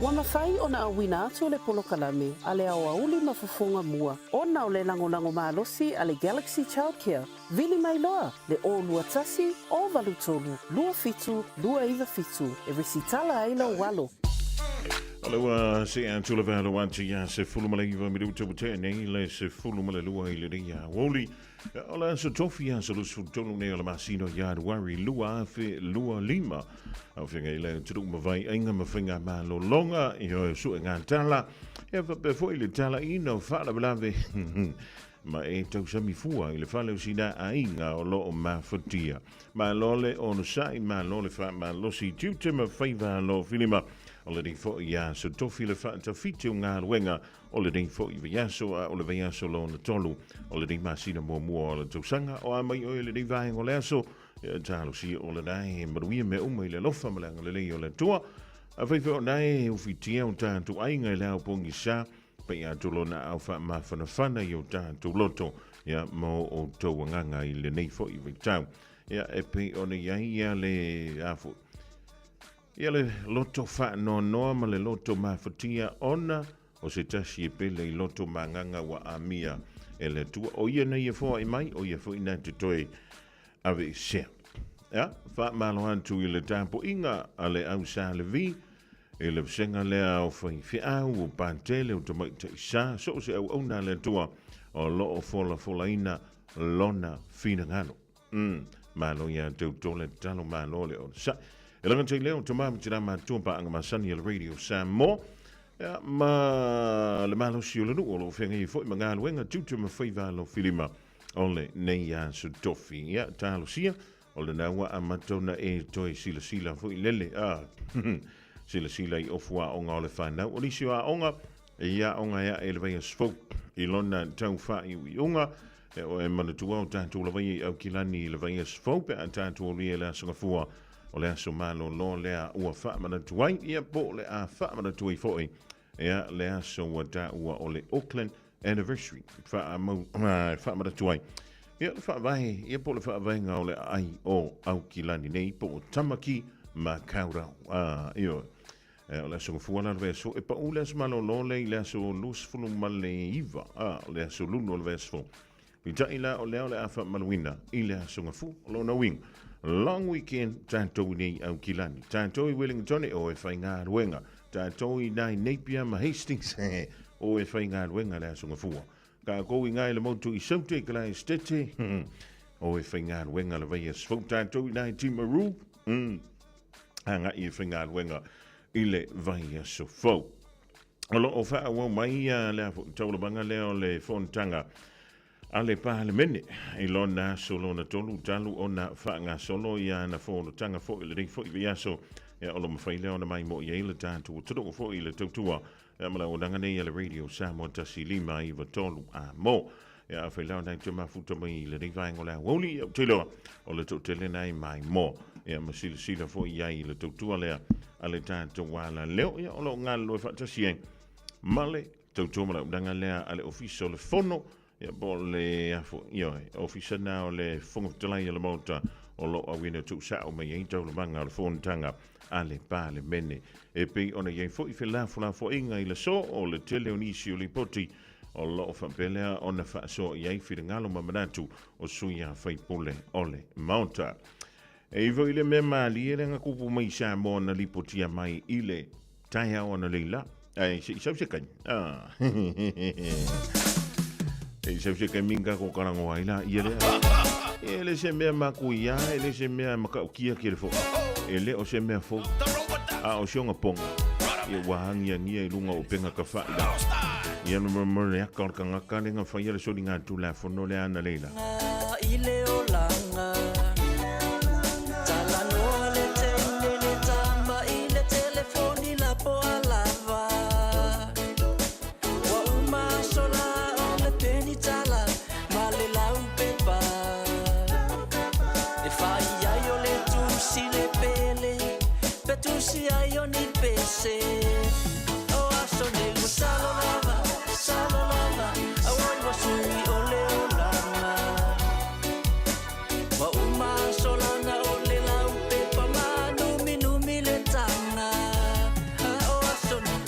Ua mafai ona auina atu le polokalame a le aoauli ma fofoga mua ona o le lagolago malosi a le Galaxy Childcare. Vili mai loa le 021 083 27 297 e resitala ai lou alo. O le ua see atu le valo atu ia 19 minuta ua tea nei le 12 i lenei aoauli. O le aso tofi aso 23 nei o le masina o Ianuari 2025. Au feagai le atunuu ma vaiaiga ma faigamalologa i o suega tala. Ia faapea foi le talaina o faalavelave ma e tausami fua i le fale o sina aiga o loo mafatia. Malo le onosai, malo le faamalosi, tiute ma faiva alo filima. O lenei foi aso tofi le faatafiti o galuega o lenei foi vaiaso a o le vaiaso lona tolu o lenei masina muamua o le tausaga o a mai oe lenei vaega o le aso e talosia o lena e manuia mea uma i le alofa ma le agalelei o le Atua. Afai foi o na e ufitia o tatou aiga i le ao pogisa Pai atu lona ao faamafanafana i o tatou loto, ia, mo outou agaga i lenei foi vaitau. Ia, e pei ona i ai ia le, a foi, ia le loto faanoanoa ma le loto mafatia ona o se tasi e pele i loto ma agaga ua amia e le Atua. O ia nei e foai mai, o ia foi na te toe aveesea. Ia, faamalo atu i le tapuaiga a le au Sa Levi, I le vasega lea o faifeau, o patele, o tamaitai sa, so o se auauna a le Atua o lo o folafolaina lona finagalo. Malo iā te outou le tatalo, malo le onosai. E lagata i lea o tama ma tina matua paaga masani a le Radio Samoa, ia, ma le malosi o le nuu o lo o feagai ai foi ma galuega tiute ma faiva alofilima o lenei aso tofi. Ia, talosia O lena ua amata ona e toe silasila foi lele, a, silasila i ofu aoga o le fanau. O nisi o aoga, e i aoga e ae i le vaiaso fou i lona tau faaiuiuga. E o e manatua o tatou lava ia i Aukilani i le vaiaso fou pe a tatou alu i le aso Gafua o le aso malolo lea ua faamanatu ai, ia po o le a faamanatu ai foi ia le aso ua taua o le Auckland Anniversary, faamanatu ai ia le faavae, ia po o le faavaega o le aai o Aukilani nei, po o Tamaki Makaurau. Ioe. O le aso Gafua la le vaiaso, e pau le aso malolo lea i le aso 29, o le aso Luna o le vaiaso fou. Peitai la o lea o le a faamaluina i le aso Gafua. O lona uiga, long weekend tatou i nei Aukilani. Tatou i Wellington e o e faigaluega. Tatou i nai Napier ma Hastings o e faigaluega le aso Gafua. Tatou i ngai le motu i Saute i Kalaestete o e faigaluega le vaiaso fou. Tatou i nai Timaru agai e faigaluega i le vaiaso fou. O lo o faaauau mai le taulamaga lea o le fonotaga a le Palemene i lona aso lona tolu talu ona faagasolo ia ana fonotaga foi i lenei foi vaiaso. Ia, o lo mafai lea ona maimoa i ai le tatou atunuu foi i le tautua ia ma le auaunaga nei a le Radio Samoa 1593 a mo. Ia, afai la ona e te mafuta mai i lenei vaega o le aoauli, ia, ou te iloa o le toatele na e maimoa. Ia, ma silasila foi i ai i le tautua lea a le tatou alaleo, ia, o lo o galulue faatasi ai ma le tautua ma le auaunaga lea a le Ofisa o le Fono, ia, po o le afo, ioe, Ofisa na o le Fofoga Fetalai o le Maota o lo o auina tuusao mai ai taualumaga o le fonotaga a le Palemene. E pei ona i ai foi felafolafoaiga i le aso o le tele o nisi o lipoti o lo o faapea lea ona faasoa i ai finagalo ma manatu o sui a faipule o le Maota. E i foi le mea malie lea na kupu mai i Samoa na lipotia mai i le taeao analeila. Ai, se i sau se taimi. Ah. Se i sau se taimi ka ko karangoa ai la ia lea. E le se mea makuia, e le se mea makaukia ke le fo. E le o se mea fou. A o se onga ponga. Ia ua angiangia i lunga o penga ka whai la. Ia no mo le aka o le kangaka le nga whaia le soli ngā tū fono le ana leila. I le olanga Talanoa le teine le tama i le telefoni lapo a lava Ua uma aso la o le penitala ma le laupepa E fai ai o le tusi le pele pe tusi ai o ni pese O aso nei ua salo lava, salo lava Auai ua sui o le olanga Ua uma aso lana o le laupepa ma numinumi le taga O aso nei.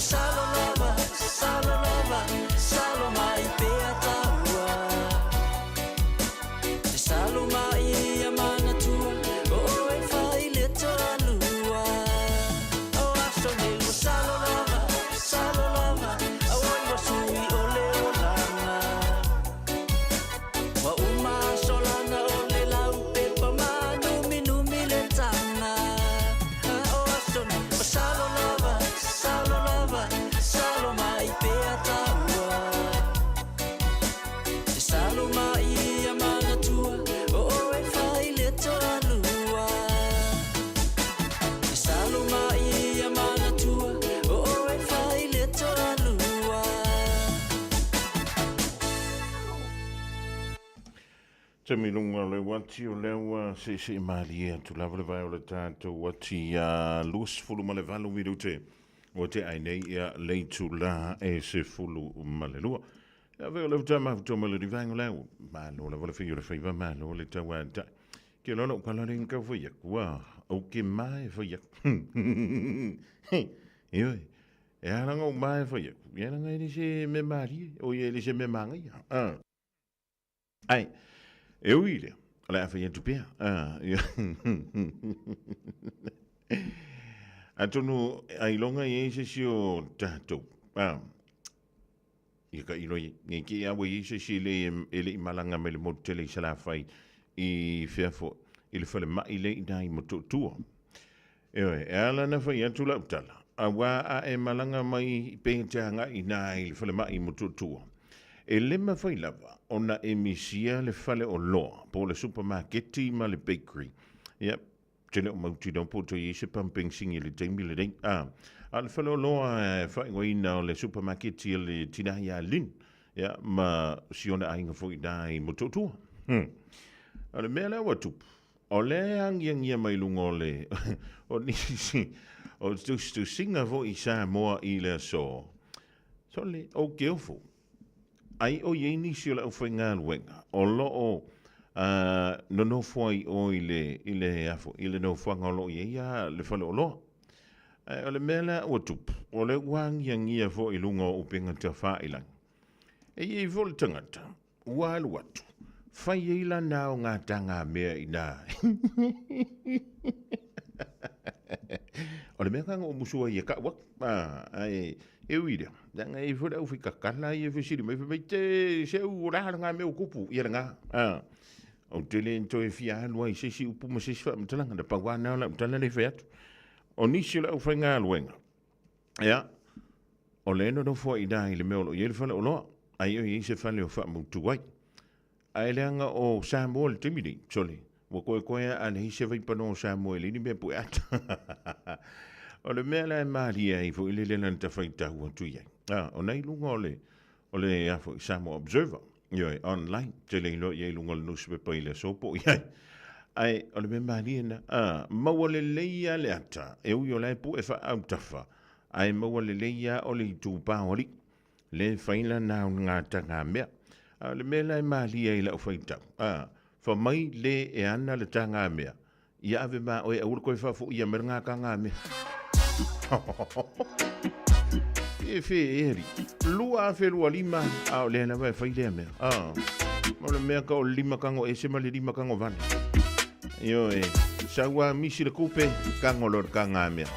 Salo lava, salo lava, salo mai pea taua. Te salo mai ia manatua, o oe fai le toalua. O aso nei ua salo lava, salo lava, a oi ua sui o le olanga. Ua uma aso lana o le lau pepa mānuminumi le taga. O aso nei ua salo lava, salo lava, salo mai pea taua. Te salo mai ia manatua, o oe fai le toalua. Te salo mai ia manatua, o oe fai le toalua. Taimi luga o le uati o lea ua seesee malie atu lava le vae o le tatou uati ia 28 minute ua tea ai nei ia le itula e 12. Ia veo le uta mafuto ma le rivaenga o le au. Malo lava le fai o le faiva, malo le tauatai. Ke loa lou kala le kau fai aku, ua ou ke mae fai aku. Ioe, e ala nga ou mae fai aku, ia langa e le se mea malie, o ia e le se mea magaia. Ah. Ai, e ui lea, o le a fai atu pea. Ah, Atonu, ailoga i ai se isi o tatou. Ah, ia ka ilo i, nge ke ia ua i ai se isi le e le i malaga mai le motu tele i Salafai i fea foi, i le falemai le i nā i Motootua. Ioe, e ala na fai atu lau tala, auā a e malaga mai pe te agai i nā i le falemai i Motootua, e le mafai lava ona e misia le fale oloa po o le supamaketi ma le bakery. Ia, te le o mautinoa po o toe i ai se pamu penisini i le taimi lenei. A, a o le fale oloa e faaigoaina o le supamaketi a le tinā ia Lynn, ia, ma si ona aiga foi i nā i Motootua. O le mea lea ua tupu, O lea e agiagia mai luga o le o nisi o tusitusiga foi i Samoa i le aso, sole, ou te ofo, ai o i ai nisi o le aufaigaluega o lo o nonofo ai i o i le, i le, a foi, i le nofoaga o lo o i ai a le faleoloa. Ae o le mea lea ua tupu, o lea ua agiagia foi i luga o upega tafailagi. E i ai foi le tagata ua alu atu, fai ai lana aoga-tagamea i ina. O le mea lena na ou musu ai e kau atu, ae e ui lea, leaga e i ai foi le aufaikakala ia e fesili mai, fai mai, te seu o le a lena mea ua tupu? Ia lena. Ou te le toe fia alu ai i se isi upu ma se isi faamatalaga, na pau lava lena o lau tala lea e fai atu. O nisi o le aufaigaluega, Ia, o lea e nonofo ai i ina i le mea o lo o i ai le faleoloa, ai o i ai se fale o faamautu ai. Ae leaga o Samoa i le taimi nei, sole, ua koekoe a leai se vaipanoa o Samoa e leai ni mea pue ata. O le mea la e malie ai foi lele lana tafaitau atu i ai, a, o na i luga o le, o le a foi, Samoa Observer, ioe, online, tele iloa i ai i luga o le nusipepa i le aso po o i ai. Ae o le mea malie na, a, maua lelei lava le ata, e ui o la e pue faaautafa, ae maua lelei lava o le itupa o alii, le fai lana aoga tagamea. A o le mea la e malie ai i lau faitau, a, fa mai le e ana le tagamea, ia ave ma oe aua le toe faafoia mai le gatagamea. E fe e ali. 2025, a o lea lava e fai lea mea. A, o le mea ka o le lima kago ese ma le lima kago vale. Ioe, sau a misi le kupe, kago loa le tagamea.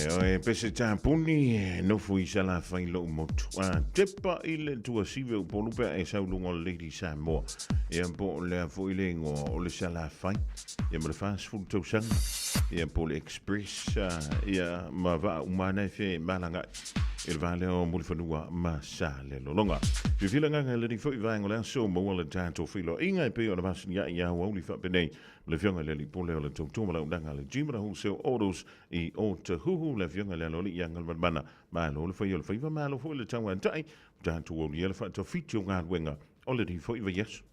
Oe pese tapuni, nofo i Salafai lou motu. A tepa i le tuasive Upolu pe a e sau luga o le Lady Samoa. Ia po o le a foi le igoa o le Salafai. Ia ma le 40 tausaga. Ia po o le Express. Ia ma vaa uma ana e femalagai i le va lea o Mulifanua ma Salelologa. Fiafia le agaga i lenei foi vaega o le aso, maua le tatou feiloaiga e pei ona masani ai i aoauli faapenei. Ma le Afioga i le Alii Pule o le Tautua ma le Auaunaga a le Jimara Wholesale Autos i Otahuhu, le Afioga i le Aloalii ia Galumalemana. Malo le fai o le faiva, malo foi le tauatai, ua tatou aulia le faatafiti o galuega o lenei foi vaiaso.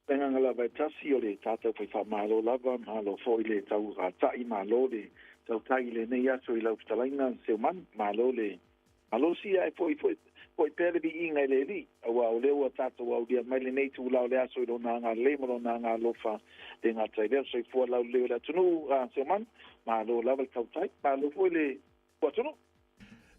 Le agaga lava e tasi o le tatou fai faamalo lava, malo foi le tauatai, malo le tautai i lenei aso i lau fetalaiga Seumanu, malo le malosi ae foi foi foi pea le viiga i le Alii, aua o lea ua tatou aulia mai lenei itula o le aso i Lona agalelei ma Lona agalofa le gata i lea. Soifua laulelei o le atunuu, Seumanu, malo lava le tautai, malo foi le atunuu.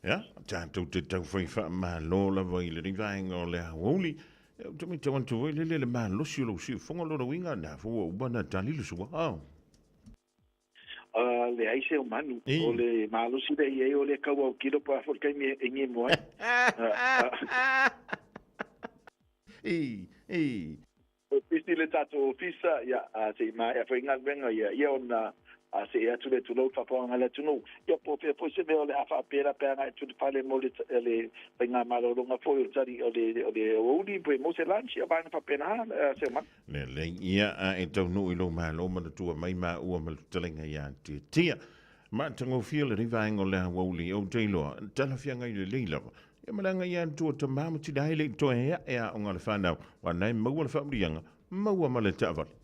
Ia, tatou te taufai faamalo lava i lenei vaega o le aoauli. Ia, ou te matau atu foi lele le malosi o lou siufofoga, o lona uiga, na foi ua uma ona tali le sua. Oh. Leai se manu. O le malosi lea i ai o le kau autilo po o le a foi le taimi e gemo ai. O pisi le tatou ofisa, ia, se i maea foi galuega, ia, ia ona see atu lea tulou le faafofoga a le atunuu. Ia po o fea foi se mea o le a faapela pe agai atu i le fale mo le, le faigamalologa foi o le tali o le, o le aoauli pe mo se lunch, ia vaega faapena, Seomanu. Lelei, ia, a e taunuu i lou malo manatua mai maua ma le fetalaiga ia Tiatia. Matagofie lenei vaega o le aoauli, ou te iloa, talafeagai lelei lava. Ia ma le agai atu o tama ma tina e le i toe ae aoga a le fanau, aua na e maua le faamanuiaga, maua ma le taavale.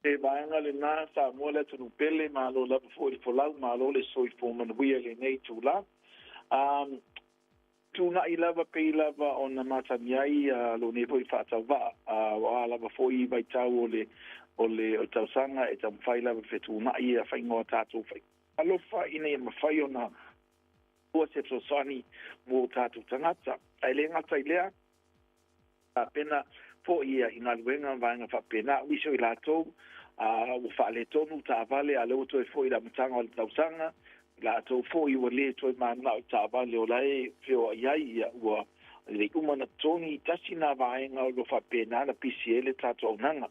He vaega lena, Samoa le atunuu pele, malo lava foi le folau, malo le soifua manuia i lenei itula. Tuuna'i lava pei lava ona masani ai lou nei foi faatauvaa, aua lava foi vaitau o le o le tausaga e taumafai lava e fetuuna'i ia faaigoa tatou alofa ina ia mafai ona maua se fesoasoani mo tatou tagata. Ae le gata i lea, tapena foi ia i galuega ma vaega faapena. O nisi o i latou ua faaletonu taavale a o lea ua toe foi i le amataga o le tausaga, i latou foi ua le toe mananao i taavale o la e feoai ai, ia ua lelei uma ona totogi. Tasi na vaega o lo o faapena ona pisi ai le tatou auaunaga.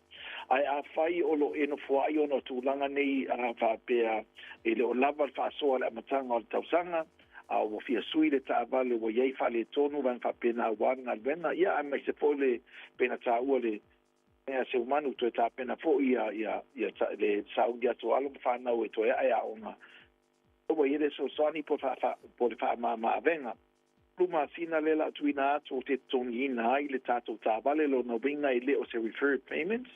Ae afai o lo o e nofoai ona o tulaga nei faapea e le o lava le faasoa i le amataga o le tausaga, a ua fia sui le taavale ua i ai faaletonu vaega faapena aua le galuega, ia aemaise foi le pei ona taua le mea a Seumanu toe tapena foi ia ia ia le sauni atu o alo ma fanau e toe ae aoga. Ua i ai le fesoasoani po o le faamama-avega. Tolu masina lea la a tuuina atu ou te totogiina ai le tatou taavale, lona uiga e le o se referred payments,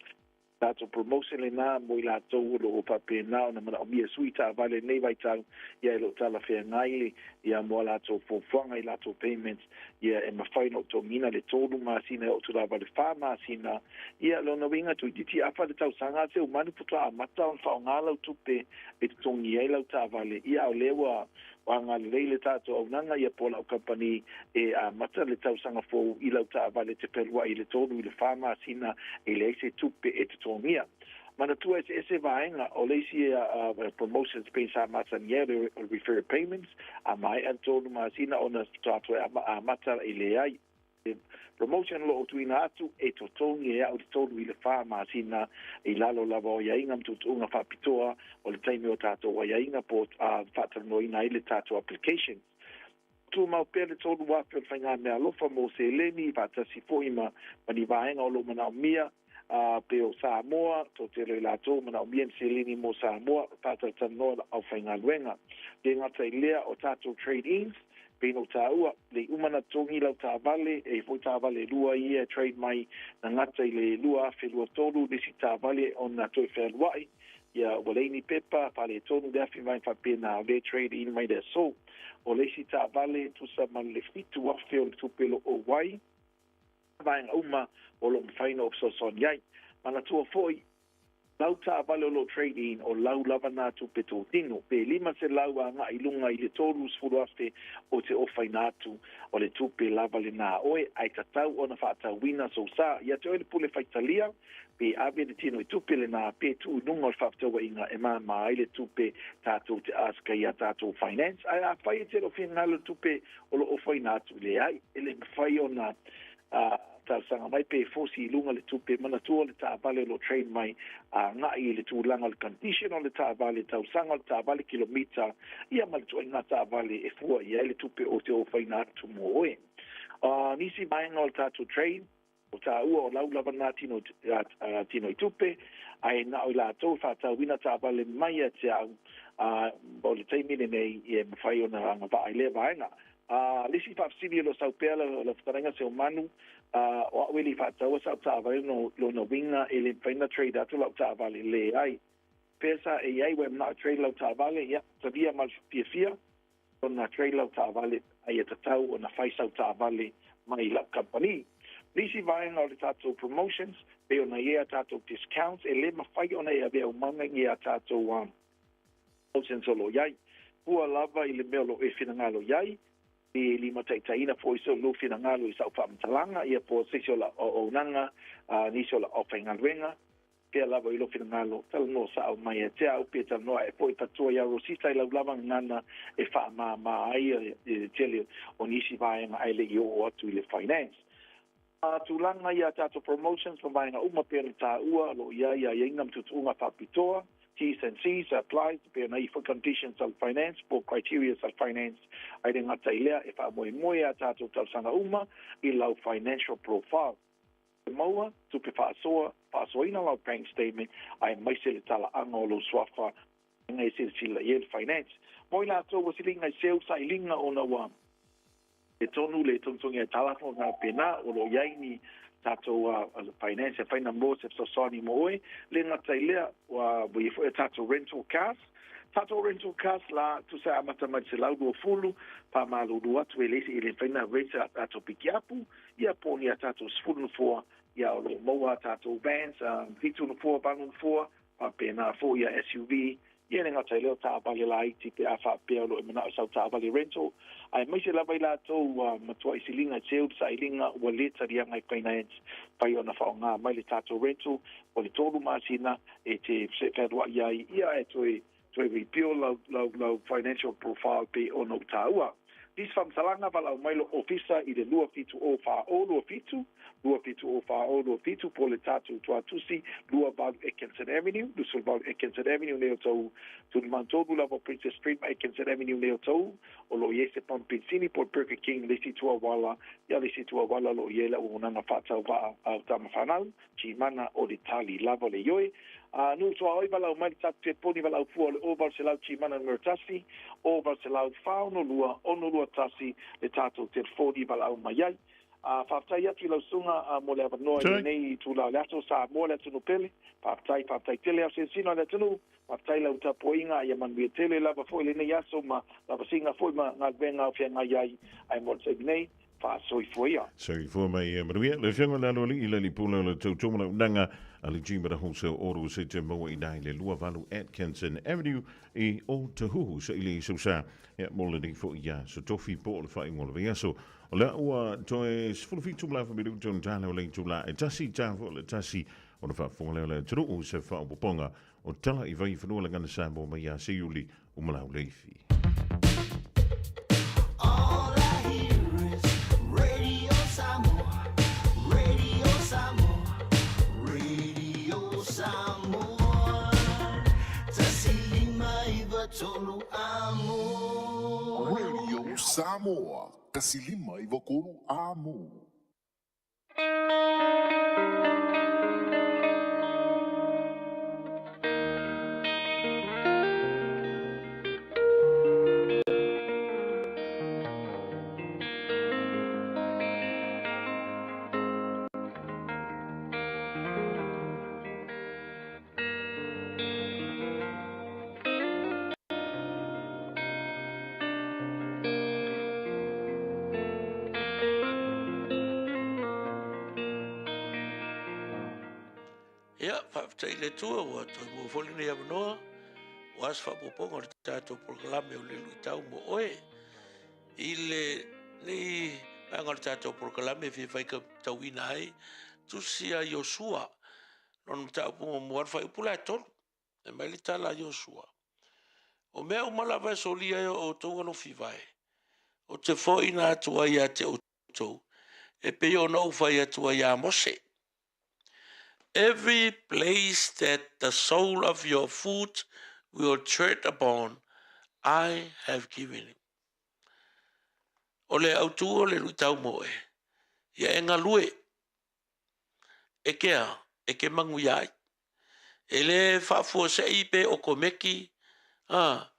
tatou promotion lena mo i latou o lo o faapena ona manaomia sui taavale i lenei vaitau, ia e le o talafeagai ia mo a latou fuafuaga i latou payments, ia e mafai ona ou totogiina le tolu masina e oo atu lava i le fa masina. Ia lona uiga toeitiiti afa le tausaga a Seumanu faatoa amata ona faaaoga lau tupe e totogi ai lau taavale, ia a o lea ua agalelei le tatou auaunaga ia po o lau kamupani e amata le tausaga fou i lau taavale e te fealuai i le tolu i le fa masina e leai se tupe e totogia. Manatua eseese vaega o le isi promotions pei sa masani ai o le referred payments, a maea le tolu masina ona faatoa toe amata e leai. Promotion o lo o tuuina atu e totogi e au le tolu i le fa masina i lalo lava o aiaiga ma tuutuuga faapitoa o le taimi o tatou aiaiga po o faatalanoaina ai le tatou applications. Tumau pea le 3,000 o le faigameaalofa mo seleni faatasi foi ma ni vaega o lo o manaomia pei o Samoa, toatele o i latou manaomia ni seleni mo Samoa, faatalatalanoa le aufaigaluega. Le gata i lea o tatou trade-ins, pei ona ou taua, le i uma ona totogi lau taavale, e i ai foi taavale e lua ia e trade mai na gata i le 2023 le isi taavale ona toe fealuai, ia ua leai ni pepa, faaletonu le afi mai faapena, o lea e trade in mai le aso. O le isi taavale, tusa ma le 7,000 o le tupe o lo o ou ai, vaega uma o lo o mafai ona ou fesoasoani ai. Manatua foi, Lau taavale o lo o trade in, o lau lava na tupe totino, pe 500 aga'i i luga i le 30,000 o te ofaina atu, o le tupe lava lenā a oe, ae tatau ona fa'atauina sou sā ia te oe le pule faitalia, pe ave le tino i tupe lenā, pe tuu i luga o le fa'afetaua'iga e māmā ai le tupe tatou te ask ai iā tatou finance. Ae afai e te le o finagalo le tupe o lo o ofaina atu, leai, e le mafai ona talosaga mai pe fosi i luga le tupe. Manatua le taavale o lo o train mai aga'i i le tulaga o le condition o le taavale, tausaga o le taavale, kilomita, ia ma le tuaiga taavale e fua i ai le tupe o te ofaina atu mo oe. Nisi vaega o le tatou train, o taua o lau lava na tino, tino i tupe, ae na o i latou e fa'atauina taavale mai ia te a'u o le taimi lenei e mafai ona agava'a i lea vaega. Le isi faafesili o lo o sau pea lau fetalaiga Seumanu, o a'u e le i fa'ataua sa'u taavale, no lona uiga e le mafai ona trade atu la'u taavale? Leai. Pea sa e iai ua e mana'o e trade lau taavale, ia talia ma le fiafia ona trade lau taavale, a ia tatau ona fai sau taavale mai la'u kamupani. Le isi vaega o le tatou promotions, pei ona i ai a tatou discounts, e lē mafai ona e avea umaga i a tatou promotions o lo o i ai. Fua lava i le mea o lo o e finagalo i ai, e limataitaiina foi so lou finagalo i sa'u faamatalaga, ia po o se isi o la'u auaunaga, nisi o la'u aufaigaluega, pea lava i lou finagalo, talanoa sa'o mai ia te a'u, pe talanoa a'e foi tatua iā Rosita i lau lava gagana e faamāmā ai le tele o nisi vaega ae le i oo atu i le finance. A tulaga ia tatou promotions ma vaega uma pei ona taua, o lo o i ai aiaiga ma tuutuuga faapitoa, T's and C's applies, pei ona i ai foi conditions a le finance po o criterias a le finance. Ae le gata i lea, e faamoemoe a tatou talosaga uma i lau financial profile. E maua tupe faasoa, faasoaina lau bank statement aemaise le talaaga o lou suafa e silasila i ai le finance. Mo i latou ua siliga i seu sailiga ona ua le tonu le togitogi ai talafo na pena, o lo o i ai ni tatou finance e faina mo se fesoasoani mo oe. Le gata i lea, ua i ai foi a tatou rental cars. Tatou rental cars la, tusa e amata mai le 120, faamalulu atu e le isi e le mafai ona rent a tatou pikiapu, ia po o ni a tatou 10 nofoa, ia o lo o maua a tatou vans, 7 nofoa, 8 nofoa, faapena foi ia SUV, ia le gata i lea o taavale laiti pe a faapea o lo o e mana'o i sau taavale rental, aemaise lava i latou ua matua'i siliga i seu le sailiga ua lē taliaga i finance, fai ona faaaogā mai le tatou rental mo le 3 masina e te fealua'i ai, ia ae toe toe rebuild lau, lau, lau financial profile pei ona ou taua. Nisi faamatalaga, valaau mai lou ofisa i le 270 4027, 270 4027, po o le tatou tuatusi 28 Atkinson Avenue, 28 Atkinson Avenue nei o tou Tulimantolu lava o Princess Street ma Atkinson Avenue nei o tou, o lo o i ai se pamu penisini po o le Burger King le isi itu auala, ia le isi itu auala o lo o i ai le auaunaga faatauvaa a o tama fanau. Timana o le tali lava o le ioe. A nuu tuaoi valaau mai le tatou telefoni valaau fua o le 0800 Timana numera 1, 0800 462 621 le tatou telefoni valaau mai ai. A faafetai atu i lau susuga mo le avanoa i lenei itula o le aso. Samoa le atunuu pele. Faafetai, faafetai tele au silasila o le atunuu. Faafetai lau tapuaiga, ia manuia tele lava foi lenei aso ma lavasiga foi ma galuega o feagai ai ae mo le taimi nei. Faasoifua ia. Soifua mai ia manuia. Le Afioga i le Aloalii le Alii-Pule o le Tautoga Launaga a le Gmata Wholesale Auto se te maua i nai le 28 Atkinson Avenue i Otahuhu saili i Sousa. Ia mo lenei foi ia aso tofi po o le faaiuga o le vaiaso. O lea ua toe 17 ma le afa minuta ona tala o le itula e tasi ta foi o le tasi ona faafofoga lea o le atunuu i se faaopoopoga o tala i vai fanua le gana Samoa mai ia Seiuli Umalauleifi. All I hear is Radio Samoa, Radio Samoa, Radio Samoa. 1593 amo. Radio Samoa, 1593 amo. Faafetai i le Atua ua toe maua foi lenei avanoa aua se faaopoopoga o le tatou polokalame o le luitau mo oe. I lenei vaega o le tatou polokalame e fia faitauina ai tusi a Iosua, lona mataupu muamua le fuaiupu la e 3. Fai mai le tala a Iosua, O mea uma lava e solia e o outou alofivae, ou te foaiina atu ai ia te outou, e pei ona ou fai atu ai ia Mose. Every place that the sole of your foot will tread upon, I have given you. O le autu o le luitau mo oe, ia e galue, e ke a, e ke manuia ai. E le faafuasei pe okomeki, a,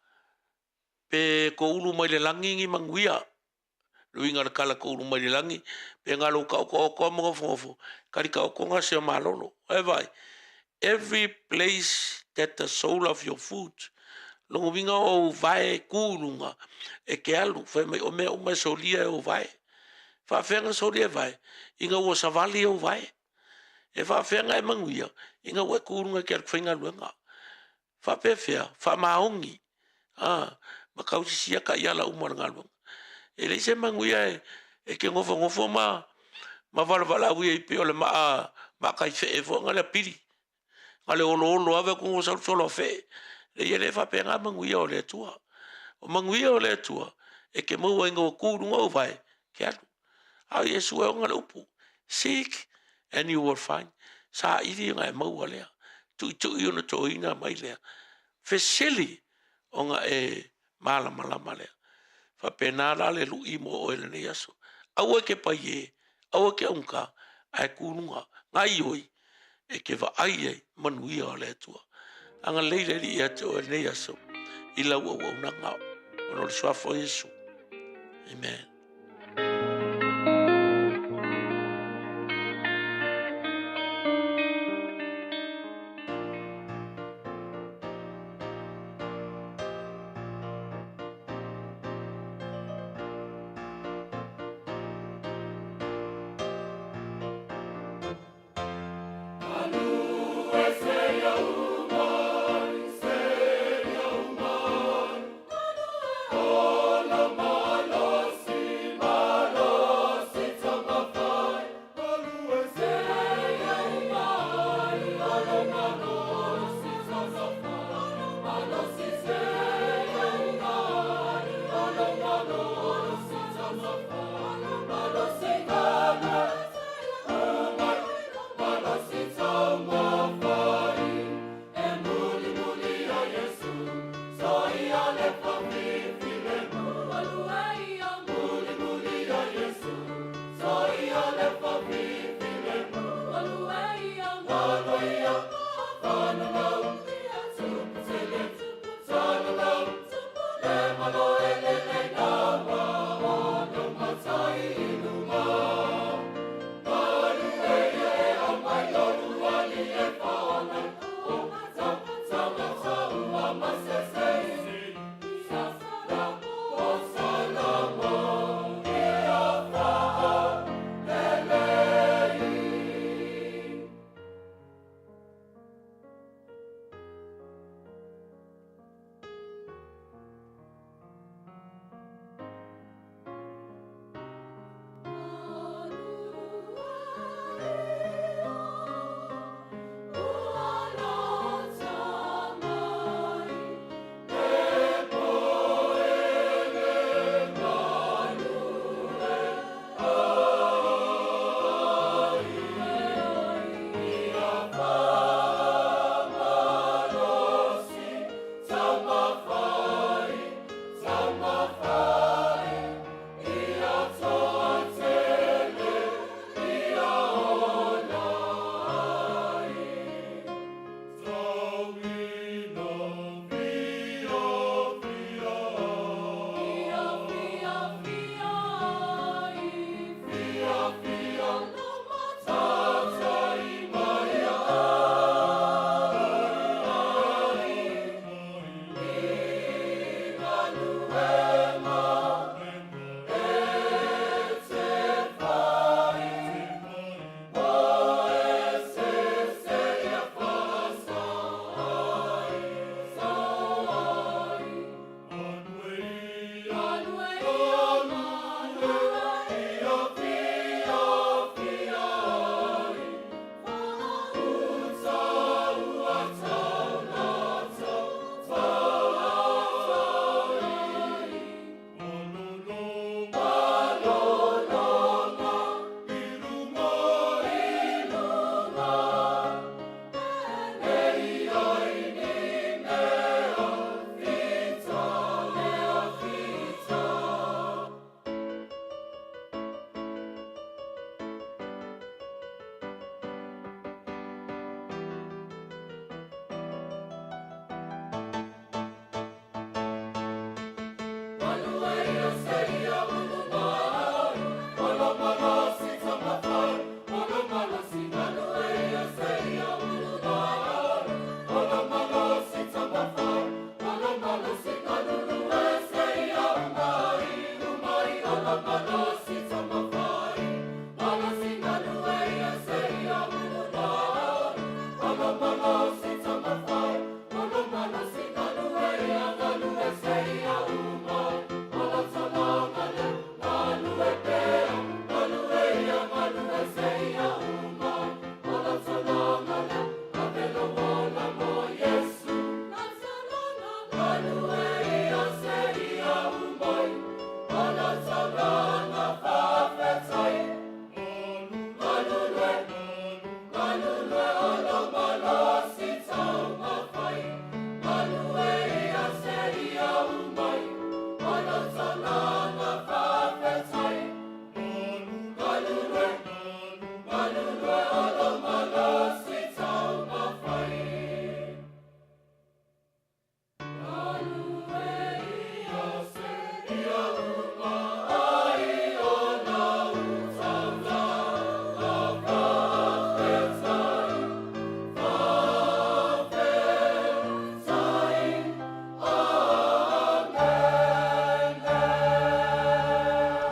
pe koulu mai le lagi ni manuia. Le uiga o le tala koulu mai le lagi, pe na o lou taotooto lava ma nofonofo, tali taotoga se malolo. Ae vaai, every place that the sole of your foot, lona uiga o ou vae tu i luga, e te alu, fai mai o mea uma e solia e ou vae. Faafefea ona solia e vae? Ina ua savali ou vae. E faafefea ona e manuia? Ina ua e tu i luga e te alu e te faigaluega. Faapefea? Faamaoni ma tausisia taiala uma o le galuega. E leai se manuia e te nofonofo ma valavalauia ai pei o le maa taifee foi lea pili, na o le oloolo lava vaai atu ua sau le solo a fee. Leai e le faapena manuia o le Atua. O manuia o le Atua, e te maua ina ua tu i luga ou vae, e te alu. A o Iesu e ona le upu, seek and you will find. Saili ona e maua lea. Tuitui ona toina mai lea. Fesili ona e malamalama lea. Faapena la le lui mo oe lenei aso. Aua e te paie, aua e te augata, ae tu i luga, gaioi e te vaai ai manuia o le Atua. Agalelei le Alii ia te oe lenei aso i lau auaunaga ona o le suafa o Iesu. Amen.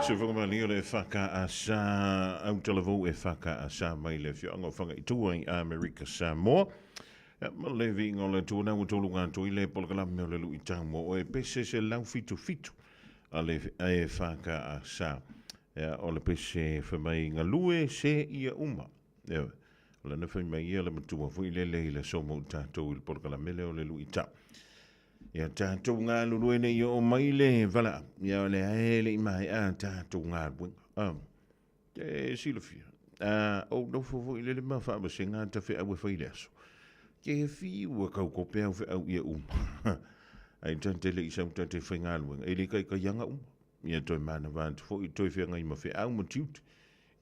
Siufoga malie o le FKS autalavou FKS mai le afioaga o Fagaitua i Amerika Samoa. Ia, ma le viiga o le Atua na ua tolu atoa i le polokalame o le luitau mo oe pese 177 a le FKS. Ia, o le pese fai mai galue se ia uma. Ia, o lana fai mai ia le matua foi lele i le aso mo tatou i le polokalame lea o le luitau. Ia tatou galulue nei oo mai le valaau. Ia o lea e le i maea tatou galuega. Ah, e silafia. Ah, ou nofo foi lele ma faavasega ta feau e fai i le aso. Ke fiu e kau kope au feau ia uma. Ai ta te le i sau ta te faigaluega. E le kaikaiaga uma. Ia toe manava atu foi, toe feagai ma feau ma tiute.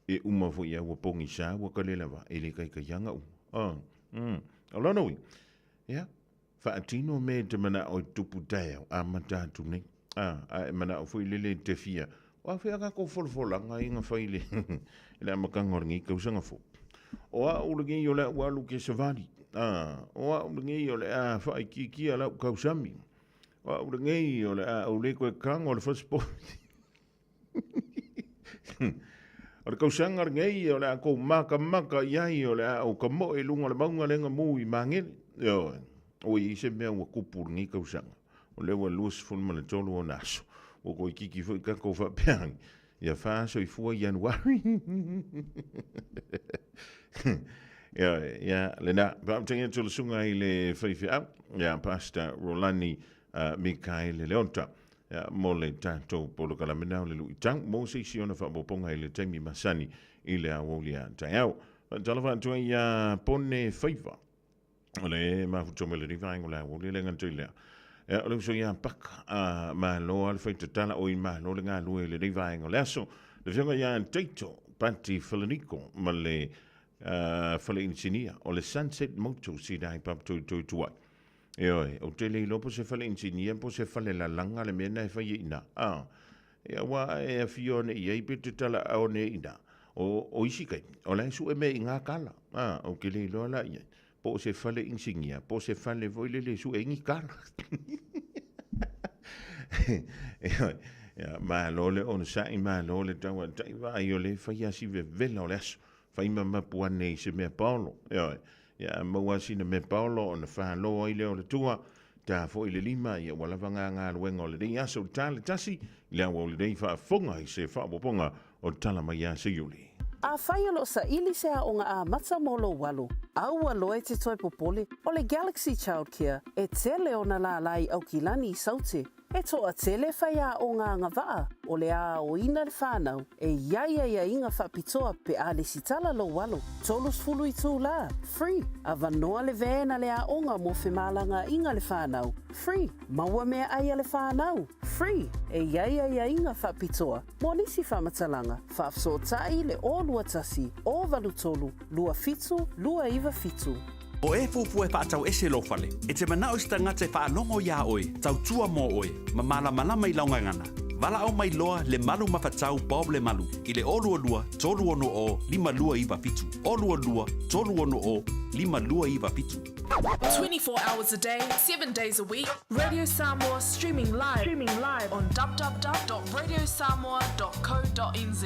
E uma foi ia ua pogisa ua kale lava. E le kaikaiaga uma. Ah, O lona uiga, ia, Faatino mea e te manao e tupu taeao, amata atu nei. A, a e manao foi lele e te fia, o a fea kākou folafolaga ia na fai i le, i le amataga o lenei tausaga fou. O au lenei o le a ou alu ke savali. A, o au lenei o le a faaitiitia lau tausami. O au lenei o le a ou le toe tago i le fasipovi. O le tausaga lenei o le a tou matamata i ai o le a ou tamoe i luga o le mauga lea na mu i Magele. Ioe, ua i ai se mea ua tupu i lenei tausaga. O lea ua 23 ona aso. Ua toeitiiti foi tatou faapea ane, ia fa soifua Ianuari. Ioe, ia lena. Faafetai atu i le susuga i le faifeau, ia Pastor Rolani Mikaele Leota. Ia, mo le tatou polokalame na o le luitau mo se isi ona faaopoopoga i le taimi masani i le aoauli a taeao. Faatalofa atu ai ia Pone Faiva, o le mafuta mai lenei vaega o le aoauli le gata i lea. Ia, o le uso ia Paka, a malo a le faitatala o i malo le galue i lenei vaega o le aso. Le afioga ia Taito Pati Falaniko ma le fale inisinia o le Sunset Motors i Dai Papatoetoe Tuai. Ioe, ou te le iloa po o se fale inisinia po o se fale lalaga le mea lena e fai ai i ina. A, ia aua e afio ane i ai pe te talaau ane ai i ina. O, o isi taimi, o la e sue mea i ngā kala. A, ou te le iloa la i ai, po o se fale inisinia, po o se fale foi lele e sue ai ni kala. Ioe, ia, malo le onosai, malo le tauatai, vaai o lea e fai lava si vevela o le aso. Fai ma mapu ane i se mea paolo. Ioe. Ia a maua sina mea paolo ona falo ai lea o le tua, ta foi le lima, ia ua lava ngā galuega o lenei aso ta le tasi, i le aua o lenei faafofoga i se faaopoopoga o Tala Mai Ia Seiuli. Afai o lo o saili se aoga amata mo lou alo, aua loa e te toe popole, o le Galaxy Childcare e tele ona lālā i Aukilani i Saute. E toatele faiaoga agavaa o le a aoina le whanau e i ai aiaiga faapitoa pe a lesitala lou alo. 30 itulā, free, avanoa le van a le aoga mo femalagaaiga le whanau, free, maua meaai a le whanau, free, e i ai aiaiga faapitoa mo nisi faamatalaga, faafesootai le 021 083 27 297. O e fuafua e faatau ese lou fale, e te manao i se tagata e faalogo iā oe, tautua mo oe, ma malamalama i lau gagana. Valaau mai loa Lemalu Mafatau Bob Lemalu i le 022 360 5297, 022 360 5297. 24 hours a day, 7 days a week, Radio Samoa streaming live, streaming live on www.radiosamoa.co.nz.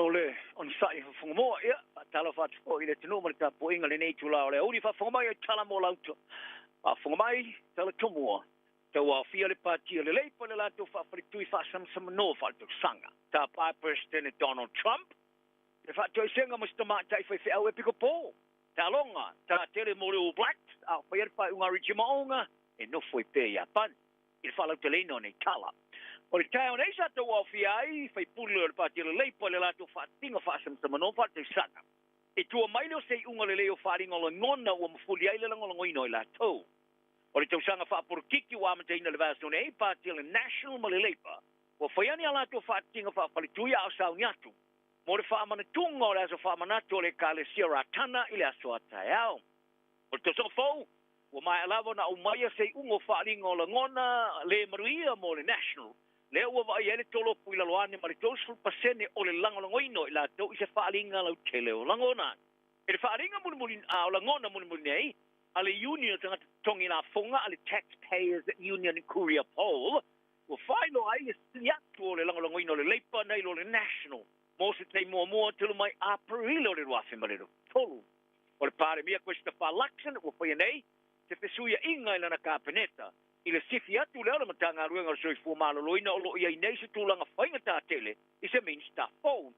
Malo le onosai faafofoga moa. Ia, faatalofa atu foi i le atunuu ma le tapuaiga i lenei itula o le aoauli. Faafofoga mai ai tala mo lauta. Faafofoga mai, tala tomua. Tauaofia le Pati a le Leipa i le latou faafaletui faasamsamanoa faaletausaga. Tapa e Peresetene Donald Trump le faatoesega mo si tamaitai faifeau Epikopo. Taaloga, tala tele mo le All Blacks a o faia le faaiuga a Richie Mo'unga e nofo ai pea i Iapani i le faalauteleina o nei tala. O le taeao nei sa tauaofia ai faipule o le Pati a le Leipa i le latou faatiga faasamsamanoa faaletausaga. I tua mai lea o se iuga lelei o faaaliga o lagona ua mafuli ai le lagolagoina o i latou. O le tausaga faapolokiki ua amataina i le vaiaso nei, Pati a le National ma le Leipa ua faia ni a latou faatiga faafaletui a o sauni atu mo le faamanatuga o le aso faamanatu o le Ekalesia Ratana i le aso a taeao. O le tausaga fou, ua maea lava ona aumaia se iuga o faaaliga o lagona le manuia mo le National, lea ua vaaia ai le tolopu i lalo ane ma le 30% o le lagolagoina o i latou i se faaaliga lautele o lagona. I le faaaliga mulimuli, o lagona mulimuli nei a le Union o Tagata Totogi Lafoga a le Taxpayers Union Courier Poll, ua faailoa ai le sili atu o le lagolagoina o le Leipa nai lo le National mo se taimi muamua talu mai Aperila o le 2023. O le Palemia Christopher Luxon ua faia nei se fesuiaiga i lana Kapeneta i le sifi atu lea o le Matagaluega o le Soifua Maloloina o lo o i ai nei se tulaga faigata tele i se Minisita fou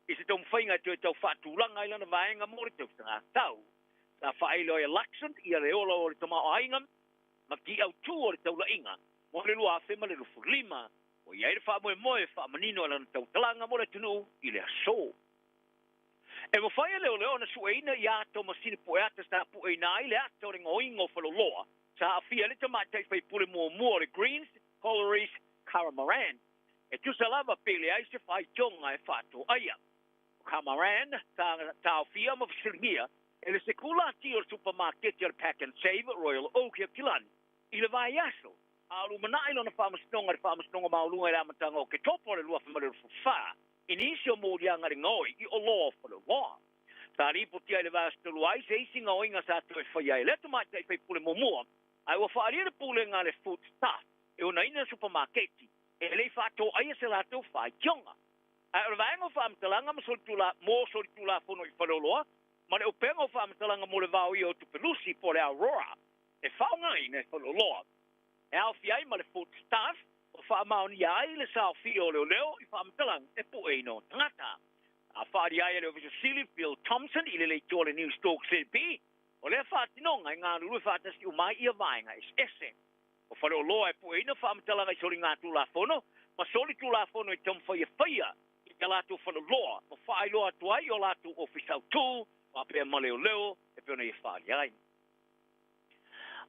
i se taumafaiga e toe tau faatulaga ai lana vaega mo le tausaga tau. Sa faailoa e Luxon ia le ola o le tamaoaiga ma ki autū o le taulaiga mo le 2025. Ua i ai le faamoemoe e faamanino i lana tautalaga mo le atunuu i le aso. E mafai e leoleo ona sueina i ata o masini pueata sa pueina ai le ata o le gaoiga o faleoloa sa aafia ai le tamaitai faipule muamua o le Greens, Coleridge Kara-Moran. E tusa lava pe leai se faitioga e faatoaia. O Kara-Moran sa taofia ma fesiligia e le sekulati o le supamaketi a le Pack and Save Royal Oak i Aukilani i le vaiaso a o lumanai lona faamasinoga i le Faamasinoga Maualuga i le amataga o Oketopa o le 2024 i nisi o moliaga i le gaoi i oloa o faleoloa. Sa lipotia i le vaiaso talu ai se isi gaoiga sa toe faia e lea tamaitai faipule muamua, ae ua faaalia le pulega a le Food Staff e onaina le supamaketi e le i faatoaia se latou faitioga. Ae o le vaega o faamatalaga ma solitula, mo solitulafono i faleoloa ma le upega o faamatalaga mo le vaoia o tupe lusi po o le Aurora e faaaogaina e faleoloa. E aofia ai ma le Food Staff ua faamaonia ai le saofia o leoleo i faamatalaga e pueina o tagata. A faaalia ai e le Ofisa Sili Phil Thompson i le leitioa le Newstalk ZB, o lea faatinoga e galulue faatasi uma ai ia vaega eseese. O faleoloa e pueina faamatalaga i soligatulafono ma solitulafono e taumafai e faia i a latou faleoloa ma faailoa atu ai i o latou ofisa autū faapea ma leoleo e pei ona ia faaalia ai.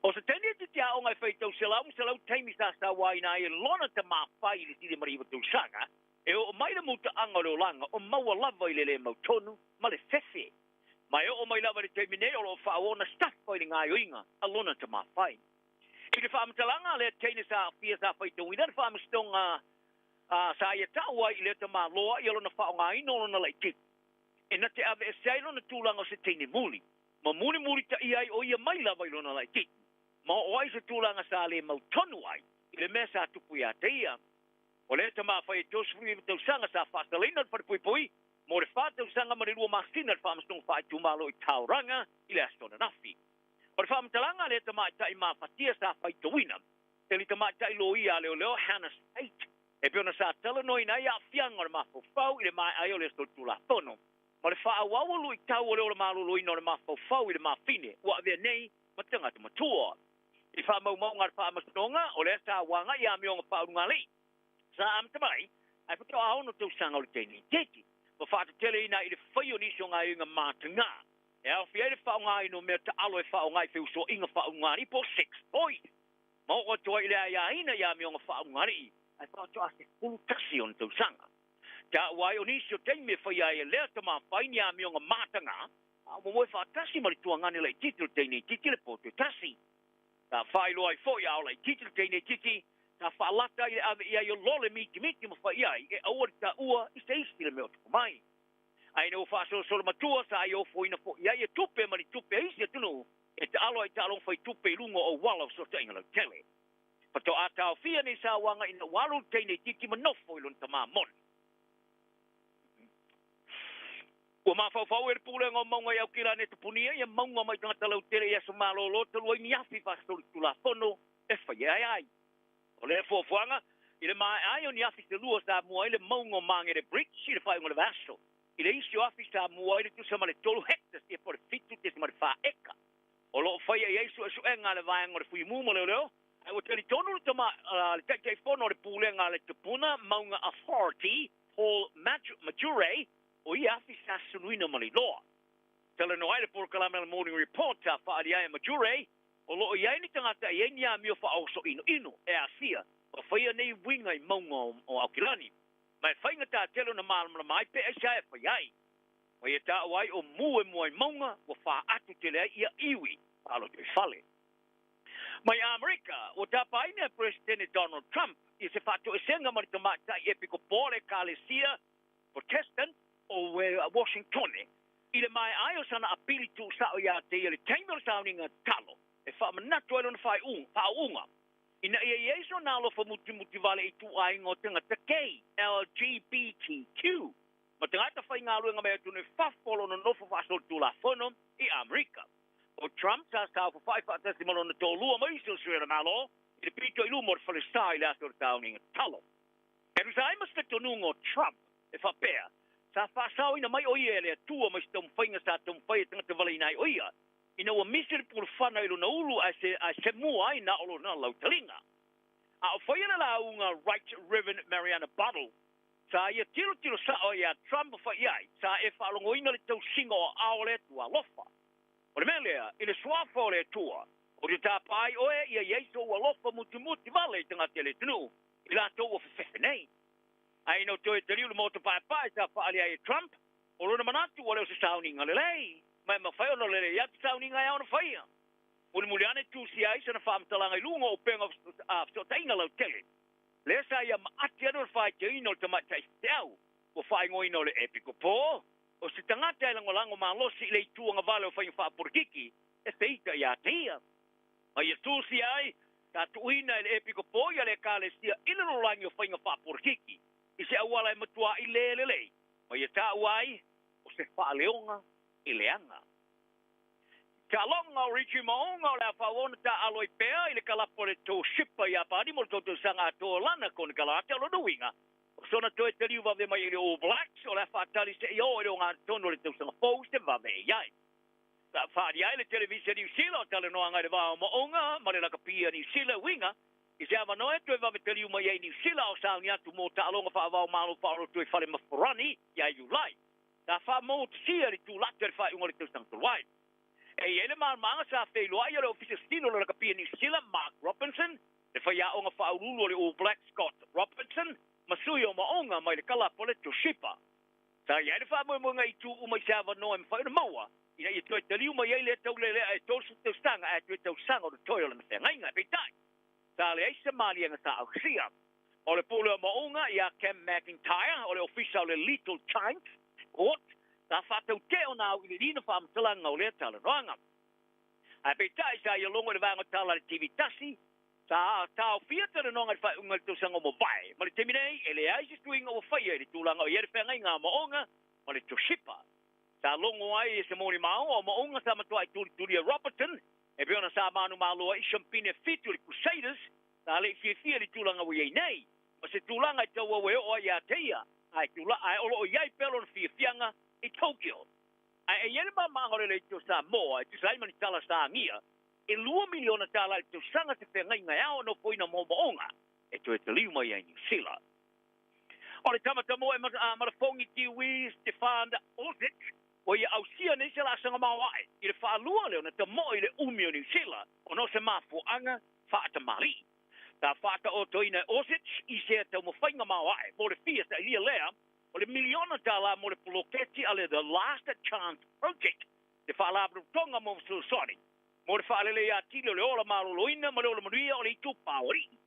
O se teine itiiti aoga e faitau 100 ma 100 taimi sa sauaina ai e lona tamā fai i le 19 tausaga, e oo mai le mutaaga o le olaga o maua lava i le le mautonu ma le fefe. Ma e oo mai lava i le taimi nei o lo o faaauau ona safa i le gaoioiga a lona tamā fai. I le faamatalaga a lea teine sa aafia sa faitauina le faamasinoga sa ia tau ai i lea tamā loa ia lona faaaogaina o lona laitiiti e na te aveesea ai lona tulaga o se teine muli ma mulimulitaia ai o ia mai lava i lona laitiiti ma oo ai i se tulaga sa le mautonu ai i le mea sa tupu ia te ia. O lea tamā fai e 39 tausaga sa faasalaina i le falepuipui mo le fa tausaga ma le lua masina i le Faamasinoga Faaitumalo i Tauranga i le aso ananafi. O le faamatalaga a lea tamaitai mafatia sa faitauina e le tamaitai loia a leoleo Hannah Speight e pei ona sa talanoaina ai aafiaga o le mafaufau i le maea ai o lea solitulafono ma le faaauau o luitau o le ola maloloina o le mafaufau i le mafine ua avea nei ma tagata matua. I faamaumauga a le Faamasinoga, o lea sa agai i amioga faaulugalii sa amata mai ae faatoa 6 tausaga o le teine itiiti ma faateteleina ai i le faia o nisi o gaoioiga mataga e aofia ai le faaaogaina o mea taalo e faaaoga i feusoaiga faaulugalii po o sex toys ma oo atu ai i le aiaina i amioga faaulugalii ae faatoa 11 ona tausaga. Taua ai o nisi o taimi e faia ai e lea tamā fai ni amioga mataga a o momoe faatasi ma le tuagane laitiiti o le teine itiiti le poto e tasi. Sa faailoa ai foi a o laitiiti le teine itiiti sa faalata ai le ave i ai o lole mitimiti ma fai ai e aua le taua i se isi le mea o tupu mai. Ae ina ua faasolosolo matua sa ia ofoina foi ai e tupe ma ni tupe a isi atunuu e taalo ai taaloga fai tupe i luga o auala o fesootaiga lautele. Faatoa taofia nei sauaga ina ua alu le teine itiiti ma nofo i lona tamā moni. Ua mafaufau ai le Pulega o Mauga i Aukilani e tapunia ia mauga mai tagata lautele i aso malolo talu ai ni afi faasolitulafono e faia ai. O lea fuafuaga, i le maea ai o ni afi se lua sa mua ai le mauga o Magere Bridge i le faaiuga o le vaiaso, i le isi o afi sa mua ai le tusa ma le 3 hectares ia po o le 7.4 eka. O lo o faia i ai suesuega a le vaega o le Fuimu ma Leoleo, ae ua talitonu le tama, le Taitaifono o le Pulega a le Tupuna Mauga Authority, Paul Majurey, o ia afi sa suluina ma le iloa. Talanoa ai le polokalame a le Morning Report sa faaalia ai e Majurey, o lo o i ai ni tagata e i ai ni amio faaoso inoino e aafia ma faia nei uiga i mauga o Aukilani. Ma e faigata tele ona malamalama ai pe aisea e fai ai. Ma ia taua ai o mu e mua i mauga ua faatu tele ai ia iwi faalotoifale. Mai Amerika, ua tapaina e Peresetene Donald Trump i se faatoesega ma le tamaitai epikopo o le Ekalesia Protestant o Washingtone i le maea ai o sana apili tuusao ia te ia i le taimi o le sauniga tatalo e faamanatu ai lona faauuga ina ia i ai sona alofa mutimuti vale i ituaiga o tagata gay, LGBTQ, ma tagata faigaluega mai atunuu i fafo o lo o nonofo faasolitulafono i Amerika. O Trump sa saofafai faatasi ma lona toalua ma isi o sui o le Malo i le pito i luma o le falesa i le aso o le sauniga tatalo. E tusa ai ma se talitonuga o Trump e faapea, sa faasaoina mai o ia e le Atua mai se taumafaiga sa taumafai e tagata valeina ai o ia, ina ua misi le pulufana i lona ulu ae semua ai na o lona lautaliga. A o faia le lauga Right Reverend Mariana Buttle, sa ia tilotilo sa'o ai iā Trump ma fai ai, sa e faalogoina le tausiga o aao o le Atua alofa. O le mea lea, i le Suafa o le Atua, ou te tapa ai oe ia i ai sou alofa mutimuti vale i tagata e le atunuu, i latou ua fefefe nei. Ae ina ua toe taliu le Maota Paepae sa faaali ai e Trump, o lona manatu ua le o se sauniga lelei, ma e mafai ona lelei atu sauniga e ao ona faia. Mulimuli ane tusia ai sana faamatalaga i luga o upega o fesootaiga lautele. Lea sa ia maati ane o le faaiteina o le tamaitai feau ua faaigoaina o le Epikopo, o se tagata e lagolago malosi i le itu agavale o faiga faapolokiki e feita ia te ia. Ma ia tusia ai, sa tuuina e le Epikopo ia le Ekalesia i le lalolagi o faiga faapolokiki i se auala e matua'i le lelei, ma ia taua ai o se faaleoga i le aga. Taaloga o Richie Mo'unga o le a faaauau ona taaalo ai pea i le kalapu a le Toshiba Iapani mo le tou tausaga atoa o lana konekarate. O lona uiga, o sona toe taliu vave mai i le All Blacks o le a faatali seia oo i le ogatotonu o le tausaga fou se vave e i ai. Sa faaali ai le televise a Niu Sila o talanoaga i le va o Mo'unga ma le lakapi a Niu Sila e uiga i se avanoa e toe vave taliu mai ai i Niu Sila o sauni atu mo taaloga faava-o-Malo faaoloto i Falemaforani ia Iulai. Sa faamoutusia le tulata i le faaiuga o le tausaga talu ai. E i ai le malamaga sa feiloai o le Ofisa Sili o le Lakapi a Niu Sila, Mark Robinson, le faiaoga faauluulu o le All Blacks, Scott Robertson, ma sui o Maoga mai le kalapu a le Toshiba. Sa i ai le faamoemoega i itu uma i se avanoa e mafai ona maua ina ia toe taliu mai ai lea taulelea e 30 tausaga ae toe tausaga o le toe o lana feagaiga. Peitai, sa leai se maliega sa ausia. O le pule o Maoga ia Cam McIntyre o le ofisa o le Little Giants Sport, sa faatautee ona auiliiliina faamatalaga o lea talanoaga. Ae peitai, sa ia logo i le vaega tala a le TV tasi, sa taofia talanoaga i le faaiuga i le tausaga ua mavae. Ma le taimi nei, e leai se suiga ua faia i le tulaga o i ai le feagaiga a Maoga ma le Toshiba. Sa logo ai e se molimau o Maoga sa matuai tulitulia Robertson, e pei ona sa manumalo ai i siampine fitu i le Crusaders, sa le i fiafia i le tulaga ua i ai nei, ma se tulaga e tauau e oo ai ia te ia, ae tula, ae o lo o i ai pea lona fiafiaga i Tokyo. Ae e i ai le mamaaga o le leitio Samoa e tusa ai ma ni tala sa agia, e $2 miliona i le tausaga se feagaiga e ao nofoina moomooga e toe taliu mai ai Niu Sila. O le tama tamoe malafogi Kiwi Stefan Orsic ua ia ausia nei se laasaga maoae i le faalua lea ona tamoe i le umi o Niu Sila ona o se mafuaaga faatamalii. Sa faataotoina e Orsic i sea taumafaiga maoae mo le fia sailia lea o le $1 miliona mo le poloketi a le The Last Chance Project, le faalapotopotoga mo fesoasoani mo le faalelei atili o le ola maloloina ma le ola manuia o le itupa o alii.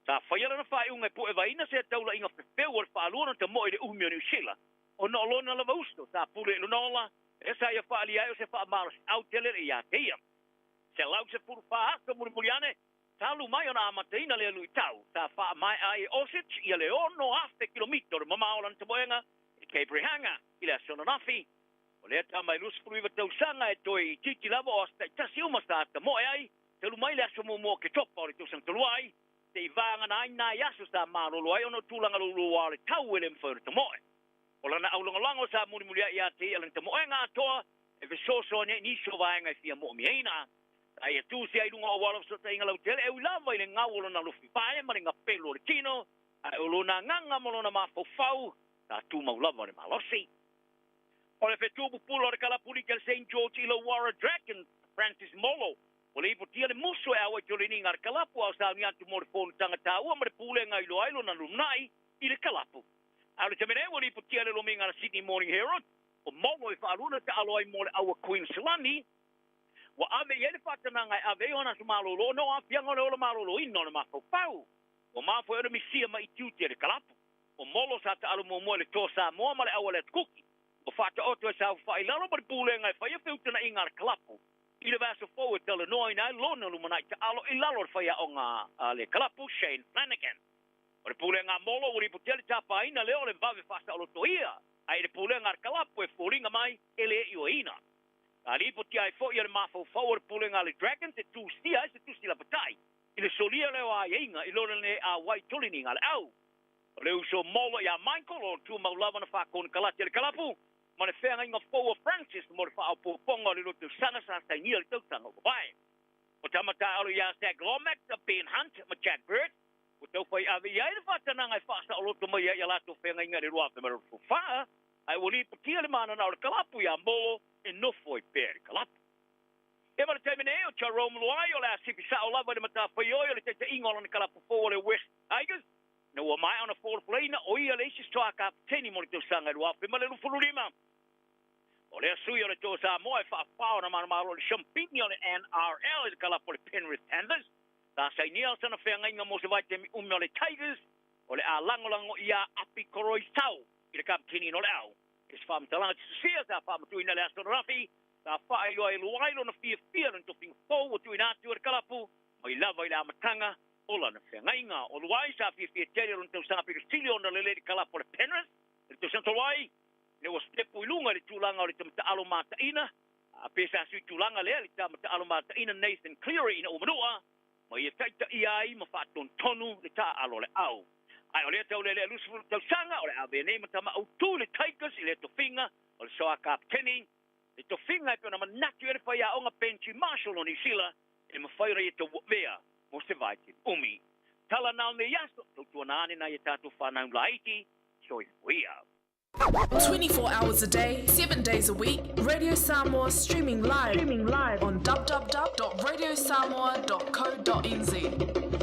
Sa faia lana faaiuga e puevaina sea taulaiga fefeu o le faalua ona tamoe i le umi o Niu Sila ona o lona lava uso sa pule i lona ola, lea sa ia faaalia ai o se faamalosiau tele ia te ia. 114 aso mulimuli ane, talu mai ona amataina lea luitau, sa faamaea ai e Orsic ia le 6,000 kilomita o le mamao o lana tamoega i Cape Reinga i le aso ananafi. O lea tama e 29 tausaga e toe itiiti lava o aso taitasi uma sa tamoe ai, talu mai le aso muamua o Oketopa o le tausaga talu ai, seia vagana ai nai aso sa malolo ai ona o tulaga louloua o le tau e le mafai ona tamoe. O lana aulagolago sa mulimuliai ia te ia lana tamoega atoa e fesoasoani ai i nisi o vaega e fia moomiaina. Sa ia tusi ai i luga o auala o fesootaiga lautele e ui lava i le gau o lona alofi vae ma le gapelu o le tino, ae o lona agaga ma lona mafaufau sa tumau lava le malosi. O le fetu pupula o le kalapuliki a le Saint George Illawarra Dragons, Francis Molo, ua lipotia le musu e auai toleniga a le kalapu a o sauni atu mo le fonotaga taua ma le pulega i loa ai lona lumanai i le kalapu. A o le taimi nei ua lipotia le lomiga a le Sydney Morning Herald, o Molo e faalua na taalo ai mo le aua Queensland, ua ave i ai le faatanaga e ave ai ona aso malolo ona o aafiaga o le ola maloloina o le mafaufau. Ua mafua ai ona misia mai i tiute e le kalapu. O Molo sa taalo muamua i le Toa Samoa ma le aua le Atu Kuki. Ua faataoto e saofafai i lalo ma le pulega e faia feutanaʻiga a le kalapu i le vaiaso fou e talanoaina ai lona lumanai taalo i lalo o le faiaoga a le kalapu Shane Flanagan. O le pulega a Molo ua lipotia le tapaina lea o le vave faasaolotoia, ae i le pulega a le kalapu e foliga mai e le ioeina. Sa lipotia ai foi e le mafaufau o le pulega a le Dragons e tusia ai se tusi lapatai i le solia lea o aiaiga i lona le auai toleniga a le au. O le uso Molo ia Michael, o tumau lava na faakonekarate a le kalapu ma le feagaiga fou a Francis mo le faaopoopoga o le lua tausaga sa sainia i le tausaga ua mavae. O tama taaalo ia Zac Lomax, Ben Hunt ma Jack Bird, ua taufai ave i ai le faatanaga e faasaoloto mai ai i a latou feagaiga i le 2024, ae ua lipotia le manana o le kalapu ia Molo e nofo ai pea i le kalapu. E ma le taimi nei, o Jarome Luai o le a sifi sao lava i le matafaioi o le taitaiga o lana kalapu fou o le West Tigers, ina ua maea ona folafolaina o ia le isi toa kapeteni mo le tausaga e 2025. O lea sui o le Toa Samoa e faafao na manumalo i le siampini o le NRL i le kalapu o le Penrith Panthers, sa sainia sana feagaiga mo se vaitaimi umi o le Tigers, o le a lagolago ia Api Koroisau i le kapeteni o le au. I se faamatalaga tusia sa faamatuina i le aso ananafi, sa faailoa e Luai lona fiafia i lona tofiga fou ua tuuina atu e le kalapu mai lava i le amataga o lana feagaiga. O Luai sa fiafia tele i lona tausaga pito sili ona lelei i le kalapu o le Penrith i le tausaga talu ai, ina ua sitepu i luga i le tulaga o le tama taalo mataina, a pe sa sui tulaga lea i le tama taalo mataina Nathan Cleary ina ua manua ma ia taitaia ai ma faatonutonu le taaalo o le au. Ae o lea taulelea 20 tausaga o le a avea nei ma tama autu i le Tigers i lea tofiga o le soa kapeteni, le tofiga e pei ona manatu i ai le faiaoga Benji Marshall o Niu Sila e mafai ona ia tauavea mo se vaitaimi umi. Tala na o nei aso, tautuana ane nai a tatou whanau laiti, soifua. 24 hours a day, 7 days a week, Radio Samoa streaming live, streaming live on www.radiosamoa.co.nz.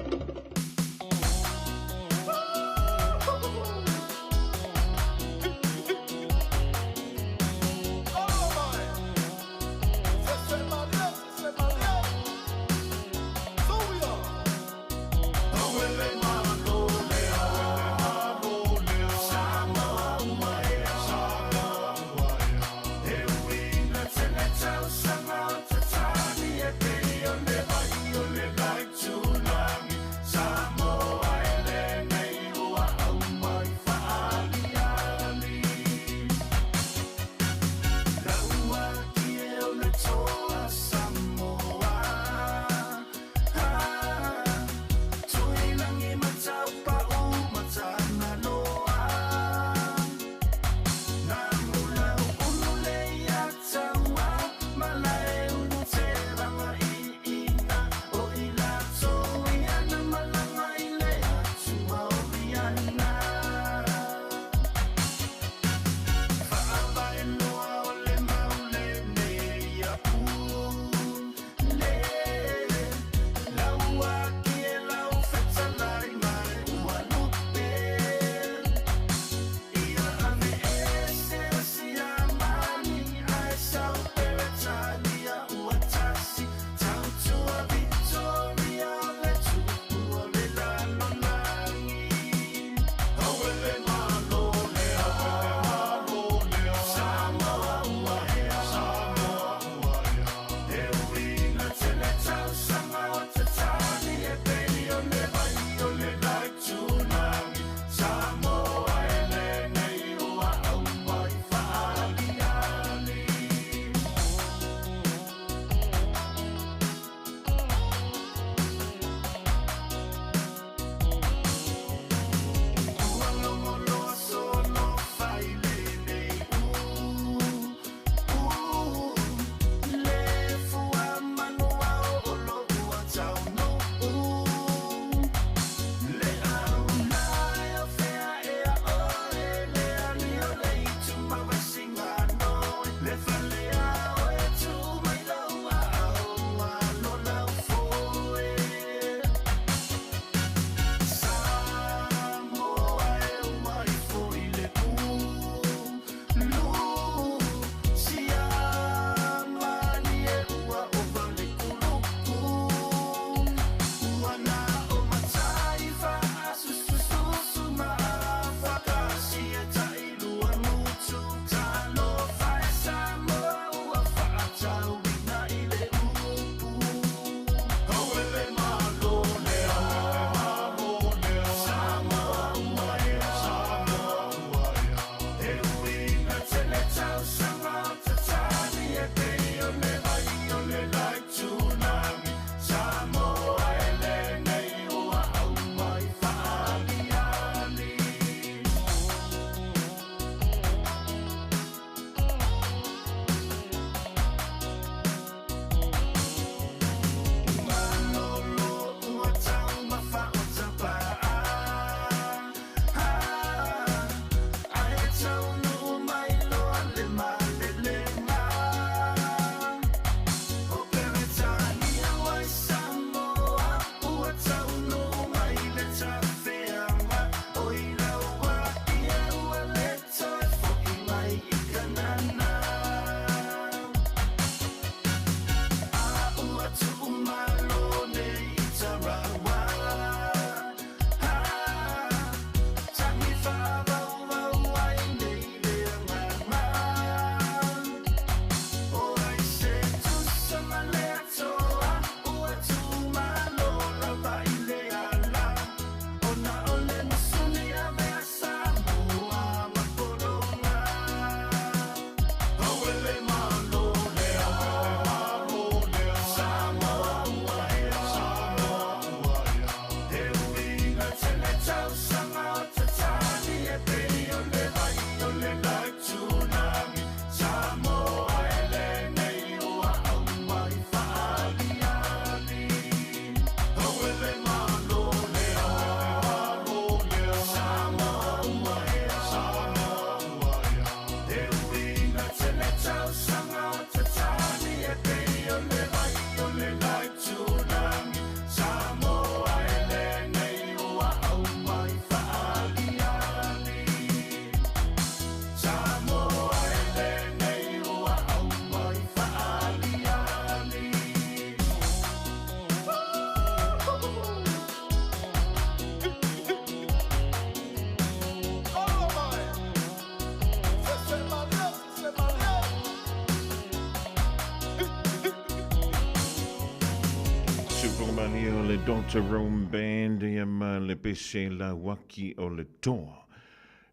Doctor Rome Band ia ma le pese lauaki o le toa.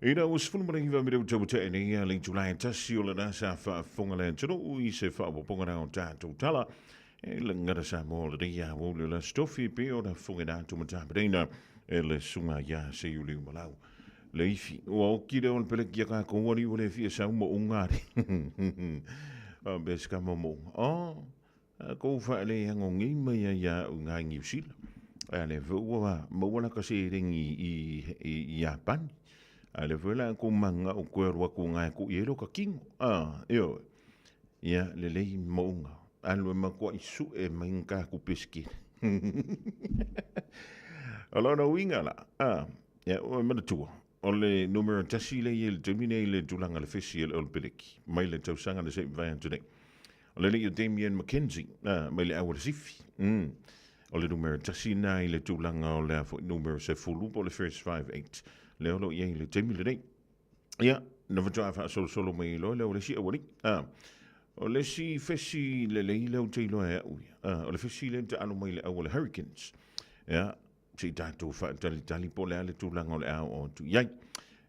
I la ua 19 minute ua tea nei ia le itula e tasi o lena sa faafofoga le atunuu i se faaopoopoga na o tatou tala e le gata Samoa o lenei aoauli o le Aso Tofi pei ona fofogaina atu ma tapenaina e le Susuga ia Seiuli Umalau. Le ifi, ua oki lea o le peleki a kākou alii ua le fia sau mo unga ali. Faapea se kama mo unga. Oh, a kou faaleagogei mai ai ia au i ngai Niu Sila. A lea foi ua maua la ka seleni i, i, i Iapani. A lea foi la kou manga'u koe alu atu ngai ku i ai lo ka kino. A, ioe. Ia, lelei mo'uga. Alu e matua'i su'e mai ni taku pesikini. O lona uiga la, a, ia, ua manatua, o le numera tasi lea i ai i le taimi nei i le tulaga o le fesi a le Olopeleki, mai le tausaga na se i mavae atu nei. O le alii o Damian McKenzie, a, mai le au a le Sifi. Mm. O le numera tasi lena i le tulaga o le a foi numera sefulu po o le first 5-8. Lea o lo o i ai i le taimi lenei. Ia, na faatoa faasolosolo mai ai loa lea o le isi aualii. A, o le isi fesi lelei lea ou te iloa e au ia, a, o le fesi lea na taalo mai i le au o le Hurricanes. Ia, se i tatou faatalitali po o le a le tulaga o le a oo atu i ai.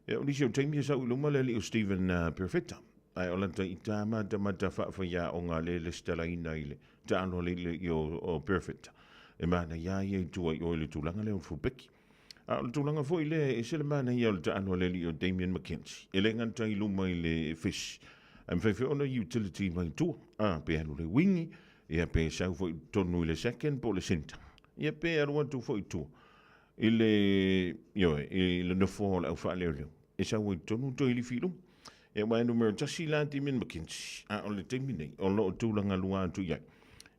Ia, o nisi o taimi e sau i luma le alii o Stephen Perfetta, ae o lata ita matamata faafaiaoga le lesitalaina i le taalo a le alii o Perfetta. E manaia ia i tua i o i le tulaga lea o le fulbeki. A o le tulaga foi lea, e ese le manaia o le taalo a le alii o Damian McKenzie. E le gata i luma i le fish, ae mafai foi ona utility mai tua. A, pe alu le wingi, ia pe sau foi i totonu i le second po o le centre. Ia pe alu atu foi i tua i le, ioe, i le nofoa o le aufaaleoleo. E sau ai i totonu toe lifi i luma. Ia aua e numera tasi la Damian McKenzie, a o le taimi nei, o lo o tulaga lua atu i ai.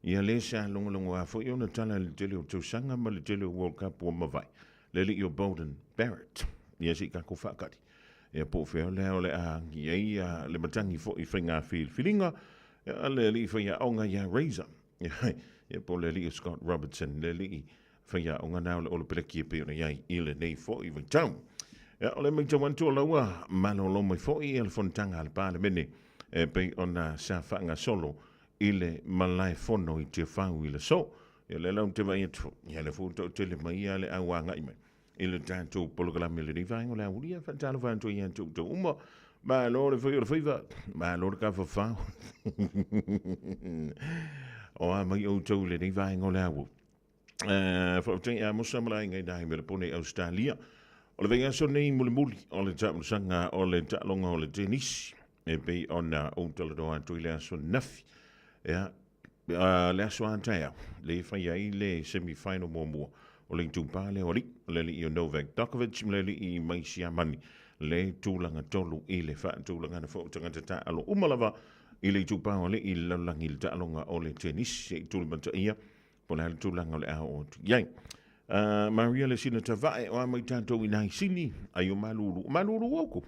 Ia lea sa logologoa foi ona tala i le tele o tausaga ma le tele o World Cup ua mavae, le alii o Beauden Barrett. Ia se i tatou faatali. Ia po o fea lea o le a agi ai ia le matagi foi i faiga filifiliga, ia le alii faiaoga ia Razor. Ia po o le alii o Scott Robertson, le alii faiaoga na o le Olopeleki e pei ona i ai i lenei foi vaitau. Ia, o le matau atu o la ua malolo mai foi ia le fonotaga a le Palemene e pei ona sa faagasolo i le malae fono i Tiafau i le aso. Ia o lea la ou te vaai atu foi, ia lea foi ua toatele mai ia le au agai mai i le tatou polokalame i lenei vaega o le aoauli. Ia faatalofa atu ia te outou uma. Malo le fai o le faiva, malo le tafafao. O a mai outou i lenei vaega o le aoauli. Faafetai ia Musa ma le aiga i nai Melepone i Ausetalia. O le vaiaso nei mulimuli o le taamilosaga o le taaloga o le tenisi e pei ona ou talanoa atu i le aso ananafi. Ia, le aso a taeao, le e fai ai le semi-final muamua o le itupa lea o alii, o le alii o Novak Djokovic ma le alii mai Siamani, le tulaga tolu i le faatulagana foi o tagata taalo uma lava i le itupa o alii i le lalolagi i le taaloga o le tenisi. Se i tulimataia Po o le a le tulaga o le a oo atu i ai. Maria le sina tavae o a mai tatou i nai sini, ai o malulu. O malulu oukou.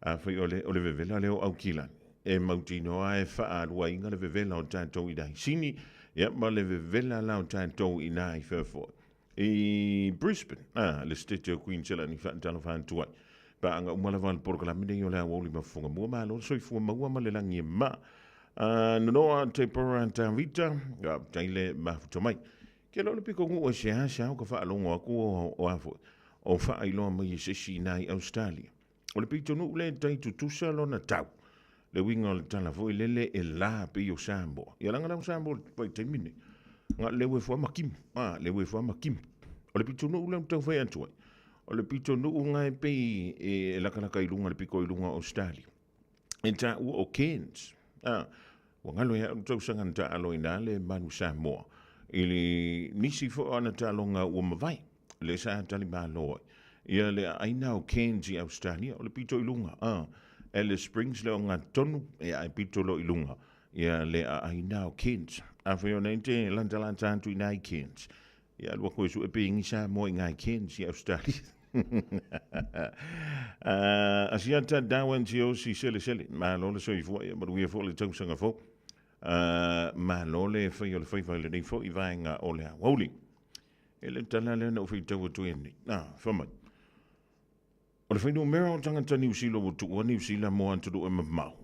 A fai o le, o le vevela lea o Aukilani. E mautinoa e faaluaina le vevela o tatou i nai sini, ia ma le vevela la o tatou i nai fea foi. I Brisbane, a, le State o Queensland i faatalofa atu ai. Paaga uma lava le polokalame nei o le aoauli ma fofoga mua, malo le soifua maua ma le lagi e ma. A, nonoa te pora Tavita, faafetai le mafuta mai. Ke lo le piko nuu e seasea o ka faalogo atu o, o a foi, o faailoa mai e se isi i nai Australia. O le pitonuu lea e tai tutusa lona tau. Le uiga o le tala foi lele e la pei o Samoa. Ia leaga la o Samoa i le vaitaimi lenei, na o le leu e fua ma timu. A, leu e fua ma timu. O le pitonuu lea ou te tau fai atu ai, o le pitonuu na e pei e lakalaka i luga, le pito i luga o Australia. E taua o Cairns. A, ua galo ia au tausaga na taalo ai na le Manu Samoa. I le nisi foi o ana taaloga ua mavae, lea sa tali malo ai. Ia le aina o Cairns i Australia, o le pito i luga, a, Alice Springs le ogatotonu, ia ae pito loa i luga, ia le aina o Cairns. Afai o nei te latalata atu i nai Cairns, ia alu atu e sue pe i Samoa i ngai Cairns i Australia. Asiata Darwin Tiosi Selesele, malo le soifua ia manuia foi le tausaga fou. Malo le fai o le faiva i lenei foi vaega o le aoauli. E le tala lea na ou faitau atu ai nei. Ah, fai mai. O le fuainumera o tagata Niu Sila ua tuua Niu Sila mo atunuu e mamao.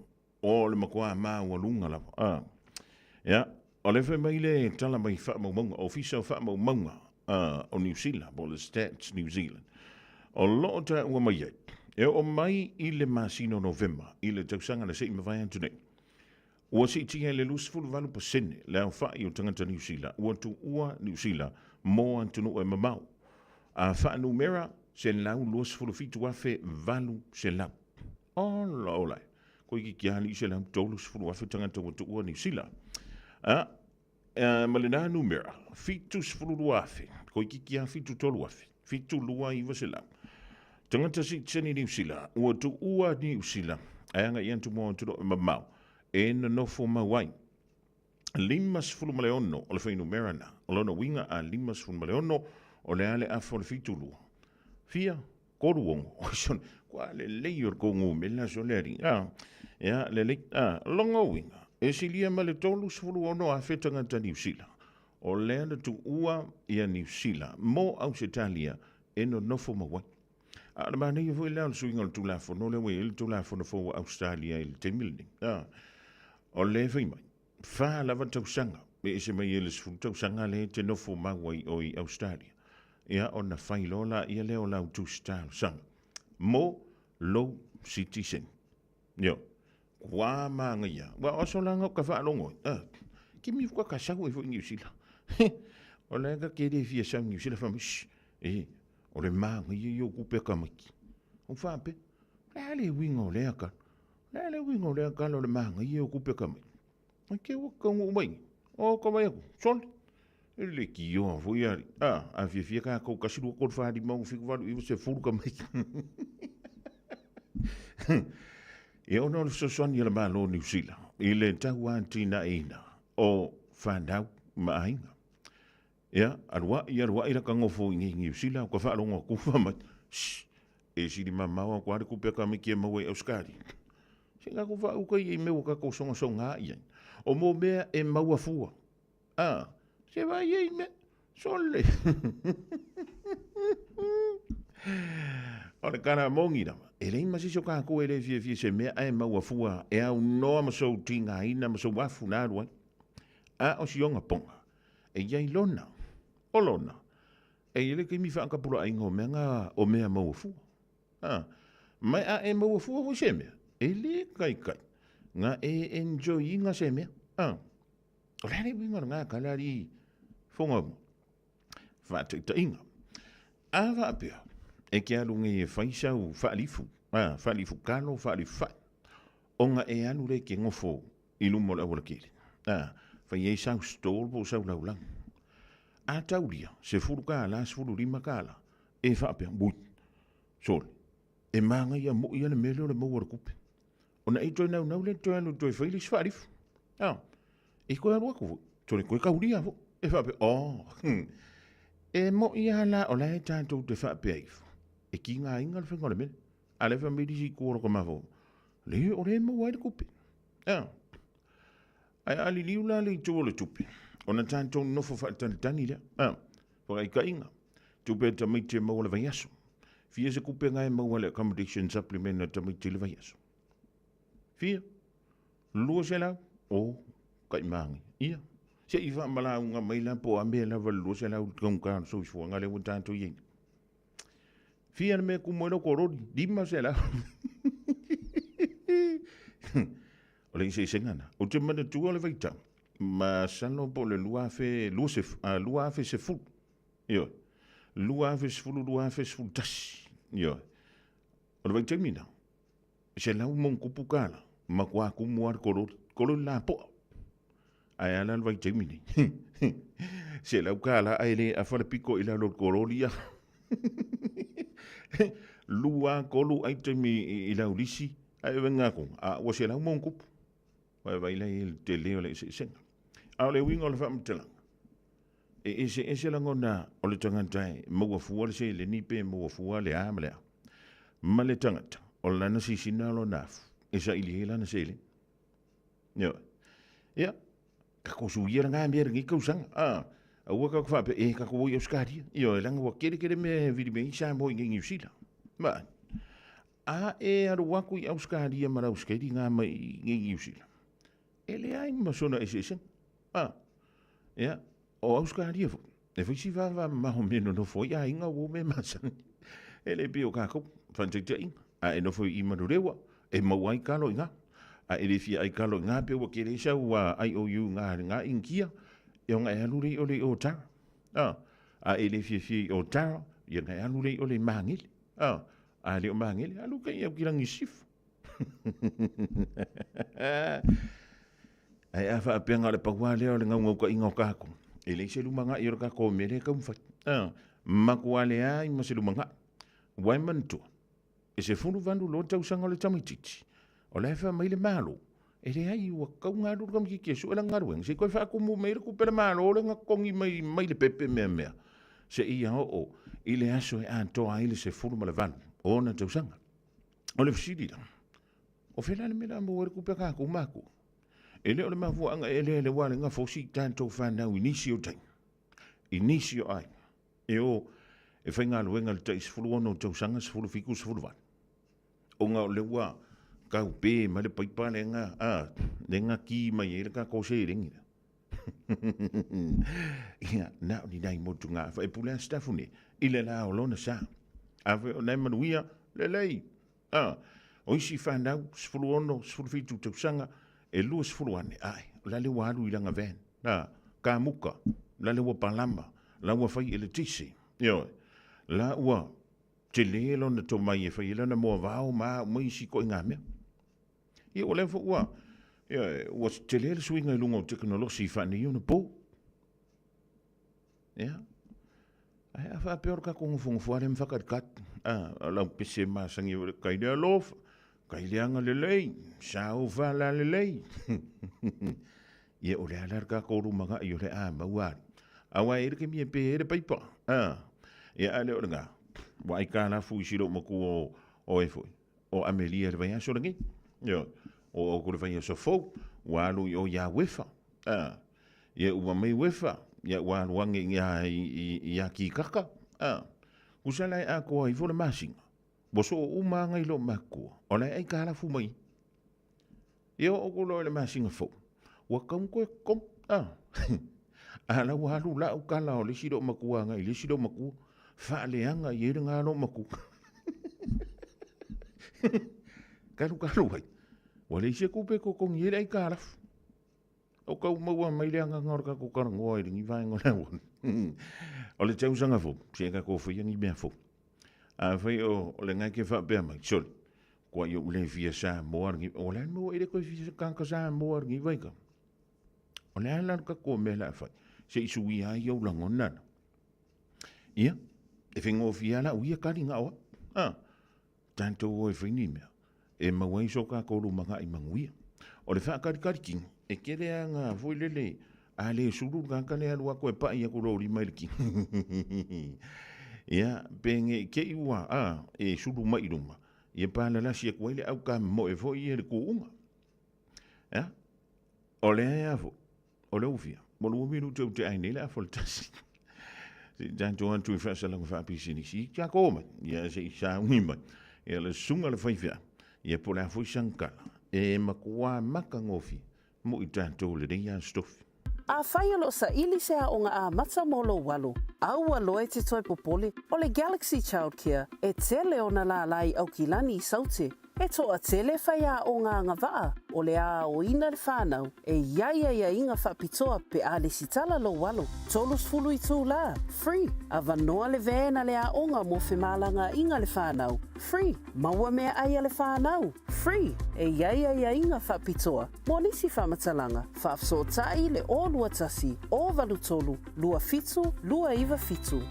O le matua maualuga lava. Ah. Ia. O le fai mai le tala mai faamaumauga, Ofisa o Faamaumauga o Niu Sila, po o le Stats New Zealand, o lo o taua mai ai, e oo mai i le masina o Novema i le tausaga na se i mavae atu nei, ua siitia i le 28% le aofai o tagata Niu Sila ua tuua Niu Sila mo atunuu e mamao, a faanumera 127,800. Ola ola e! Toeitiiti lava alii 130,000 tagata ua tuua Niu Sila. A, ma lena numera, 72,000, toeitiiti lava 73,000, 729 tagata sitiseni Niu Sila ua tuua Niu Sila ae agai atu mo atunuu e mamao e nonofo mau ai. 56 o le fuainumera na, o lona uiga a 56 o le a le afa o le 72? Fia? Kolu ono. Oi sone, kua lelei o le kou numera sole alii. A, ia, lelei. A, lona uiga, e silia ma le 36,000 tagata Niu Sila, o lea na tuua ia Niu Sila mo Ausetalia e nonofo mau ai. A o le manaia foi lea o le suiga o le Tulafono lea ua i ai le Tulafono fou a Ausetalia i le taimi lenei. A, o lea e fai mai, fa lava tausaga e ese mai ai le 10 tausaga lea e te nofo mau ai oe i Ausetalia. Ia ona fai loa laia lea o lau tusi talosaga mo lou sitiseni. Io, kua manaia. Ua oso la ngau ka faalogo ai. Ah, kimi fua ka sau ai foi i Niu Sila. O lea ka ke le fia sau i Niu Sila fai mai, shh, e, o le manaia ia o kupe a tamaiti. Ou faapea, o le a le uiga o lea tala? O le a le uiga o lea tala o le manaia o kupe a tamaiti? Ai ke ua taunuu mai, o ka vai atu, sole. E le kioa foi alii. A, a fiafia kākou, 1, 2, 3, 4, 5, 6, 7, 8, 9, 10 ka mai. Ia ona o le fesoasoani a le Malo o Niu Sila i le tauatinaeina o fanau ma aiga. Ia, aluai, aluai la ka nofo i nei Niu Sila, o ka faalogo atu fa mai, shh, e sili mamao aku a le kupe a tamaiti e maua i Ausetalia. Se tatou faauka ia i mea ua tatou sogasoga i ai. O mo mea e maua fua. A, se vai ia i mea. Sole. O le tala moni lava, e leai ma se isi o tatou e le fiafia i se mea ae maua fua e aunoa ma sou tigaina ma sou afu na alu ai. A o si ona poga, e i ai lona, o lona, e i ai le taimi faatapulaaina o mea na, o mea maua fua. A, ma a e maua fua foi se mea, e le kaikai na e enjoy ina se mea. A, o le a le uiga o lena tala alii fofoga uma? Faataitaiga, a faapea e te alu nei e fai sau faalifu, a, faalifu talo, faalifu fai, ona e alu lea e te nofo i luma o le aualatele, a, fai ai sau stall po o sau laulagi. A taulia, $10, $15, e faapea, ui, sole, e manaia moi lava le mea lea o le maua o le tupe. Ona e toe naunau lea e toe alu e toe fai le isi faalifu. A, e toe alu atu foi, sole, toe taulia foi. E faapea, oh, e moi lava la o la e tatou te faapea ifo, e tigaina le faiga o le mea lea. A o lea e fai mai le isi itu o lota mafaufau, le, o lea e maua ai le tupe. A, ae a liliu la le itu o le tupe, ona tatou nonofo faatalitali lea. A, faataitaiga, tupe a tamaiti e maua i le vaiaso. Fia se tupe na e maua i le accommodation supplement a tamaiti i le vaiaso? Fia? 200? O, taimāgi. Ia, se i faamalauga mai la po o a mea lava le 200 i le taugata o le soifuaga lea ua tatou i ai nei. Fia le mea e tumu ai lau koroli? 500. O le eseesega na. Ou te manatua le vaitau, masalo po o le 2010, ioe, 2010, 2011, ioe. O le vaitaimi na, $100+ matua tumu lava le kololi, kololi lapoa. Ae a la le vaitaimi nei? $100 ae le afa le pito i lalo o le kololi ia. Lua, tolu aitemi i lau lisi, ae vega atu, a ua $100+. Ua e vaai la i ai i le tele o le eseesega. A o le uiga o le faamatalaga, e eseese lagona o le tagata e maua fua le seleni pe maua fua le a ma le a, ma le tagata o lana sisina o lona afu e saili ai lana seleni. Ioe. Ia, tatou suia lena mea i lenei tausaga. A, aua tatou faapea, e tatou o i Ausetalia. Ioe, leaga ua tele tele mea e vili mai ai Samoa i inei i Niu Sila. Ma, a e alu atu i Ausetalia ma lau skeli na mai i inei i Niu Sila, e leai ma sona eseesega. A. Ia, o Ausetalia foi, e fai si vavamamao i mea e nonofo ai aiga ua o mea masani. E le pei o kākou, faataitaiga, a e nofo i Manurewa, e maua ai kalo i ina. A e le fia ai kalo i ina pe ua tele sau IOU i ina i Initia, ia ona e alu lea i ole i Otara. A, a e le fiafia i Otara, ia ona e alu lea i ole i Magele. A, a le o Magele, alu kai i Aukilani i Sisifo. Ae a faapea na o le pau lava lea o le naunautaiga o tatou, e leai se lumanai o le tatou mea lea e taumafai. A, matua leai ma se lumanai. Ua e manatua, e 18 loa tausaga o le tamaitiiti, o la e fai mai le Malo, e leai ua tatau ona alu le tamaitiiti e sue lana galuega, se i toe faatumu mai ai le tupe a le Malo lea na totogi mai mai le pepe mea mea, seia oo i le aso e atoa ai le 18 o ona tausaga. O le fesili la, o fea la le mea o le a maua ai le tupe a tatou matua? E le o le mafuaaga ea lea ua ala ai ona fosi i tatou fanau i nisi o taimi, i nisi o aiga, e o e faigaluega i le tai 16 tausaga, 17, 18, ona o lea ua taupe mai le paipa lea na, a, lea na ki mai ai le tatou seleni lea. Ia, na o ni nai motugaafa e pule a Sitafune i le la o lona sa. Afai o na e manuia, lelei. A, o isi fanau, 16, 17 tausaga, e 20 ane, ae, o la le ua alu i lana van. A, kamuka, la le ua palama, la ua fai eletise. Ioe, la ua tele lona tomai e fai ai lana moavao ma a uma isi ituaiga mea. Ia ua leva foi ua, ia, ua tele le suiga i luga o tekonolosi faaneionapo. Ia, ae a faapea o le tatou nofonofo lava lea ma faatalikatu, a, o lau pese masani foi, kai le alofa, kai le agalelei, saofa la lelei. Ia, o le a la le tatou lumanai o le a maua ali. Aua e i ai le taimi e pe ai le paipa, a, ia a le o lena, ua aitalafu i si lou matua o, o e foi, o Amelia i le vaiaso lenei. Ioe. O atu i le vaiaso fou, ua alu i o ia Uefa. A, ia ua mai Uefa, ia ua alu ane i, i, i, ia Kikaka. A, tusa la e atoa ifo le masina, ua soo uma lava nai lou matua, o la e aitalafu mai. Ia oo atu loa i le masina fou, ua tatau ona toe totogi. A, a la ua alu lau tala o le isi loomatua agai i le isi loomatua, faaleaga i ai lena loomatua. Talu talu ai, ua leai se tupe e totogi ai le aitalafu. O tau maua mai le agaga o le tatou talanoa i lenei vaega o le auala. O le tausaga fou, se tatou faia ni mea fou. Afai o lena e te faapea mai, sole, kua i ou le fia Samoa lenei, o le a le mea ua e le toe fia tagata Samoa i lenei vaitau? O le a la le tatou mea o le a fai, se i suia ai ou lagona la? Ia, e faigofie lava lau ia tali na o au. A, tatou o e fai ni mea e maua ai so tatou lumanai manuia. O le faatalitali kini, e tele lava ina foi lele, a le sulu le tagata lea e alu atu e pai atu lou lima i le kini. Ia, pe ne i te i ua, a, e sulu mai i luma, ia palalasi atu ai le aukamoe foi ia i le tuuga. Ia, o lea foi, o le ufia, ua lua minute ua tea ai nei le afa o le tasi. Se i tatou atu i faasalaga faapisinisi, i tatou mai, ia se i sauni mai. Ia le susuga i le faifeau, ia po o le a foi sana tala, e matua matagofie mo i tatou i lenei Aso Tofi. Afai o lo o saili se aoga amata mo lou alo, aua loa e te toe popole, o le Galaxy Childcare e tele ona lālā i Aukilani i Saute. E toatele faiaoga agavaa o le a aoina le whanau e i ai aiaiga faapitoa pe a lesitala lou alo. 30 itulā, free, avanoa le van a le aoga mo femalagaaiga le whanau, free, maua meaai a le whanau, free, e i ai aiaiga faapitoa mo nisi faamatalaga, faafesootai le 021 083 27 297.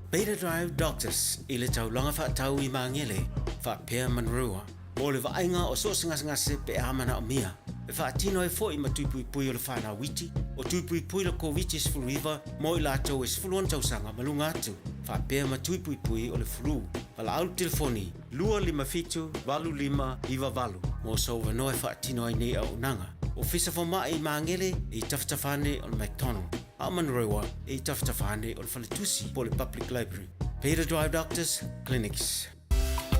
Beta Drive Doctors i le taulaga faatau i Magele, faapea Manurewa, mo le vaaiga o so o se gasegase pe a manaomia. E faatino ai foi ma tui puipui o le whanau iti, o tui puipui le Koviti-19 mo i latou e 16 tausaga ma luga atu, faapea ma tui puipui o le flu. Valaau le telefoni 257 8598 mo sou avanoa e faatino ai nei auaunaga. Ofisa Fomai i Magele e i tafatafa ane o le McDonald, a o Manurewa e i tafatafa ane o le Faletusi po o le Public Library. Beta Drive Doctors Clinics.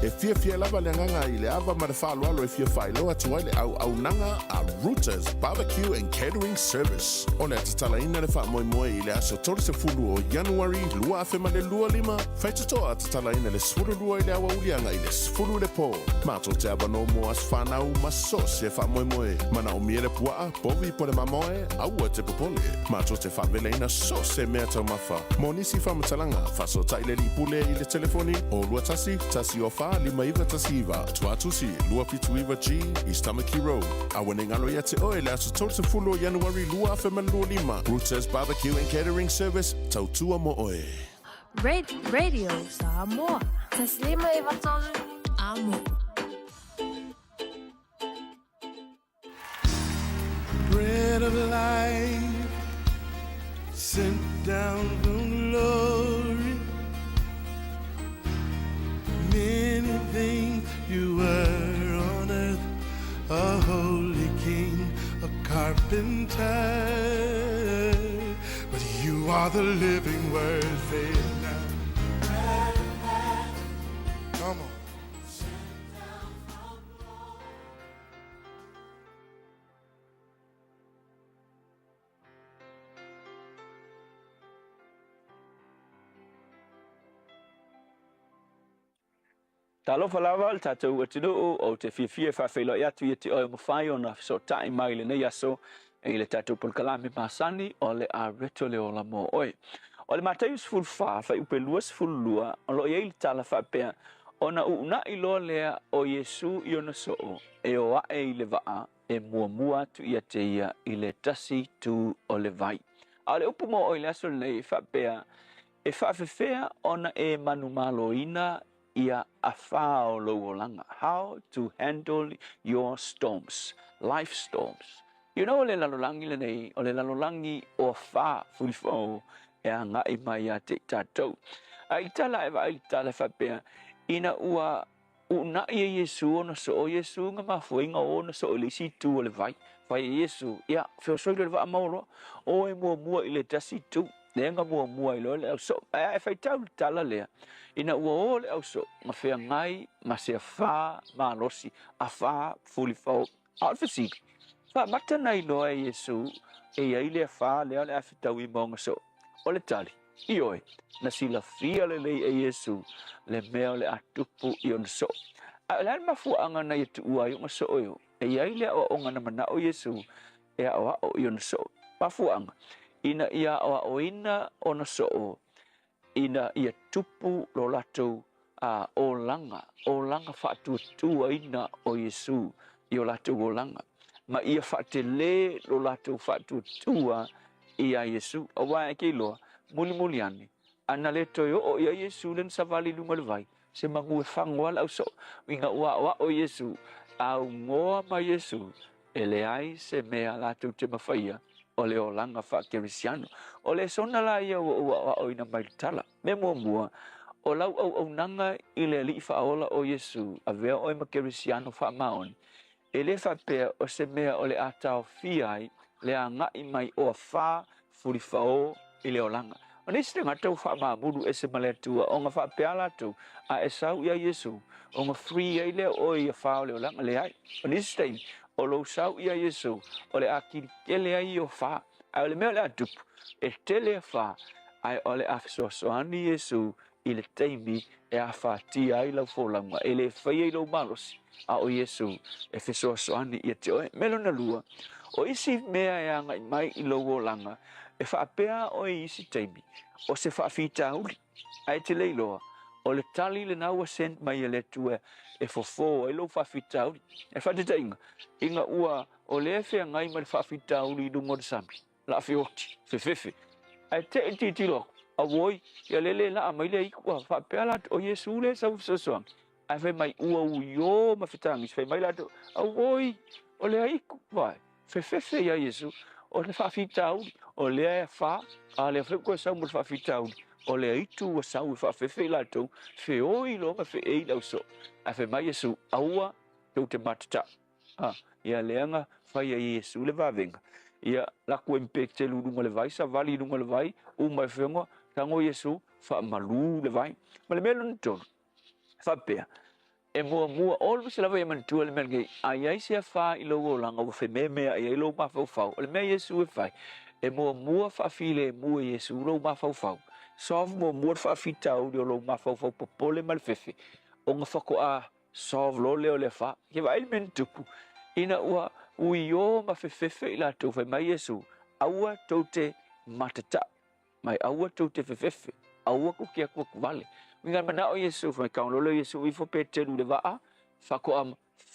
E fiafia lava le agaga i le ava ma le faaaloalo e fia faailoa atu ai le auaunaga a Rooters Barbecue and Catering Service. O le a tatalaina le faamoemoe i le aso 30 o Ianuari 2025, faitotoa tatalaina le 12 i le aoauli agai i le 10 i le po. Matou te avanoa mo aso fanau ma so o se faamoemoe. Manaomia le puaa, povi po le mamoe, aua te popole. Matou te faavelaina so o se mea taumafa. Mo nisi faamatalaga, faasootai le Alii Pule i le telefoni o 21 104 5919, Tuatusi 279G, East Tamaki Road. Aua ne i galo ia te oe le aso 30 o Ianuari 2025, Rooters Barbecue and Catering Service, tautua mo oe. Radio Samoa. 153 Amo. Bread of life sent down from glory. Many things you were on earth, a holy king, a carpenter. But you are the living word, say it now. Come on. Talofa lava le tatou atunuu, ou te fiafia e faafeiloai atu ia te oe ua mafai ona fesootai mai i lenei aso i le tatou polokalame masani o le Areto le Ola mo Oe. O le Mataio 14, fuaiupe 22, o lo o i ai le tala faapea, Ona uunai loa lea o Iesu i ona soo e o ae i le vaa e muamua atu ia te ia i le tasi itu o le vai. A o le upu mo oe i le aso lenei e faapea, E faafefea ona e manumaloina ia afā o lou olaga, how to handle your storms, life storms. You know o le lalolagi lenei, o le lalolagi o afā fulifou e agai mai ia te i tatou. A i tala e vaai i le tala e faapea, ina ua uunai e Iesu ona soo Iesu nga mafuaiga o ona soo i le isi itu o le vai. Fai e Iesu, ia, feosoi loa le vaa maoloa, o e muamua i le tasi itu. Lea nga muamua ai loa le au soo. Ae a e faitau le tala lea, ina ua o le au soo, nga feagai ma se afā malosi, afā fulifao. A o le fesili, faamata na iloa e Iesu e i ai le afā lea o le a fetaui ma ona soo? O le tali, Ioe, na silafia lelei e Iesu le mea o le a tupu i ona soo. A o le a le mafuaaga na ia tuua ai ona soo e o? E i ai le aoaoga na manao Iesu e aoao i ona soo. Mafuaaga, ina ia aoaoina ona soo ina ia tupu lo latou olaga, olaga faatuatuaina o Iesu i o latou olaga, ma ia faatele lo latou faatuatua iā Iesu. Aua e ke iloa, mulimuli ane, a na le toe oo i ai Iesu lea na savali i luga o le vai, se magu e fagoa le ausoo, ina ua aoao Iesu, augoa mai Iesu, E leai se mea latou te mafaia o le olaga faakerisiano. O le sona la ia ua ou aoaoina mai le tala. Mea muamua, o lau auaunaga i le Alii Faaola o Iesu, avea oe ma kerisiano faamaoni, e le faapea o se mea o le a taofia ai le agai mai o afā fulifao i le olaga. O nisi tagata ua faamamulu ese ma le Atua ona faapea latou, a e sau ia Iesu, ona free ai lea o oe i afā o le olaga. Leai. O nisi taimi, o lou sau ia Iesu, o le a kilikele ai i o fā. Ae o le mea o le a tupu, e tele afā, ae o le a fesoasoani Iesu i le taimi e afatia ai lau folauga, e le faia i lou malosi, a o Iesu e fesoasoani ia te oe. Mea lona lua, o isi mea e agai mai i lou olaga, e faapea oe i isi taimi, o se faafitauli, ae e te le iloa, o le tali lena ua send mai e le Atua e fofo ai lou faafitauli. E faataitaiga, ina ua o lea e feagai ma le faafitauli i luga o le sami, la feoti, fefefe. Ae te i tilotilo aku, auoi, ia le le laa mai le aiku, ua faapea latou, o Iesu lea e sau e fesoasoani. Ae fai mai, ua uiō ma fetagisi, fai mai latou, auoi, o le aiku, vae, fefefe ia Iesu, o le faafitauli, o lea e afā, a lea foi ua toe sau ma le faafitauli, o le aitu ua sau e faafefe i latou, feoi loa ma feei le ausoo. Ae fai mai Iesu, aua tou te matatau. A, ia lea na fai ai e Iesu le vavega, ia laku ai ma Petelu i luga o le vai, savali i luga o le vai, uma e feoga, tago Iesu, faamalu le vai. Ma le mea lona tolu, e faapea, E muamua, always lava ia manatua le mea lenei, a i ai se afa i lou olaga ua fememea'i ai lou mafaufau, o le mea a Iesu e fai, e muamua faafilemu e Iesu lou mafaufau. Solve muamua le faafitauli o lou mafaufau popole ma le fefe, ona faatoa solve loa lea o le afa. Ke vaai le mea na tupu, ina ua uiō ma fefefe i latou, fai mai Iesu, Aua tou te matata'u. Mai aua tou te fefefe, aua tou te atuatu vale. Uiga manao Iesu, fai mai loa lea o Iesu ifo Petelu i le vaa, faatoa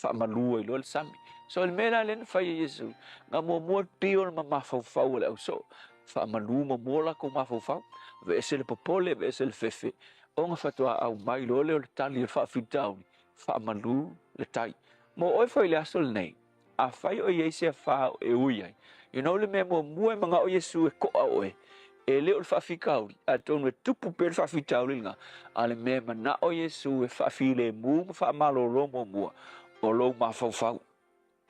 faamalu ai loa le sami. So le mea la lea na fai e Iesu, na muamua pio le mafaufau o le ausoo, faamalu muamua o latou mafaufau, aveese le popole, aveese le fefe, ona faatoa aumai loa lea o le tali o le faafitauli, faamalu le tai. Mo oe foi i le aso lenei, Afai o i ai se afa o e ui ai, you know le mea muamua e manao Iesu e koa oe, e le o le faafitauli, atonu e tupu pea le faafitauli lena, a o le mea e manao Iesu e faafilemu ma faamalolo muamua, o lou mafaufau.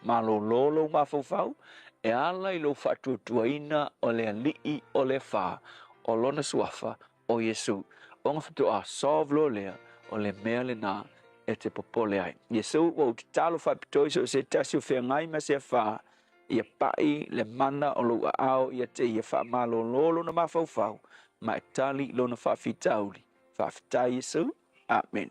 Malolo lou mafaufau e ala i lou faatuatuaina o le Alii o le afa, o Lona Suafa, o Iesu, ona faatoa solve loa lea o le mea lena e te popole ai. Iesu, ua ou tatalo faapitoa i so o se tasi o feagai ma se afa, ia paʻi le mana o lou aao ia te ia faamalolo lona mafaufau ma e tali i lona faafitauli. Faafetai Iesu. Amene.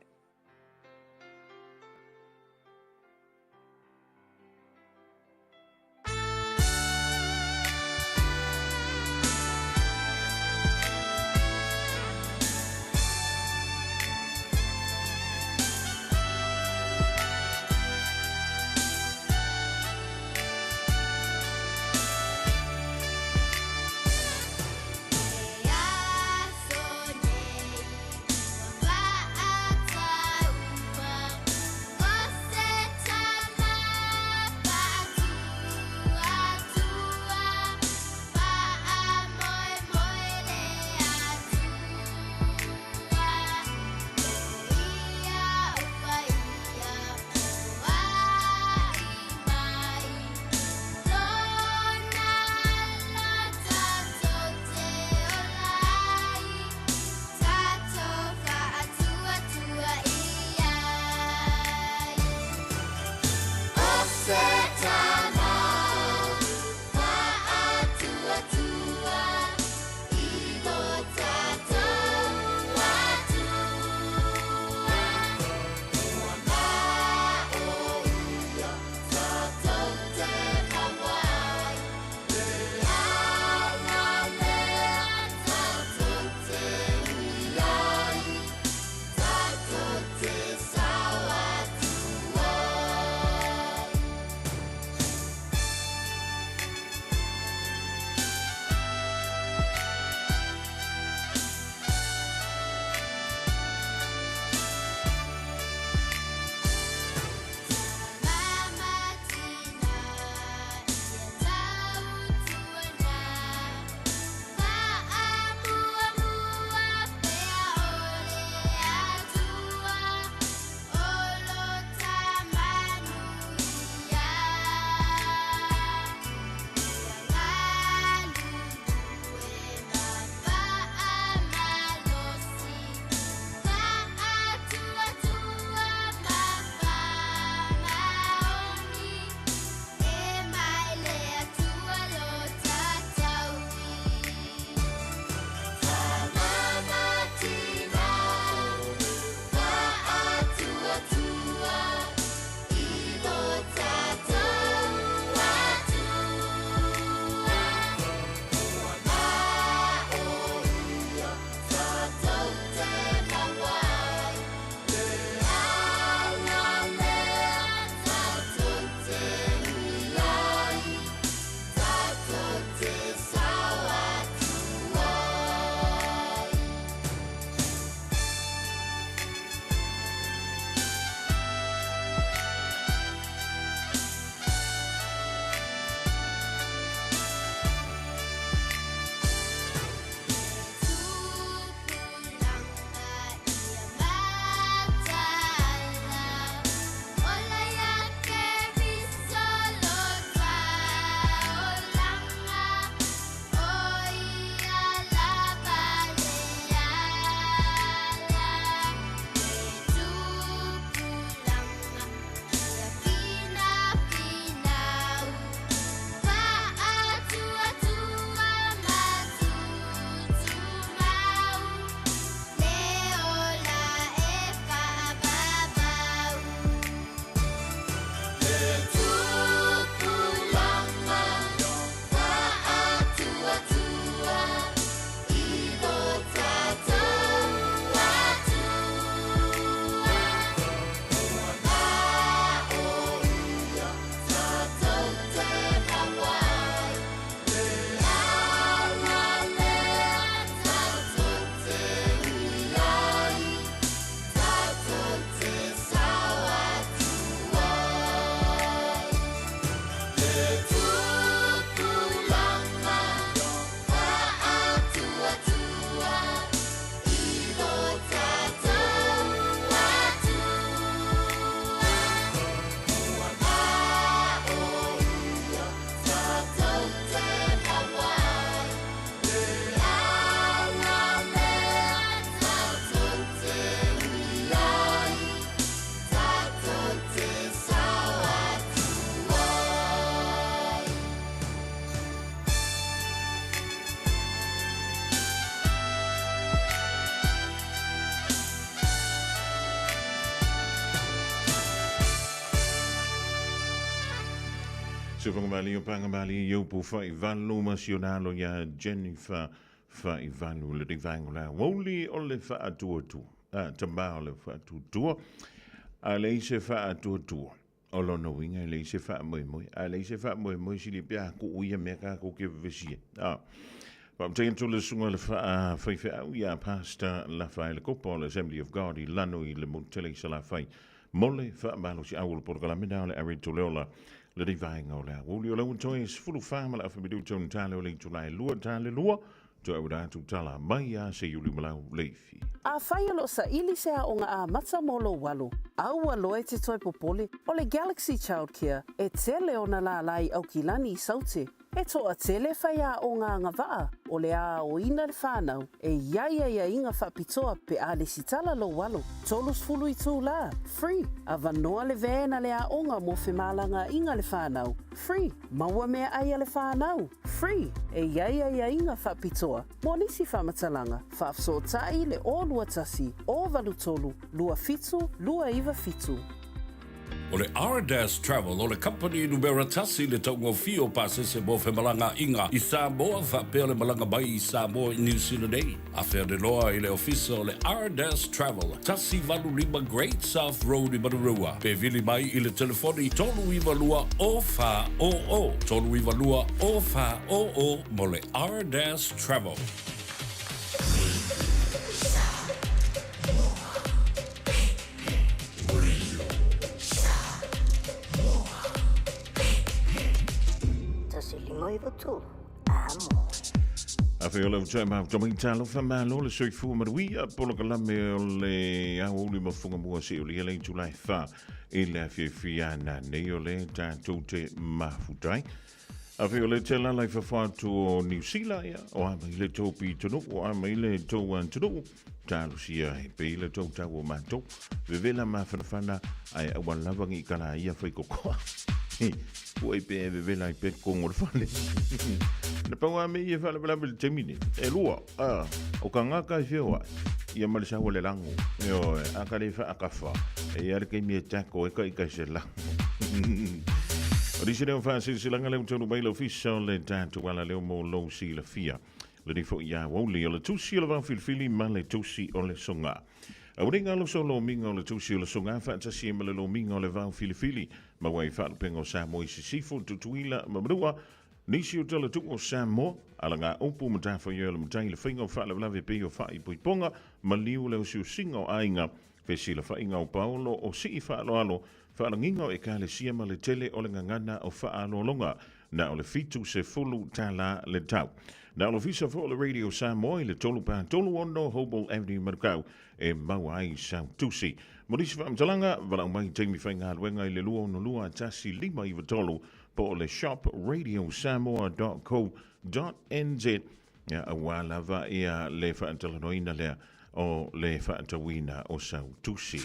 Sufangamali o Pangamali i upu faivalu ma si ona alo ia Jennifer Faivalu le rivaenga la aoauli o le faatuatua. A, tama o le faatuatua. A leai se faatuatua, o lona uiga e leai se faamoemoe. A leai se faamoemoe, sili pe a tuu ia mea tatou te vevesi ai. A, faafetai atu le susuga i le faafaifeau ia Pastor Lafaele Kopa o le Assembly of God i Lano i le Motutele i Salafai mo le faamalosiau o le polokalame na o le Areto Leola lenei vaega o le aoauli. O lea ua toe 14 ma le afa minuta ona tale o le itula e 2 tale 2, toe auina atu tala mai ia Seiuli Malau Leifi. Afai o lo o saili se aoga amata mo lou alo, aua loa e te toe popole, o le Galaxy Childcare e tele ona lālā i Aukilani i Saute. E toatele faiaoga agavaa o le a aoina le whanau e i ai aiaiga faapitoa pe a lesitala lou alo. 30 itulā, free, avanoa le van a le aoga mo femalagaaiga le whanau, free, maua meaai a le whanau, free, e i ai aiaiga faapitoa mo nisi faamatalaga, faafesootai le 021 083 27 297. O le Ardas Travel o le kamupani numera tasi i le taugofie o pasese mo femalagaaiga i Samoa faapea le malaga mai i Samoa i Niu Sila nei. Afe ane loa i le ofisa o le Ardas Travel, 185 Great South Road i Manurewa, pe vili mai i le telefoni 392 0400, 392 0400 mo le Ardas Travel. Afai o le utai mau tamai talofa malo le soifua manuia polokalame o le aoauli ma fugamua se o le le itula e fa i le afiafia nanei o le tatou te mafutai. Afai o le te lala i fafo atu o Niu Sila, ia, o a mai le tou pitonuu, o a mai le tou atunuu, talosia e pei le tou tau o matou, vevela mafanafana, ae aua lava ne i kala ia fai kokoa. Ua i pe e vevela ai pe kongo le fale. Na pau a me ia faalavelave le taimi nei. E lua, a, o ka ngaka e whioa, ia ma le saua le lango. Ioe, a ka le whaakafa, e ia le keimi e tako e ka i kai se lango. O nisi lea o faasilasilaga lea ua taunuu mai le Ofisa o le tatou Alaleo mo lou silafia. Lenei foi ia aoauli o le Tusi o le Vaofilifili ma le Tusi o le Soga. Aua ne i galoso lomiga o le Tusi o le Soga faatasi ai ma le lomiga o le Vaofilifili. Maua ai faalupega o Samoa i Sisifo, Tutuila ma Manua. Nisi o talatuu o Samoa, alagaupu, matafaioi o le matai, le faiga o faalavelave pei o faaipoipoga, maliu le osiosiga o aiga, Fesilafaiga o Paolo o sii faaaloalo, faalagiga o Ekalesia ma le tele o le gagana o faaaloaloga, na o le $70 le tau. Na o le Ofisa foi o le Radio Samoa i le 3 pa 3 6 Hobel Avenue Manukau e maua ai sau tusi. Mo nisi faamatalaga, valaau mai i taimi faigaluega i le 262 1593 po o le shop radiosamoa.co.nz aua lava ia le faatalanoaina lea o le faatauina o sau tusi.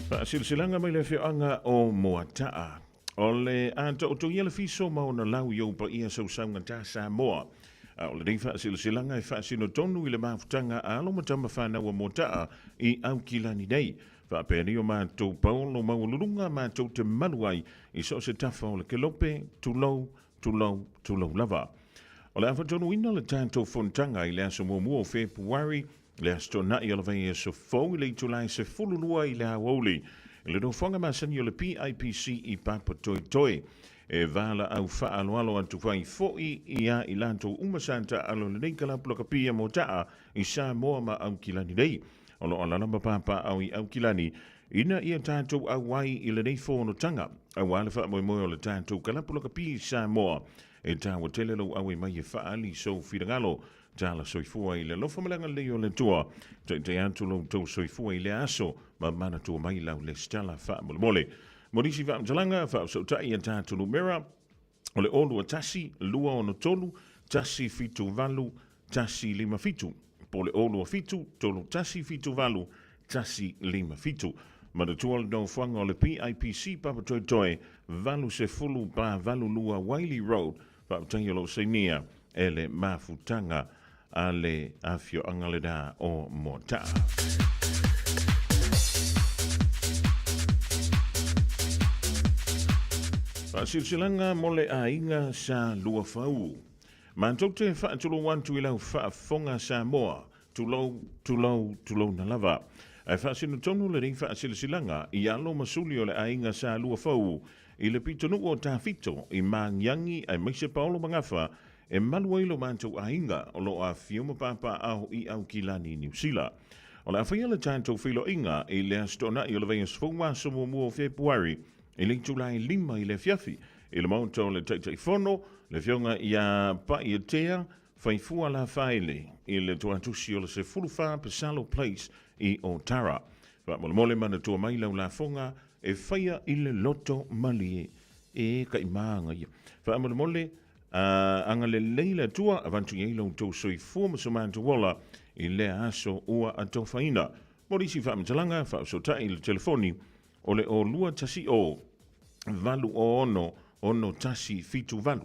Faasilasilaga mai le afioaga o Moataa. O le a taotoia le fiso ma ona lau i ou paia sausaugata Samoa. A o lenei faasilasilaga e faasino tonu i le mafutaga a alo ma tama fanau a Moataa i Aukilani nei. Faapea nei o matou paolo maualuluga matou te malu ai i so o se tafa o le kelope, tulou, tulou, tulou lava. O le a faataunuuina le tatou fonotaga i le aso muamua o Fepuari, le Aso Toonai o le vaiaso fou i le itula e 12 i le aoauli, i le nofoaga masani o le PIPC i Papatoetoe. E valaau faaaloalo atu ai foi ia i latou uma sa taaalo i lenei kalapu lakapi mo taa i Samoa ma Aukilani nei. O lo o alaala ma papaaao i Aukilani ina ia tatou auai i lenei fonotaga aua le faamoemoe o le tatou kalapu lakapi i Samoa. E taua tele lou auai mai e faaali sou finagalo. Tala soifua i le alofa ma le agalelei o le Atua. Taitai atu lo outou soifua i lea aso ma manatua mai lau lesitala faamolemole. Mo nisi faamatalaga, faafesootai i a tatou numera o le 021 263 178 157 po o le 027 3178 157. Manatua le nofoaga o le PIPC Papatoetoe 80 pa 82 Wylie Road, faafetai o lo o sainia e le mafutaga a le afioaga lena o Moataa. Faasilasilaga mo le aiga sa Luafau. Matou te faatulou atu i lau faafofoga Samoa, tulou, tulou, tulouna lava. Ae faasino tonu lenei faasilasilaga i alo ma suli o le aiga sa Luafau i le pitonuu o Tafito i Magiagi aemaise Paolo Magafa e malu ai lo matou aiga o lo o afifio ma papaaao i Aukilani, Niu Sila. O le a faia le tatou feiloaiga i le Aso Toonai o le vaiaso fou aso muamua o Fepuari i le itula e 5 i le afiafi i le Maota o le Taitaifono, le Afioga ia Pa'iatea Faifua Lafaele i le Tuatusi o le 14 Pesalo Place i Otara. Faamolemole manatua mai lau lafoga e faia i le loto malie e kaimaga ia. Faamolemole agalelei le Atua avatu i ai lo outou soifua ma so matou ola i lea aso ua atofaina. Mo nisi faamatalaga, faafesootai i le telefoni o le 0210 806 6178.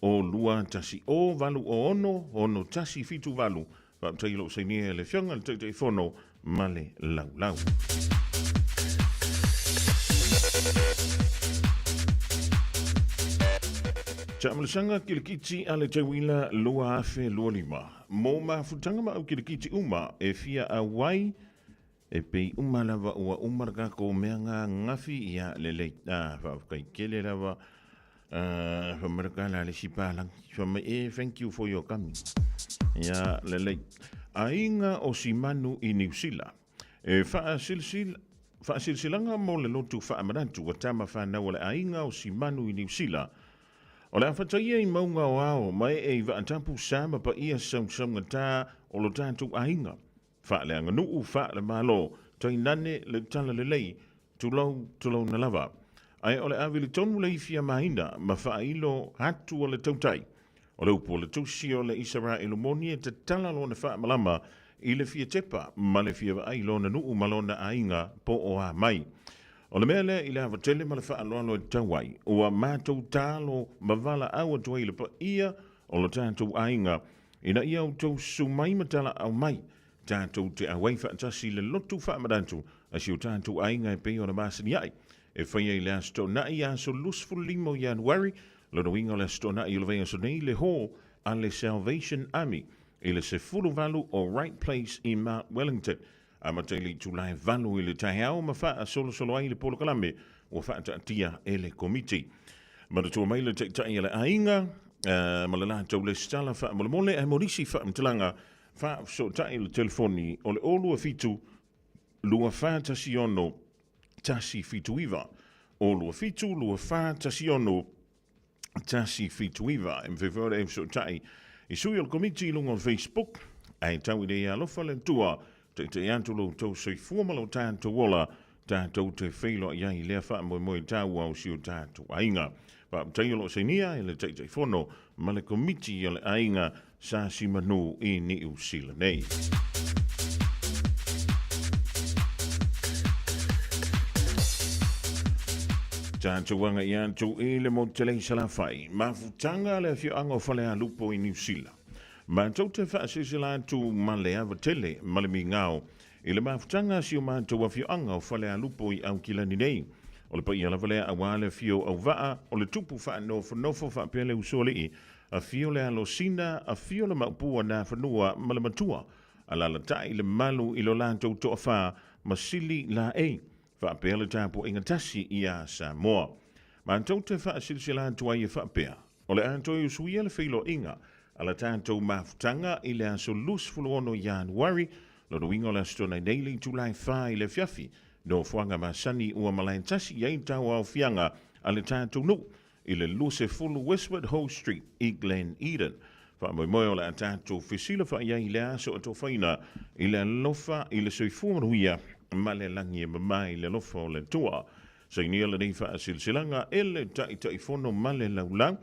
0210 806 6178. Faafetai i lou sainia e le Afioga i le Taitaifono ma le Laulau. Taamilosaga Kilikiti a le Teuila 2025. Mo mafutaga ma au kilikiti uma e fia auai E pei uma lava ua uma le tatou mea gagafi ia lelei. Ah, faafetai tele lava. Ah, fai mai le tala a le isi palagi. Fai mai, eh, thank you for your coming. Ia, lelei. Aiga o Simanu i Niu Sila. E faasilasila Faasilasilaga mo le lotu faamanatu a tama fanau a le aiga o Simanu i Niu Sila. O le a fataia i mauga o ao ma ee i vaatapu sa ma paia sausaugata o lo tatou aiga. Faaleaganuu, faalemalo, tainane le talalelei, tulou, tulouna lava. Ae o le a vili tonu le ifi a Maina ma faailo atu a le tautai. O le upu a le Tusi o le Isaraelu moni e tatala lona faamalama i le fia tepa ma le fia vaai lona nuu ma lona aiga po o a mai. O le mea lea i le ava tele ma le faaaloalo e tatau ai, ua matou talo ma valaau atu ai i le paia o lo tatou aiga Ina ia outou susu mai ma talaau mai, tatou te auai faatasi i le lotu faamanatu a si o tatou aiga e pei ona masani ai, e faia i le Aso Toonai, aso 25 o Ianuari, lona uiga o le Aso Toonai o le vaiaso nei, le Hall a le Salvation Army i le 18 o Wright Place i Mount Wellington. Amata i le itula e 8 i le taeao ma faasolosolo ai le polokalame ua faataatia e le Komiti. Manatua mai le taitai a le aiga ma le latou lesitala faamolemole ae mo nisi faamatalaga faafesootai i le telefoni o le 027 2416 179 027 2416 179. E mafai foi ona e fesootai i sui o le Komiti i luga o le Facebook, ae tau ina ia alofa le Atua, taitai atu lo outou soifua ma lo tatou ola, tatou te feiloai ai i lea faamoemoe taua o si o tatou aiga. Faafetai o lo o sainia e le Taitaifono ma le Komiti o le Aiga sa Simanu i Niu Sila nei. Tatou agai atu i le motu i Salafai, mafutaga a le afioaga o Falealupo i Niu Sila. Matou te faasilasila atu ma le ava tele ma le migao i le mafutaga a si o matou afioaga o Falealupo i Aukilani nei. O le paia lava lea aua le afio o Auvaa, o le tupu faanofonofo faapea le usoalii Afio le Alosina, afio le Maopu a Nafanua ma le Matua, alalatai le malu i lo latou toafa ma sili laei, faapea le tapuaiga tasi iā Samoa. Matou te faasilasila atu ai e faapea, o le a toe usuia le feiloaiga a la tatou mafutaga i le aso 26 Ianuari, lona uiga o le Aso Toonai nei le itula e 4 i le afiafi, nofoaga masani ua malae tasi i ai le tauaofiaga a le tatou nuu i le 20 Westward Ho Street i Glen Eden. Faamoemoe o le a tatou fesilafai ai i le aso atofaina i le alofa i le soifua manuia ma le lagi e mama i le alofa o le Atua. Sainia lenei faasilasilaga e le Taitaifono ma le Laulau.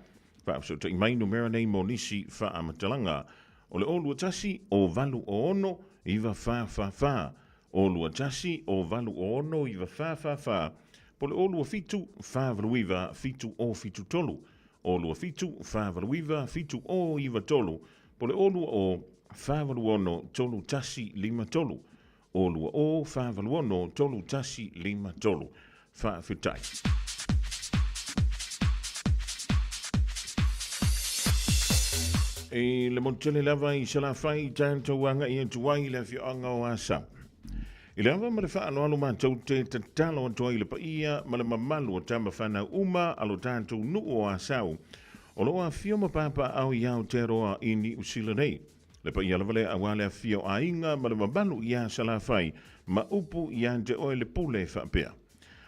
Faafesootai mai numera nei mo nisi faamatalaga. O le 021 086 9444 021 086 9444 po o le 027 489 7073, 027 489 7093, po o le 020 486 3153, 020 486 3153. Faafetai. I le motu tele lava i Salafai tatou agai atu ai i le afioaga o Asau. I le ava ma le faaaloalo matou te tatalo atu ai i le paia ma le mamalu o tama fanau uma a lo tatou nuu o Asau o lo o afifio ma papaaao i Aotearoa i Niu Sila nei. Le paia lava lea aua le afifio o aiga ma le mamalu iā Salafai ma upu ia te oe le pule faapea.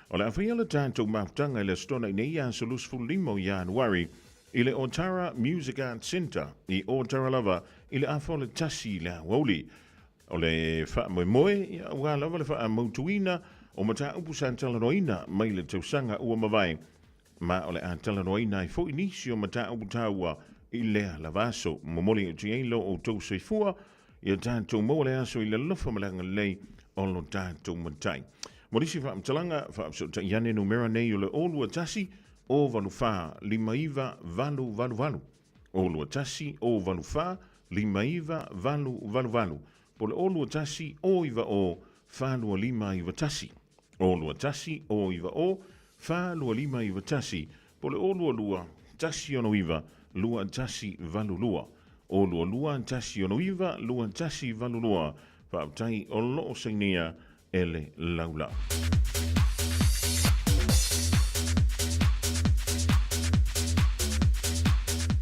O le a faia le tatou mafutaga i le Aso Toonai nei aso 25 o Ianuari i le Otara Music Arts Centre i Otara lava i le afa o le tasi i le aoauli. O le faamoemoe, ia, aua lava le faamautuina o mataupu sa talanoaina mai le tausaga ua mavae, ma o le a talanoaina ai foi nisi o mataupu taua i lea lava aso. Momoli atu i ai lo outou soifua, ia tatou maua le aso i le alofa ma le agalelei o lo tatou Matai. Mo nisi faamatalaga, faafesootai ane numera nei o le 021 084 59888. 021 084 59888 po o le 021 090 42591. 021 090 42591 po o le 022 169 2182. 022 169 2182. Faafetai o lo o sainia e le laulau.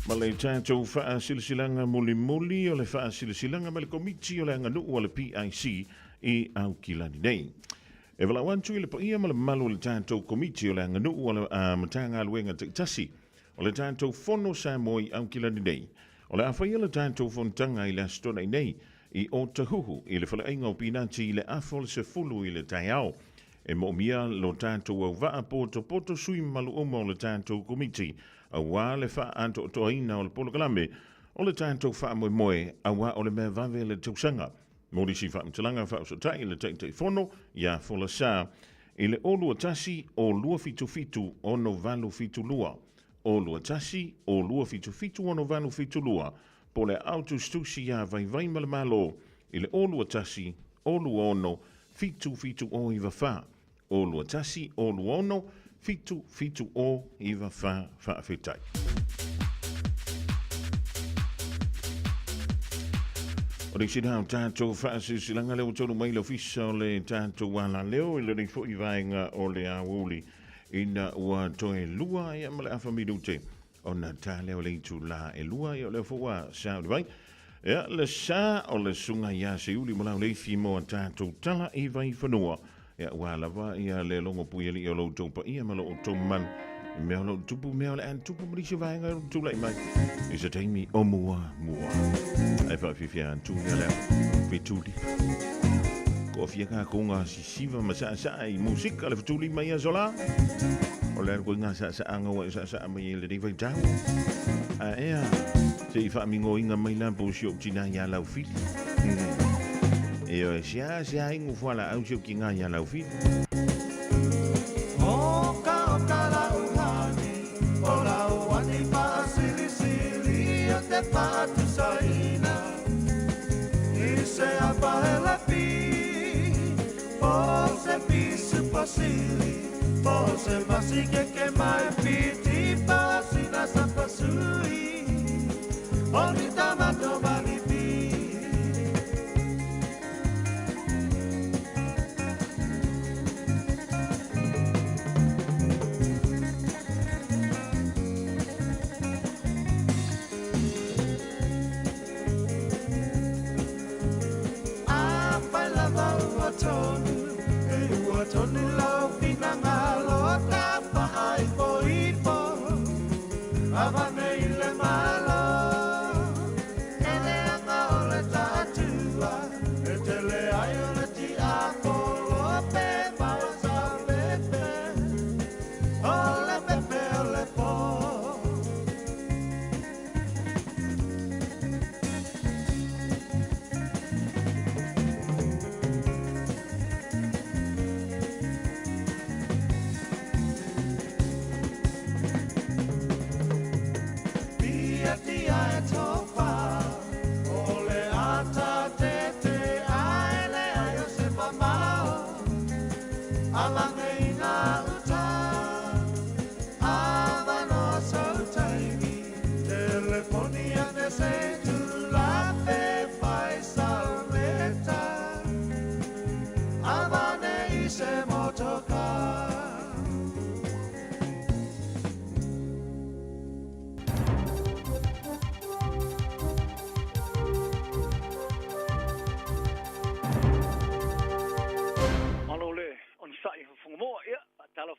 Ma le tatou faasilasilaga mulimuli o le faasilasilaga mai le Komiti o le Aganuu a le PIC i Aukilani nei. E valaau atu i le paia ma le mamalu o le tatou Komiti o le Aganuu a le Matagaluega taitasi o le tatou Fono Samoa i Aukilani nei. O le a faia le tatou fonotaga i le Aso Toonai nei i Otahuhu i le faleaiga o Pinati i le afa o le 10 i le taeao. E moomia lo tatou auvaa potopoto sui mamalu uma o le tatou Komiti aua le faaatoatoaina o le polokalame o le tatou faamoemoe aua o le mea vave le tausaga. Mo nisi faamatalaga faaosootai i le Taitaifono ia Folasa i le 021 277 6872, 021 277 6872, po o le aao tusitusi iā Vaivai ma le Malo i le 021 026 7794, 021 026 7794. Faafetai. O le isi lea o tatou faasilasilaga lea ua taunuu mai le ofisa o le tatou alaleo i lenei foi vaega o le aoauli ina ua toe lua ia ma le afa minute Ona ta lea o le itulā e lua, ia o lea foi ua sauni mai. Ia, le sa o le susuga ia Seiuli Malauleifi mo a tatou tala i Vaifanua. Ia, ua lava ia le logo puialii o lo outou paia ma lo outou mamalu. I mea o lo o tupu, mea o le a tupu ma nisi vaega o tulai mai. I se taimi o mua mua. Ai whaafiafia atu ia lea fetuli. Ko afia ka ko ngā sisiva ma saa saa i musika le fetuli mai aso la. O le ko ngā saa saa ngā wai saa saa mai i le nei vaitau. A ea, se i whaamingoinga mai la po si o tina ia lau fili. E oe, sia sia ingu fuala au si o ki ngā ia lau fili.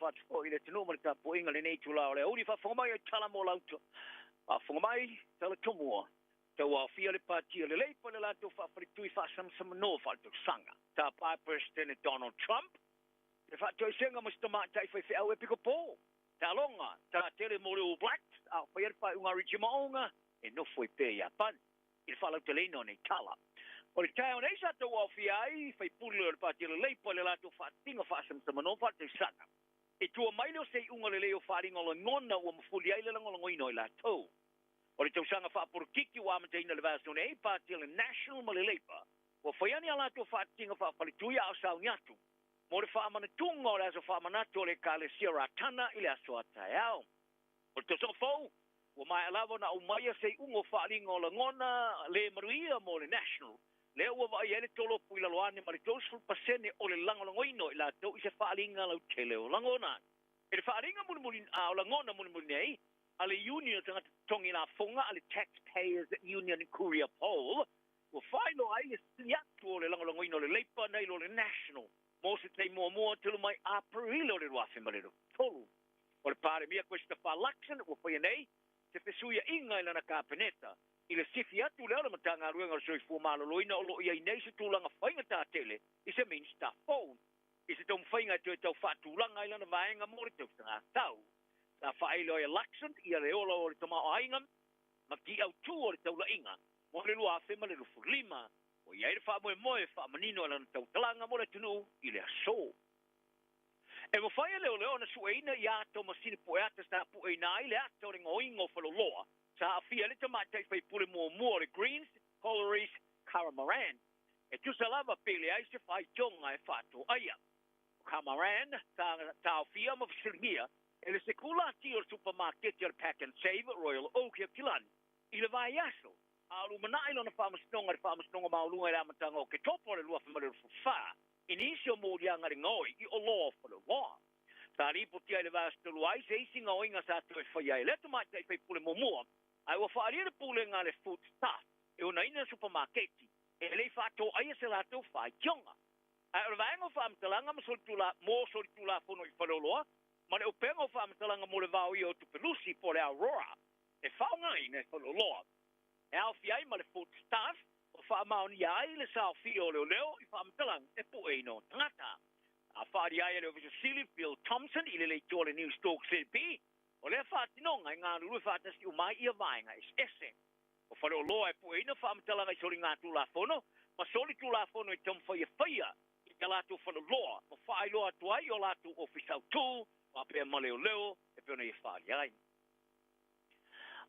Faatalofa atu foi i le atunuu ma le tapuaiga i lenei itula o le aoauli. Faafofoga mai ai tala mo lauta. Faafofoga mai tala tomua. Tauaofia le Pati o le Leipa i le latou faafaletui faasamasamanoa faaletausaga. Tapa e Peresetene Donald Trump le faatoesega mo se tamaitai faifeau epikopo. Taaloga, ta tele mo le All Blacks a o faia le faaiuga a Richie Mo'unga e nofo ai pea i Iapani i le faalauteleina o nei tala. O le taeao nei sa tauaofia ai faipule o le Pati o le Leipa i le latou faatiga faasamasamanoa faaletausaga. I tua mai lea o se iuga lelei o faaaliga o lagona ua mafuli ai le lagolagoina o i latou. O le tausaga faapolokiki ua amataina i le vaiaso nei, Pati o le National ma le Leipa ua faia ni a latou faatiga faafaletui a o sauni atu mo le faamanatuga o le aso faamanatu o le Ekalesia Ratana i le aso a taeao. O le tausaga fou, ua maea lava ona aumaia se iuga o faaaliga o lagona le manuia mo le National, lea ua vaaia ai le tolopu i lalo ane ma le 30% o le lagolagoina o i latou i se faaaliga lautele o lagona. I le faaaliga mulimuli o lagona mulimuli nei a le Union o Tagata Totogi Lafoga a le Taxpayers Union Courier Poll, ua faailoa ai le sili atu o le lagolagoina o le Leipa nai lo le National mo se taimi muamua talu mai Aperila o le 2023. O le Palemia Christopher Luxon ua faia nei se fesuia'iga i lana Kapeneta i le sifi atu lea o le Matagaluega o le Soifua Maloloina o lo o i ai nei se tulaga faigata tele i se Minisita fou i se taumafaiga e toe tau faatulaga ai lana vaega mo le tausaga tau. Sa faailo ai e Luxon ia le ola o le tamaoaiga ma ki autū o le taula'iga mo le 2025. Ua i ai le faamoemoe e faamanino i lana tautalaga mo le atunuu i le aso. E mafai e leoleo ona sueina i ata o masini pueata sa pueina ai le ata o le gaoiga o faleoloa sa aafia ai le tamaitai faipule muamua o le Greens, Coleridge Kara-Moran. E tusa lava pe leai se faitioga e faatoaia. O Kara-Moran sa taofia ma fesiligia e le sekulati o le supamaketi o le Pack and Save Royal Oak i Aukilani i le vaiaso a o lumanai lona faamasinoga i le Faamasinoga Maualuga i le amataga o Oketopa o le 2024 i nisi o moliaga le gaoi i oloa o faleoloa. Sa lipotia i le vaiaso talu ai se isi gaoiga sa toe faia e lea tamaitai faipule muamua, ae ua faaalia le pulega a le Food Staff e onaina le supamaketi e le i faatoaia se latou faitioga. Ae o le vaega o faamatalaga ma solitula, mo solitulafono i faleoloa ma le upega o faamatalaga mo le vaoia o tupe lusi po o le Aurora e faaaogaina e faleoloa e aofia ai ma le Food Staff ua faamaonia ai le saofia o leoleo i faamatalaga e pueina o tagata. A faalia ai e le Ofisa Sili Phil Thompson i le leitioa le News Talk ZB, o lea faatinoga e galulue faatasi uma ai ia vaega eseese. O faleoloa e pueina faamatalaga i soligatulafono ma solitulafono e taumafai e faia i a latou faleoloa ma faailoa atu ai i o latou ofisa autū faapea ma leoleo e pei ona ia faalia ai.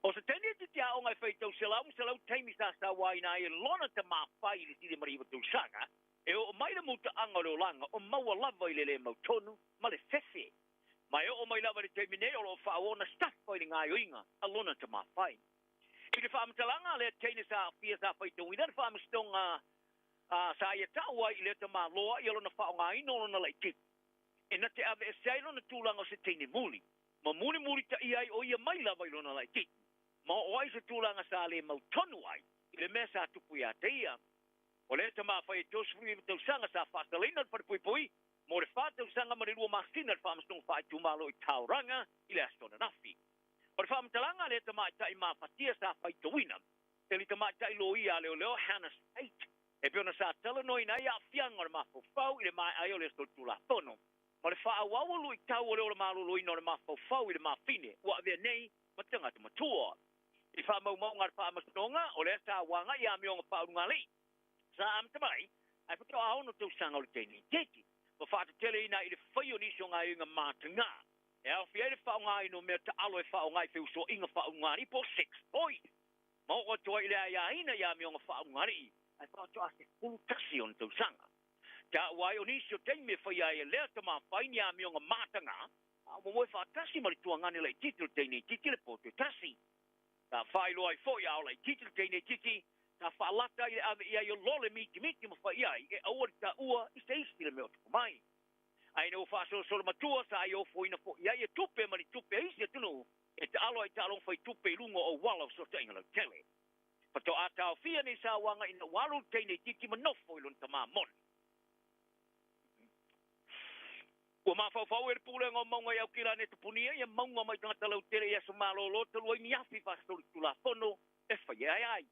O se taimi e titi aoga e faitau 100 ma 100 taimi sa sauaina ai e lona tamāfai i le 19 tausaga, e oo mai le mutaaga o le olaga o maua lava i le lē mautonu ma le fefe. Ma e oo mai lava i le taimi nei o lo o faaauau ona safa i le gaoioiga a lona tamāfai. I le faamatalaga a lea teine sa aafia sa faitauina le faamasinoga sa ia ta'u ai i lea tamāloa ia lona faaaogaina o lona laitiiti e na te aveese ai lona tulaga o se teine muli ma mulimulitaia ai o ia mai lava i lona laitiiti ma oo ai se tulaga sa lē mautonu ai i le mea sa tupu iā te ia. O lea tamāfai e 39 tausaga sa faasalaina i le falepuipui mo le 4 tausaga ma le 2 masina i le faamasinoga faaitumalo i Tauranga i le aso ananafi. O le faamatalaga a lea tamaitai mafatia sa faitauina e le tamaitai loia a leoleo Hannah Spate e pei ona sa talanoaina ai aafiaga o le mafaufau i le maea ai o le solitulafono ma le faaauau o luitau o le ola maloloina o le mafaufau i le mafine ua avea nei ma tagata matua. I faamaumauga a le faamasinoga, o lea sa agai i amioga faaulugalii sa amata mai ae faatoa 6 tausaga o le teine itiiti ma faateteleina i le faia o nisi o gaoioiga matagā e aofia ai le faaaogaina o mea taalo e faaaoga i feusoaiga faaulugalii po o sex toys ma oo atu ai i le aiaina i amioga faaulugalii ae faatoa 11 ona tausaga. Taua ai o nisi o taimi e faia ai e lea tamāfai ni amioga matagā a o momoe faatasi ma le tuagane laitiiti o le teine itiiti le poto e tasi. Sa faailoa ai foi a o laitiiti le teine itiiti sa faalata ai le ave i ai o lole mitimiti ma fai ai e aua le taua i se isi le mea o tupu mai. Ae ina ua faasolosolo matua sa ia ofoina foi ai e tupe ma ni tupe a isi atunuu e taalo ai taaloga faitupe i luga o auala o fesootaiga lautele. Faatoa taofia nei sauaga ina ua alu le teine itiiti ma nofo i lona tamā moni. Ua mafaufau ai le Pulega o Mauga i Aukilani e tapunia ia mauga mai tagata lautele i aso malolo talu ai ni afi faasolitulafono e faia ai.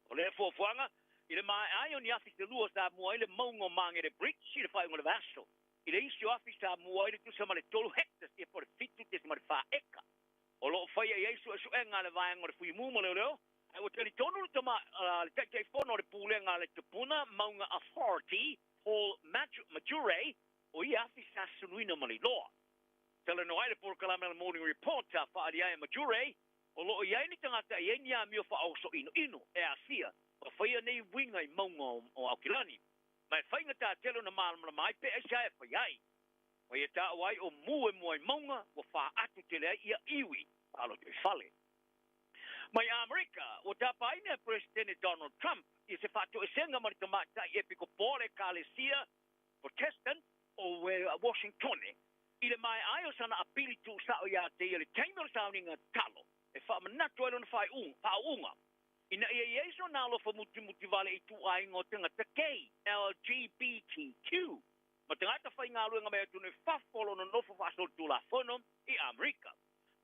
O lea fuafuaga, i le maea ai o ni afi se lua sa mua ai le mauga o Magere Bridge i le faaiuga o le vaiaso. I le isi o afi sa mua ai le tusa ma le 3 hectares ia po o le 7.4 eka. O lo o faia i ai suesuega a le vaega o le Fuimu ma Leoleo, ae ua talitonu le tama, le Taitaifono o le Pulega a le Tupuna Mauga Authority, Paul Majurey, o ia afi sa sunuina ma le iloa. Talanoa ai le polokalame a le Morning Report sa faaali ai e Majurey, o lo o i ai ni tagata e i ai ni amio faaoso inoino e aafia ma faia nei uiga i mauga o Aukilani. Ma e faigata tele ona malamalama ai pe aisea e fai ai. Ma ia taua ai o mu e mua i mauga ua faatu tele ai ia iwi faalotoifale. Mai Amerika, ua tapaina e Peresetene Donald Trump ia se faatoesega ma le tamaitai epikopo o le Ekalesia Protestant o Washingtone i le maea ai o sana apili tuusao ia te ia i le taimi o le sauniga tatalo e faamanatu ai lona faauuga ina ia i ai sona alofa mutimuti vale i ituaiga o tagata gay, LGBTQ, ma tagata faigaluega mai atunuu i fafo o lo o nonofo faasolitulafono i Amerika.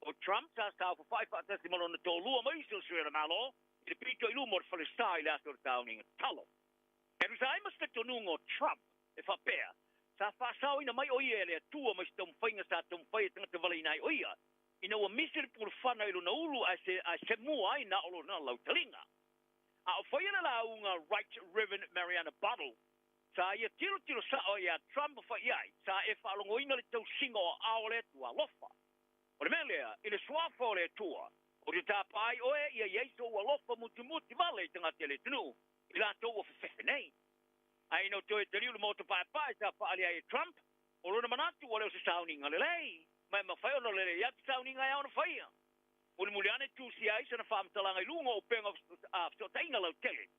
ʻO Trump sa saofafai faatasi ma lona toalua ma isi o sui o le Malo i le pito i luma o le falesa i le aso o le sauniga tatalo. E tusa ai ma se talitonuga o Trump e faapea, sa faasaoina mai ʻo ia e le Atua mai se taumafaiga sa taumafai e tagata valeina ai ʻo ia, ina ua misi le pulufana i lona ulu ae se ae semua ai na o lona lautaliga. A o faia le lauga Right Reverend Mariana Buttle, sa ia tilotilo sa'o iā Trump ma fai ai, sa e faalogoina le tausiga o aao o le Atua alofa. O le mea lea, i le suafa o le Atua, ou te tapa ai oe ia i ai sou alofa mutimuti vale i tagata e le atunuu, i latou ua fefefe nei. Ae ina ua toe taliu le Maota Paepae sa faaali ai e Trump, o lona manatu ua le o se sauniga lelei, ma e mafai ona lelei atu sauniga e ao ona faia. Mulimuli ane tusia ai sana faamatalaga i luga o upega o fesootaiga lautele.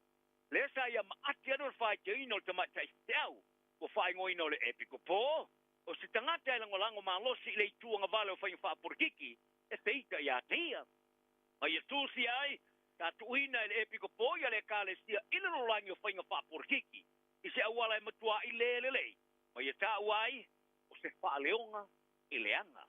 Lea sa ia maati ane o le faaiteina o le tamaitai feau ua faaigoaina o le Epikopo, o se tagata e lagolago malosi i le itu agavale o faiga faapolokiki e feita ia te ia. Ma ia tusia ai, sa tuuina e le Epikopo ia le Ekalesia i le lolagi o faiga faapolokiki i se auala e matuaʻi le lelei, ma ia taua ai o se faaleoga i le aga.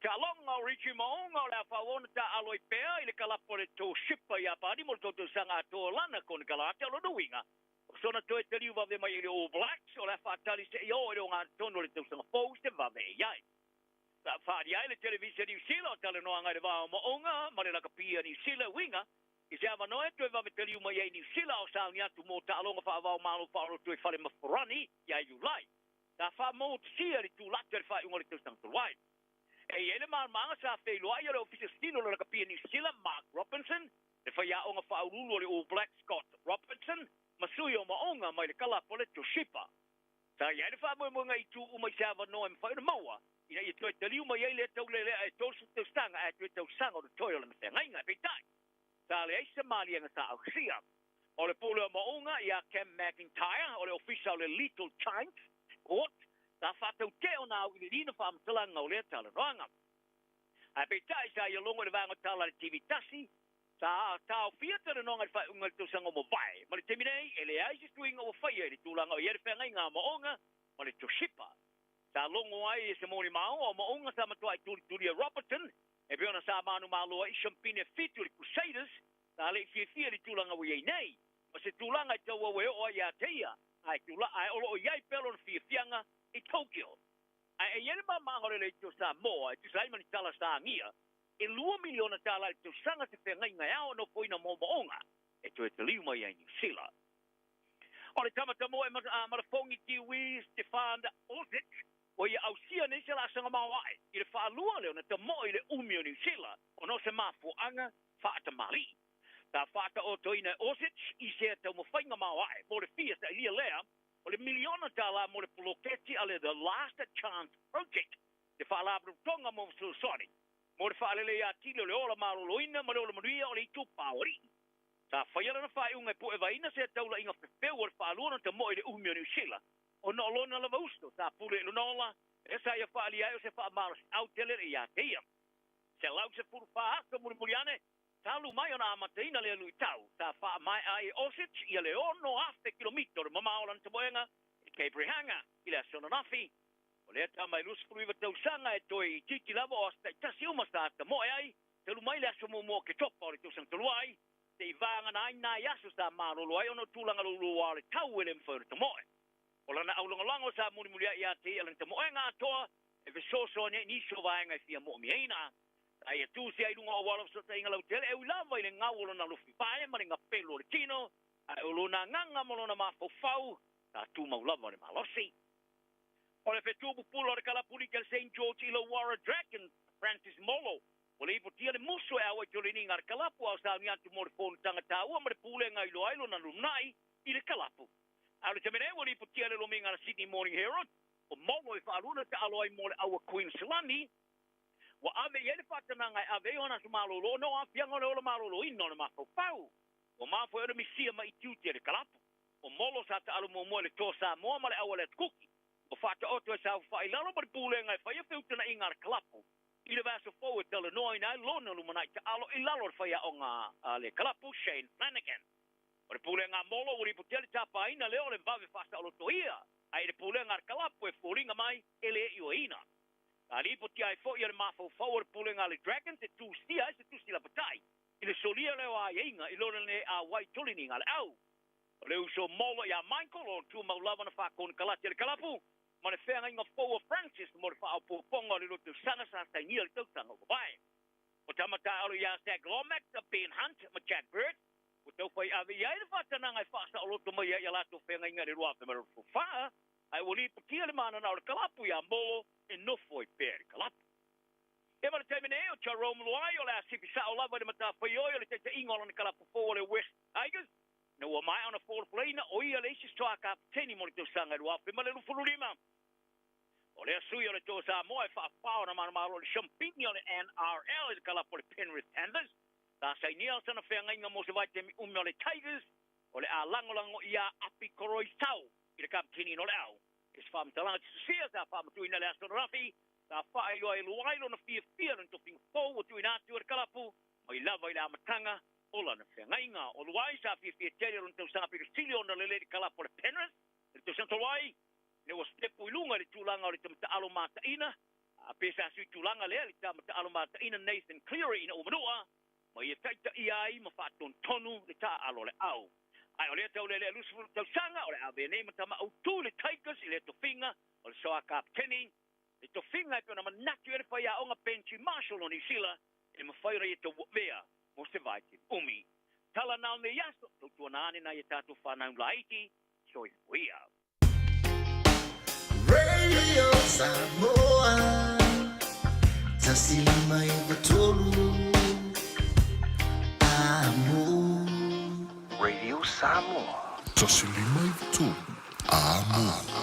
Taaloga o Richie Mo'unga o le a faaauau ona taaalo ai pea i le kalapu a le Toshiba Iapani mo le tou tausaga atoa lana konekarate. O lona uiga, o sona toe taliu vave mai i le All Blacks o le a faatali seia oo i le ogatotonu o le tausaga fou se vave e i ai. Sa faaali ai le televise a Niu Sila o talanoaga i le va o Mo'unga ma le lakapi a Niu Sila e uiga i se avanoa e toe vave taliu mai ai Niu Sila o sauni atu mo taaloga faava-o-Malo faaoloto i Fale Mafarani ia Iulai. Sa faamoutusia le tulata i le faaiuga o le tausaga talu ai. E i ai le malamaga sa feiloai o le Ofisa Sili o le Lakapi a Niu Sila, Mark Robinson, le faiaoga faauluulu o le All Blacks, Scott Robertson, ma sui o Maoga mai le kalapu a le Toshiba. Sa i ai le faamoemoega i itu uma i se avanoa e mafai ona maua ina ia toe taliu mai ai lea taulelea e 30 tausaga ae toe tausaga o totoe o lana feagaiga. Peitai, sa leai se maliega sa ausia. O le pule o Maoga ia Cam McIntyre o le ofisa o le Little Giants Court sa faatautee ona auiliilina faamatalaga o lea talanoaga. Ae peitai sa ia logo i le vaega tala a le TV tasi, sa taofia talanoaga i le faaiuga i le tausaga ua mavae. Ma le taimi nei, e leai se suiga ua faia i le tulaga o i ai le feagaiga a Maoga ma le Toshiba. Sa logo ai e se molimau o Maoga sa matuai tulitulia Robertson e pei ona sa manumalo ai i siampine fitu i le Crusaders Sa le i fiafia i le tulaga ua i ai nei, ma se tulaga e tauau e oo ai ia te ia, ae tula, ae o lo o i ai pea lona fiafiaga i Tokyo. Ae e i ai le mamaaga o le leitio o Samoa e tusa ai ma ni tala sa agia, e $2 miliona i le tausaga se feagaiga e ao nofoina moomooga e toe taliu mai ai Niu Sila. O le tama tamoe malafogi Kiwi Stefan Orsic ua ia ausia nei se laasaga maoae i le faalua lea ona tamoe i le umi o Niu Sila ona o se mafuaaga faatamalii. Sa faataotoina e Orsic i sea taumafaiga maoae mo le fia sailia lea o le $1 miliona mo le poloketi a le The Last Chance Project, le faalapotopotoga mo fesoasoani mo le faaleleia atili o le ola maloloina ma le ola manuia o le itupa o alii. Sa faia lana faaiuga e puevaina sea taulaiga fefeu o le faalua ona tamoe i le umi o Niu Sila ona o lona lava uso sa pule i lona ola, lea sa ia faaalia ai o se faamalosiau tele ia te ia. 114 aso mulimuli ane, talu mai ona amataina lea luitau, sa faamaea ai e Orsic ia le 6,000 kilomita o le mamao o lana tamoega i Cape Reinga i le aso ananafi. O lea tama e 29 tausaga e toe itiiti lava o aso taitasi uma sa tamoe ai, talu mai le aso muamua o Oketopa o le tausaga talu ai, se'i vagana ai nai aso sa malolo ai ona o tulaga louloua o le tau e le mafai ona tamoe. O lana aulagolago sa mulimulia'i ia te ia lana tamoega atoa e fesoasoani ai i nisi o vaega e fia mo'omiaina. Sa ia tu sea i luga o auala o fesootaiga lautele e ui lava i le gau o lona alofi vae ma le gapelu o le tino, ae o lona agaga ma lona mafaufau sa tumau lava le malosi. O le fetu pupula o le kalapuliki a le Saint George Illawarra Dragons, Francis Molo, ua lipotia le musu e auai toleniga a le kalapu a o sauni atu mo le fonotaga taua ma le pulega i loa ai lona lumanai i le kalapu. A o le taimi nei ua lipotia le lomiga a le Sydney Morning Herald, o Molo e faalua na taalo ai mo le aua Queensland, ua ave i ai le faatanaga e ave ai ona aso malolo ona o aafiaga o le ola maloloina o le mafaufau. Ua mafua ai ona misia mai i tiute e le kalapu. O Molo sa taalo muamua i le Toa Samoa ma le aua le Atukuki. Ua faataoto e saofafai i lalo ma le pulega e faia feutana'iga a le kalapu i le vaiaso fou e talanoaina ai lona lumanai taalo i lalo o le faiaoga a le kalapu Shane Flanagan. O le pulega a Molo ua lipotia le tapaina lea o le vave faasaolotoia, ae i le pulega a le kalapu e foliga mai e le ioeina. Sa lipotia ai foi e le mafaufau o le pulega a le Dragons e tusia ai se tusi lapata'i i le solia lea o aiaiga i lona le auai toleniga a le au. O le uso Molo ia Michael, o tumau lava na faakonekalate e le kalapu ma le feagaiga fou a Francis mo le faaopoopoga o le lua tausaga sa sainia i le tausaga ua mavae. O tama taaalo ia Zac Lomax, Ben Hunt ma Chad Burt, ua taufai ave i ai le faatanaga e faasaoloto mai ai i a latou feagaiga i le 2024, ae ua lipotia le mananao o le kalapu ia Molo e nofo ai pea i le kalapu. Ia ma le taimi nei, o Jarome Luai o le a sifi sa'o lava i le matafaioi o le taitaiga o lona kalapu fou o le West Tigers, ina ua maea ona folafolaina o ia le isi soa kapeteni mo le tausaga e 2025. O lea sui o le Toa Samoa e faapao na manumalo i le siamupini o le NRL i le kalapu o le Penrith Panthers, sa sainia sana feagaiga mo se vaitaimi umi o le Tigers, o le a lagolago iā Api Koroisau i le kapeteniina o le au. I se faamatalaga tusitusia sa faamatuina i le aso ananafi, sa faailoa e Luai lona fiafia i lona tofiga fou ua tuuina atu e le kalapu mai lava i le amataga o lana feagaiga. O Luai sa fiafia tele i lona tausaga pito sili ona lelei i le kalapu o le Penrith i le tausaga talu ai, ina ua sitepu i luga i le tulaga o le tama taalo mataina, a pe sa sui tulaga lea i le tama taalo mataina Nathan Cleary ina ua manua ma ia taitaia ai ma faatonutonu le taaalo o le au. Ae o lea taulelea 20 tausaga o le a avea nei ma tama autu i le Tigers i lea tofiga o le soa kapeteni, le tofiga e pei ona manatu i ai le faiaoga Benji Marshall o Niu Sila e mafai ona ia tauavea mo se vaitaimi umi. Tala na o nei aso, tautuana ane nai a tatou fanau laiti, soifua ia. Radio Samoa 153 Amo. Radio Samoa. 153 Amo.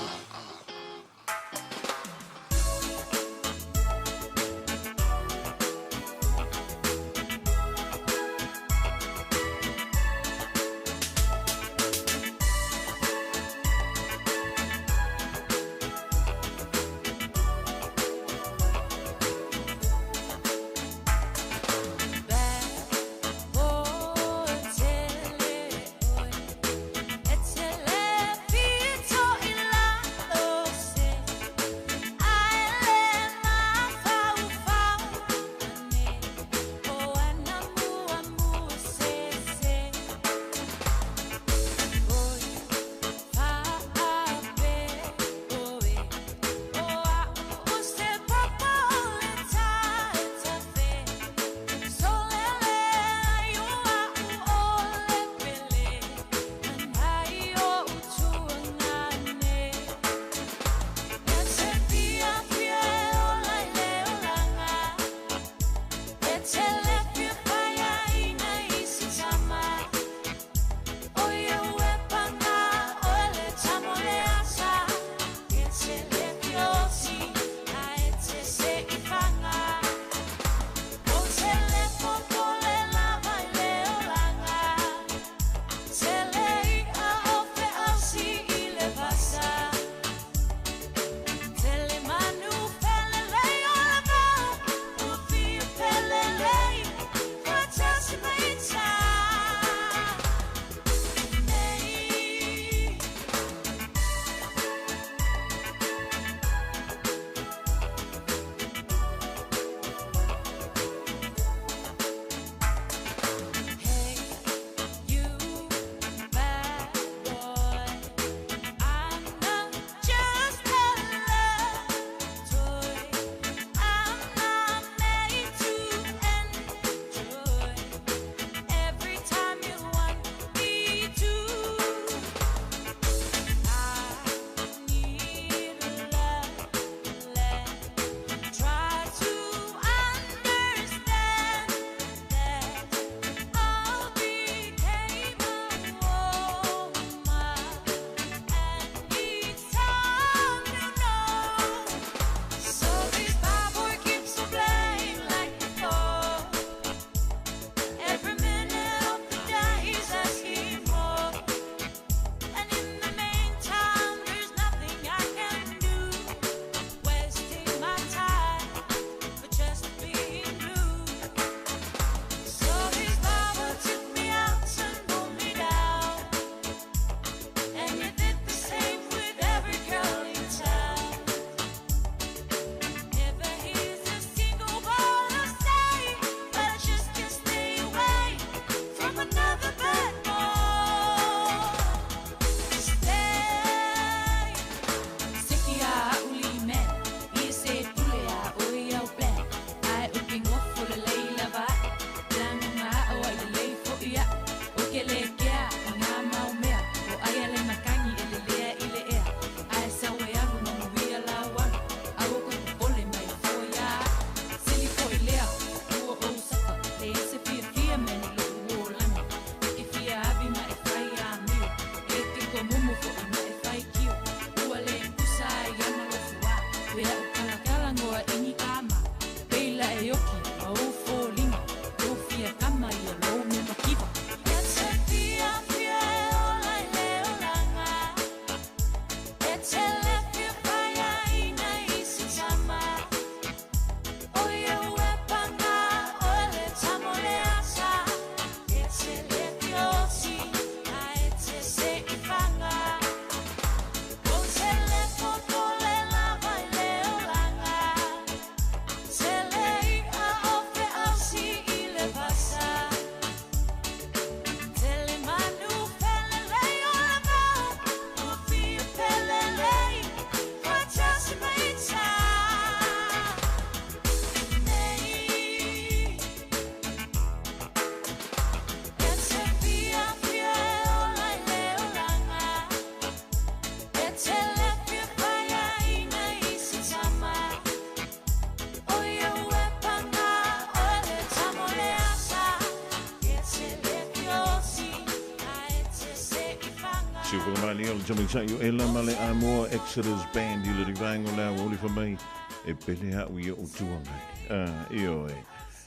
Siufagamani o le tamaitai o Ela ma le Amoa Exodus Band i le rivaenga o le aoauli fai mai e pele a'u i o'u tuagai. Ah, ioe.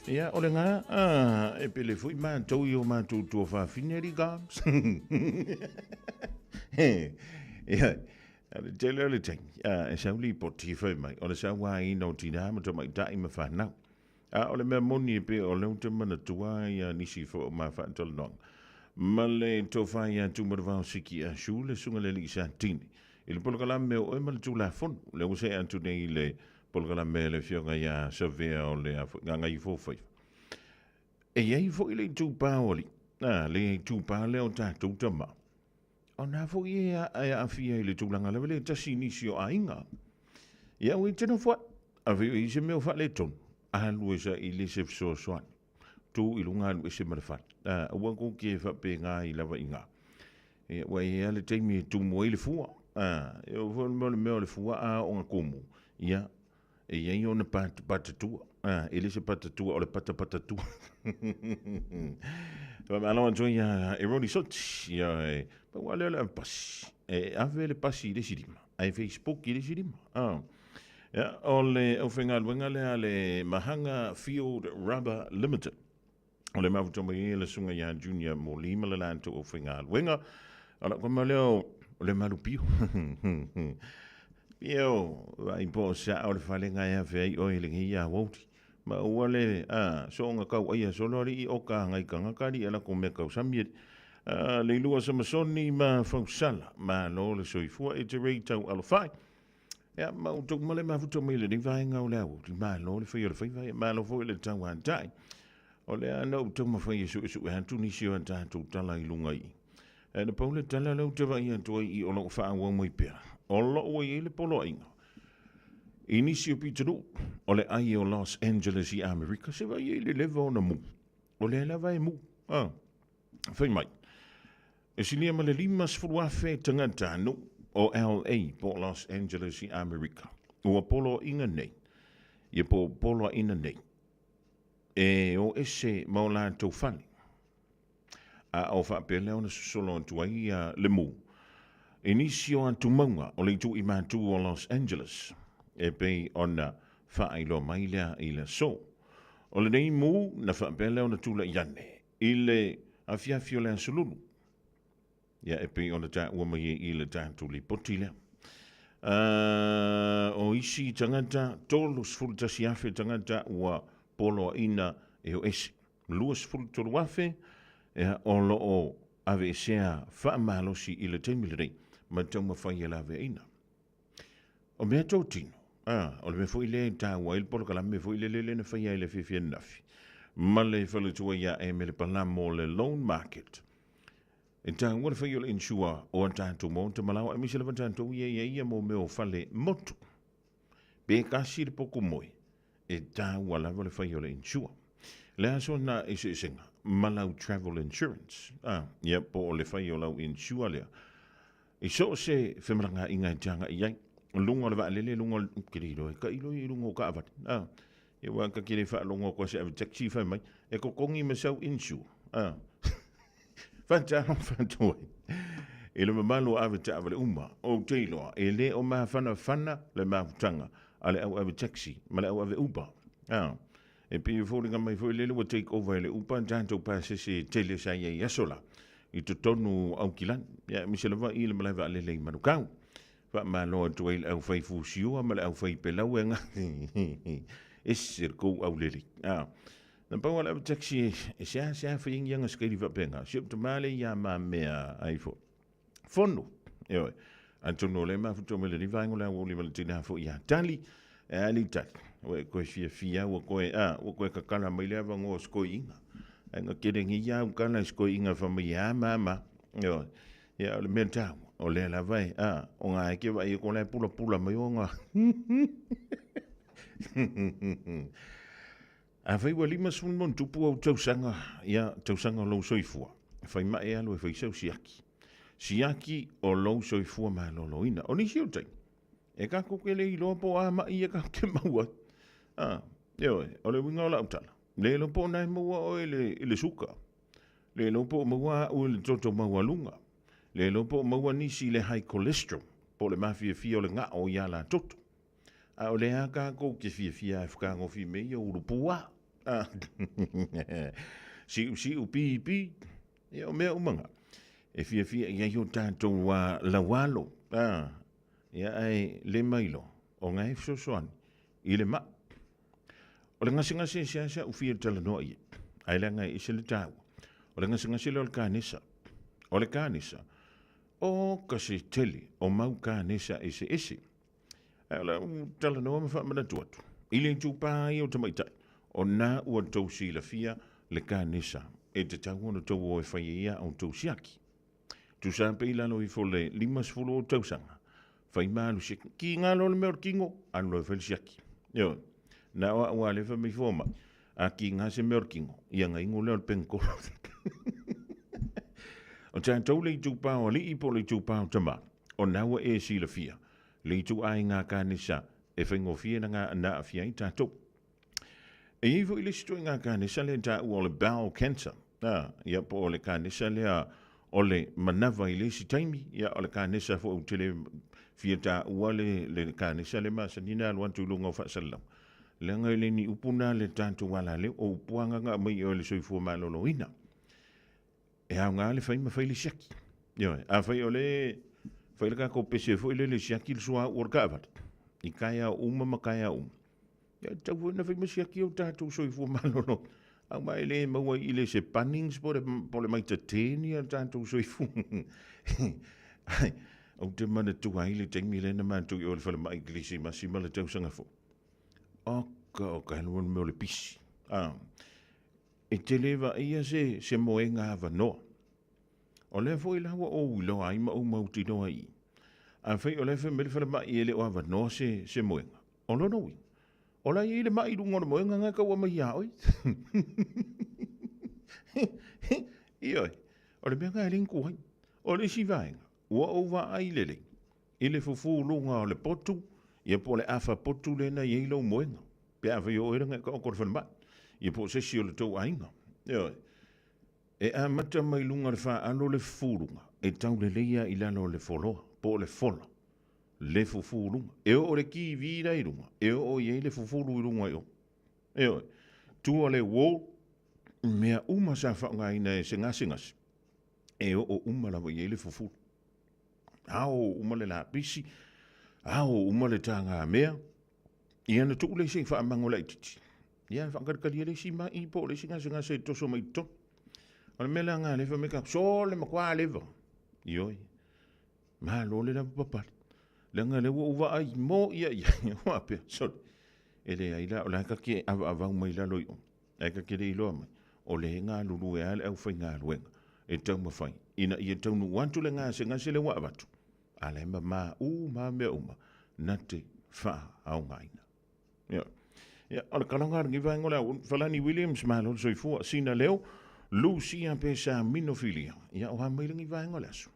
Ia, o le gā, ah, e pele foi mātou i o mātou tuafafine alii Gobs. Ia, le tele o le taimi, ah, e sau lipoti fai mai, o le sauāina o tinā ma tamaitai ma fanau. A o le mea moni e pei o lea ou te manatua ai ia nisi foi o ma faatalanoaga ma le tofa ia Tumadavao Siki Ashu, le susuga i le alii Satini, i le polokalame o Oe ma le Tulafono. Lea ua see atu nei i le polokalame a le Afioga ia Savea o le Gagaifofaiva. E i ai foi le itupa o alii, a, le itupa lea o tatou tama. O na foi e aafia i le tulaga lava lea tasi nisi o aiga. Ia ua i te nofo ai, a fai o i se mea o faaletonu, alu e saili se fesoasoani. Tu i luga alu ese ma le fale. A, aua kou ke faapena i lava i ina. Ia, ua i ai lava le taimi e tumu ai le fua. A, e oo foi le mea o le fua a oo ina tumu, ia, E i ai ona patatua. Ah, e le se patatua, o le patapatatua. Faamalo atu ai ia Eroni Soti. Ia, e, pau lava lea o le ave pasi. E ave le pasi i le isi lima, ae Facebook i le isi lima. Ah. Ia, o le aufaigaluega lea a le Mahanga Field Rubber Limited. O le mafuta mai ai le susuga ia Junior Moli ma le latou aufaigaluega. O lau kama lea o le Malupio. Pio, vaai po o sao le falega e afe ai oe i lenei aoauli. Ma ua le, a, soonga kau aia solo alii o ka ngai kangaka alii a lako mea kau sami ali. A, le ilua Samasoni ma Fausala, malo le soifua e te rei tau alofai. Ia, ma outou ma le mafuta mai lenei vaega o le aoauli, malo le fai o le faiva, ia malo foi le tauatai. O lea na ou taumafai e suesue atu nisi o a tatou tala i luga i i. E na pau le tala lea ou te vaai atu ai i o lo o faaauau mai pea, o lo o ua i ai le poloaiga i nisi o pitonuu o le ai o Los Angeles i Amerika, se vaai ai le leva ona mu. O lea lava e mu. Ah, fai mai. E silia ma le 50,000 tagata nuu o LA po o Los Angeles i Amerika ua poloaiga nei, ia po o poloaiina nei e o ese ma o latou fale. A o faapea lea ona sosolo atu ai le mu i nisi o atumauga o le itu i matu o Los Angeles e pei ona faailoa mai lea i le aso. O lenei mu na faapea lea ona tulai ane I le afiafi o le Aso Lulu, ia e pei ona taua mai ai i le tatou lipoti lea. O isi tagata, 31,000 tagata ua poloaiina e o ese. 23,000 ia, o lo o aveesea faamalosi i le taimi lenei ma taumafai e laveaiina. O mea totino, a, o le mea foi lea e taua ai le polokalame foi lele lea na faia ai le afiafi ananafi ma le faletua ia Emele Palamo o le Loan Market. E taua le fai o le insure o a tatou maota ma laoa, aemaise lava tatou ia ia ia mo mea o fale motu. Pe kasi le poku moe, e taua lava le fai o le insure. Le aso na eseesega ma lau travel insurance, a, ia po o le fai o lau insure lea. I so o se femalagaaiga e te agai i ai, luga o le vaalele, luga o le, ou te le iloa e tailo i luga o taavale, a, ia aua ta te le faalogo atu lava i se ave taxi fai mai, e totogi ma sau insure, a. Faatalofa atu ai i le mamalu o ave taavale uma, ou te iloa e le o mafanafana le mafutaga a le au ave taxi ma le au ave Uber, a. E pei e foliga mai foi lele ua take over e le Uber tatou pasese tele sa i ai i aso la i totonu o Aukilani, ia aemaise lava i le malae vaalele i Manukau. Faamalo atu ai i le aufai fusiua ma le aufai pelau e ese le kou aulelei. A, na pau lava le ave taxi e seasea fai ai ni aga sikaili faapena. Si ou tama lea ia mamea ai foi. Fono, ioe. Atonu o lea e mafuta mai lenei vaega o le aoauli ma le tina foi ia Tali. E a alii Tali, ua e toe fiafia, ua toe, a, ua toe tatala mai le avanoa o se toeaina. Ae na tele nei lava au tala i se toeaina fai mai e a ma a ma. Ioe. Ia, o le mea taua, o lea lava e, a, o na e te vaai atu o la e pulapula mai ona. Afai ua 50 ma ona tupu au tausaga, ia, tausaga o lou soifua, fai mai alu e fai sau siaki. Siaki o lou soifua maloloina. O nisi o taimi, e tatou te le iloa po o a mai ia tatou te maua ai. A, ioe, o le uiga o lau tala, le iloa po o na e maua oe i le, i le suka, le iloa po o maua au i le toto maualuga. Le iloa po o maua nisi i le high cholesterol, po o le mafiafia o le gao i ala toto. A o lea tatou te fiafia e fetagofi me ia ulu puā. Siusiu pipi, ia o mea uma na. E fiafia i ai o tatou laualo. Ia ae le mailoa, o na e fesoasoani i le mai. O le gasegase e seasea ou fia talanoa i ai, ae leaga e ese le taua. O le gasegase lea o le kanesa. O le kanesa, o ka se tele o mau kanesa eseese. Ae o le a ou talanoa ma faamanatu atu, i le itupa ai o tamaitai, o na ua tou silafia le kanesa e tatau ona tou o e fai ai a outou siaki. Tusa pe i lalo ifo le 50 o tausaga, fai ma alu siaki. Ki ngā loa le mea o le kingo, alu loa e fai le siaki. Ioe. Na o au a le fai mai fua mai, a ki ngā se mea o le kingo, ia nga ingo lea o le pengkolo. O tātou le itupa o alii po o le itupa o tama, o na ua e silafia, le itu aiga kanesa e faigofie na ngā na aafia ai tātou. E i ai foi le isi ituaiga kanesa lea e taua o le bowel cancer. A, ia po o le kanesa lea o le manava i le isi taimi, ia o le kanesa foi ou te le fia taua le, le kanesa le masani na alu atu i luga o faasalalau. Leaga e le ni upu na le tatou alaleo, o upu agaga aumai i oe le soifua maloloina. E aoga le fai ma fai le siaki. Ioe, afai o le fai le tatou pese foi lele siaki le suauu o le taavale, i taeao uma ma taeao uma. Ia, e tatau foi ona fai ma siaki o tatou soifua malolo. Aua e le maua i le se Bunnings po o le maitateni a tatou soifua. Ai, ou te manatua ai le taimi lea na matou i o i le falemai Kerisimasi ma le tausaga fou. Oka, oka, he lua le mea o le pisi. Ah. E te le vaaia se, se moega avanoa. O lea foi la ua ou iloa ai ma ou mautinoa i i. Afai o la e fai mai le falemai e le o avanoa se, se moega, o lona uiga, o la e i ai le mai i luga o le moega na e tau aumai ia oe. Ioe, o le mea na e le ni ai. O le isi vaega, ua ou vaai lelei i le fufuluga o le potu, ia po o le afa potu lea na i ai lou moega, pe afai o oe lea na e taoto i le falemai, ia po o se isi o le tou aiga. Ioe. E amata mai luga o le faalo le fufuluga, e tau lelei lava i lalo o le foloa, po o le fola, le fufuluga. E oo i le TV la i luga, e oo i ai le fufulu i luga i o. Ioe. Tua le wall, mea uma sa faaaogaina e se gasegase, e oo uma lava i ai le fufulu. Ao uma le lapisi, ao uma le tagamea, ia na tuu le isi faamago laitiiti. Ia faakalikali le isi mai po o le isi gasegase e toso mai i totonu. O le mea la lena lea fai mai ka so le matua leva. Ioe. Malo le lavapapale. Leaga lea ua ou vaai mo ia ia. Faapea, sorry. E leai la, o la e ta te avaavau mai lalo i o. Ae ta te le iloa mai, o lea e galulue lava le aufaigaluega e taumafai ina ia taunuu atu le gasegase lea ua avatu, a la e mama uma mea uma na te faaaogaina. Ia, ia o le kalaga a lenei vaega o le au, Falani Williams, malo le soifua, Sina Leo, Lucia Pesa Minofilia, ia o a mai lenei vaega o le aso.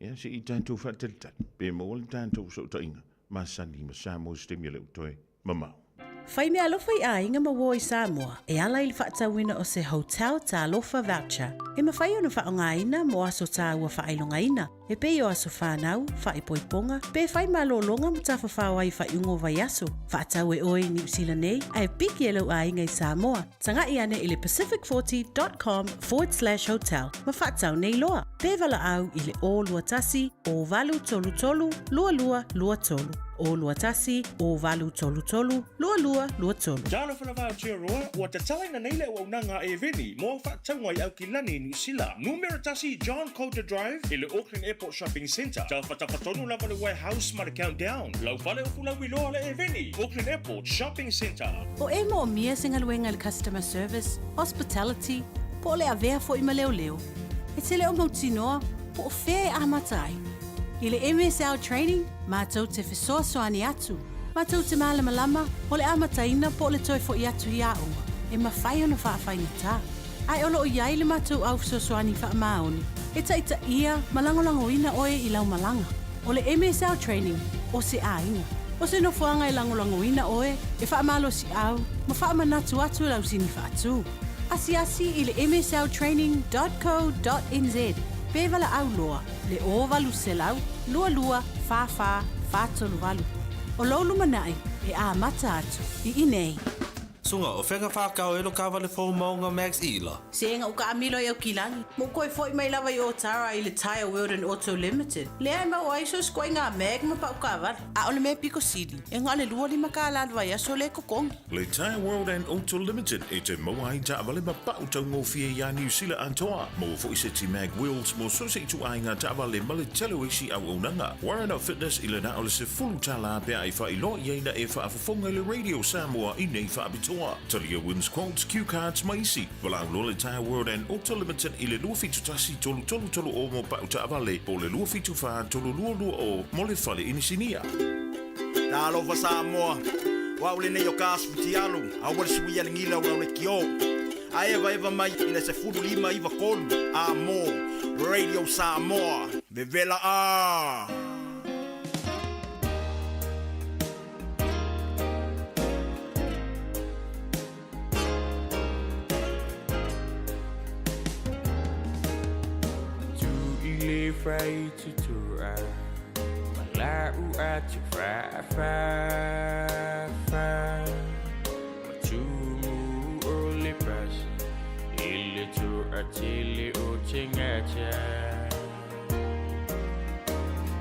Ia, se i tatou faatalitali, pe maua le tatou fesootaiga masani ma Samoa i se taimi e le o toe mamao. Fai meaalofa i aiga ma uo i Samoa e ala i le faatauina o se Hotel Talofa Voucher e mafai ona faaaogaina mo aso tāua faailogaina e pei o aso whānau, whaipoiponga, pe whai malōlōga ma tafafao ai faaiuga o vaiaso. Faatau e oe i Niu Sila nei ae piki e lou aiga i Samoa. Taga'i ane i le pacific40.com forward slash hotel ma faatau nei loa. Pe valaau i le 021 0833 2223. 021 0833 2223. Talofa lava Aotearoa, ua tatalaina nei le auaunaga a Eveni mo au faatauga i Aukilani i Niu Sila. Numera tasi John Coulter Drive i le Auckland Airport Shopping Centre. Taufataufatonu lava le warehouse ma le Countdown. Lau fale upu lauiloa le Eveni, Auckland Airport Shopping Centre. O e moomia se galuega i le customer service, hospitality, po o le avea foi ma leoleo, e te le o mautinoa po o fea e amata ai. I le MSL Training, matou te fesoasoani atu, matou te malamalama o le amataina po o le toe foi atu i aoga, e mafai ona faafaigata. Ae o lo o i ai le matou au fesoasoani faamaoni e taitaia ma lagolagoina oe i lau malaga. O le MSL Training, o se aiga. O se nofoaga e lagolagoina oe, e faamalosiau ma faamanatu atu lau sini faatu. Asiasi i le msltraining dot co dot nz. Pe valaau loa le 0800 22 44 438. O lou lumanai e amata atu i inei. Suga, o fea ka whākau e lo kāwale fou maunga Max Ila? Sega u kaamilo i Aukilani, ma u koe foi mai lava i Otara i le Tyre World and Auto Limited, lea e maua ai so se ituaiga mag ma pau kaavale. A o le mea piko sili, e na o le 25 kālā le vaiaso lea e totogi. Le Tyre World and Auto Limited e te maua ai taavale ma pau taugofie iā Niu Sila atoa. Maua foi seti mag wheels mo so se ituaiga taavale ma le tele o isi auaunaga. Warren of Fitness i le na o le $10 pe a e faailoa i ai na e faafofoga i le Radio Samoa i nei faapitoa. Talia wins quotes, cue cards ma isi. Valaau loa le Tyre World and Auto Limited i le 271 333 0 mo pau taavale po o le 274 3220 mo le fale inisinia. Talofa Samoa, o au lenei o Gas Futialu, aua le suia le gila o lau lekiō. A evaeva mai i le 15 93 a mo Radio Samoa, vevela a! Tu i le fai tutua Ma lau atu fa fa fa Ma tumu o le pasi I le toa tele o te ngata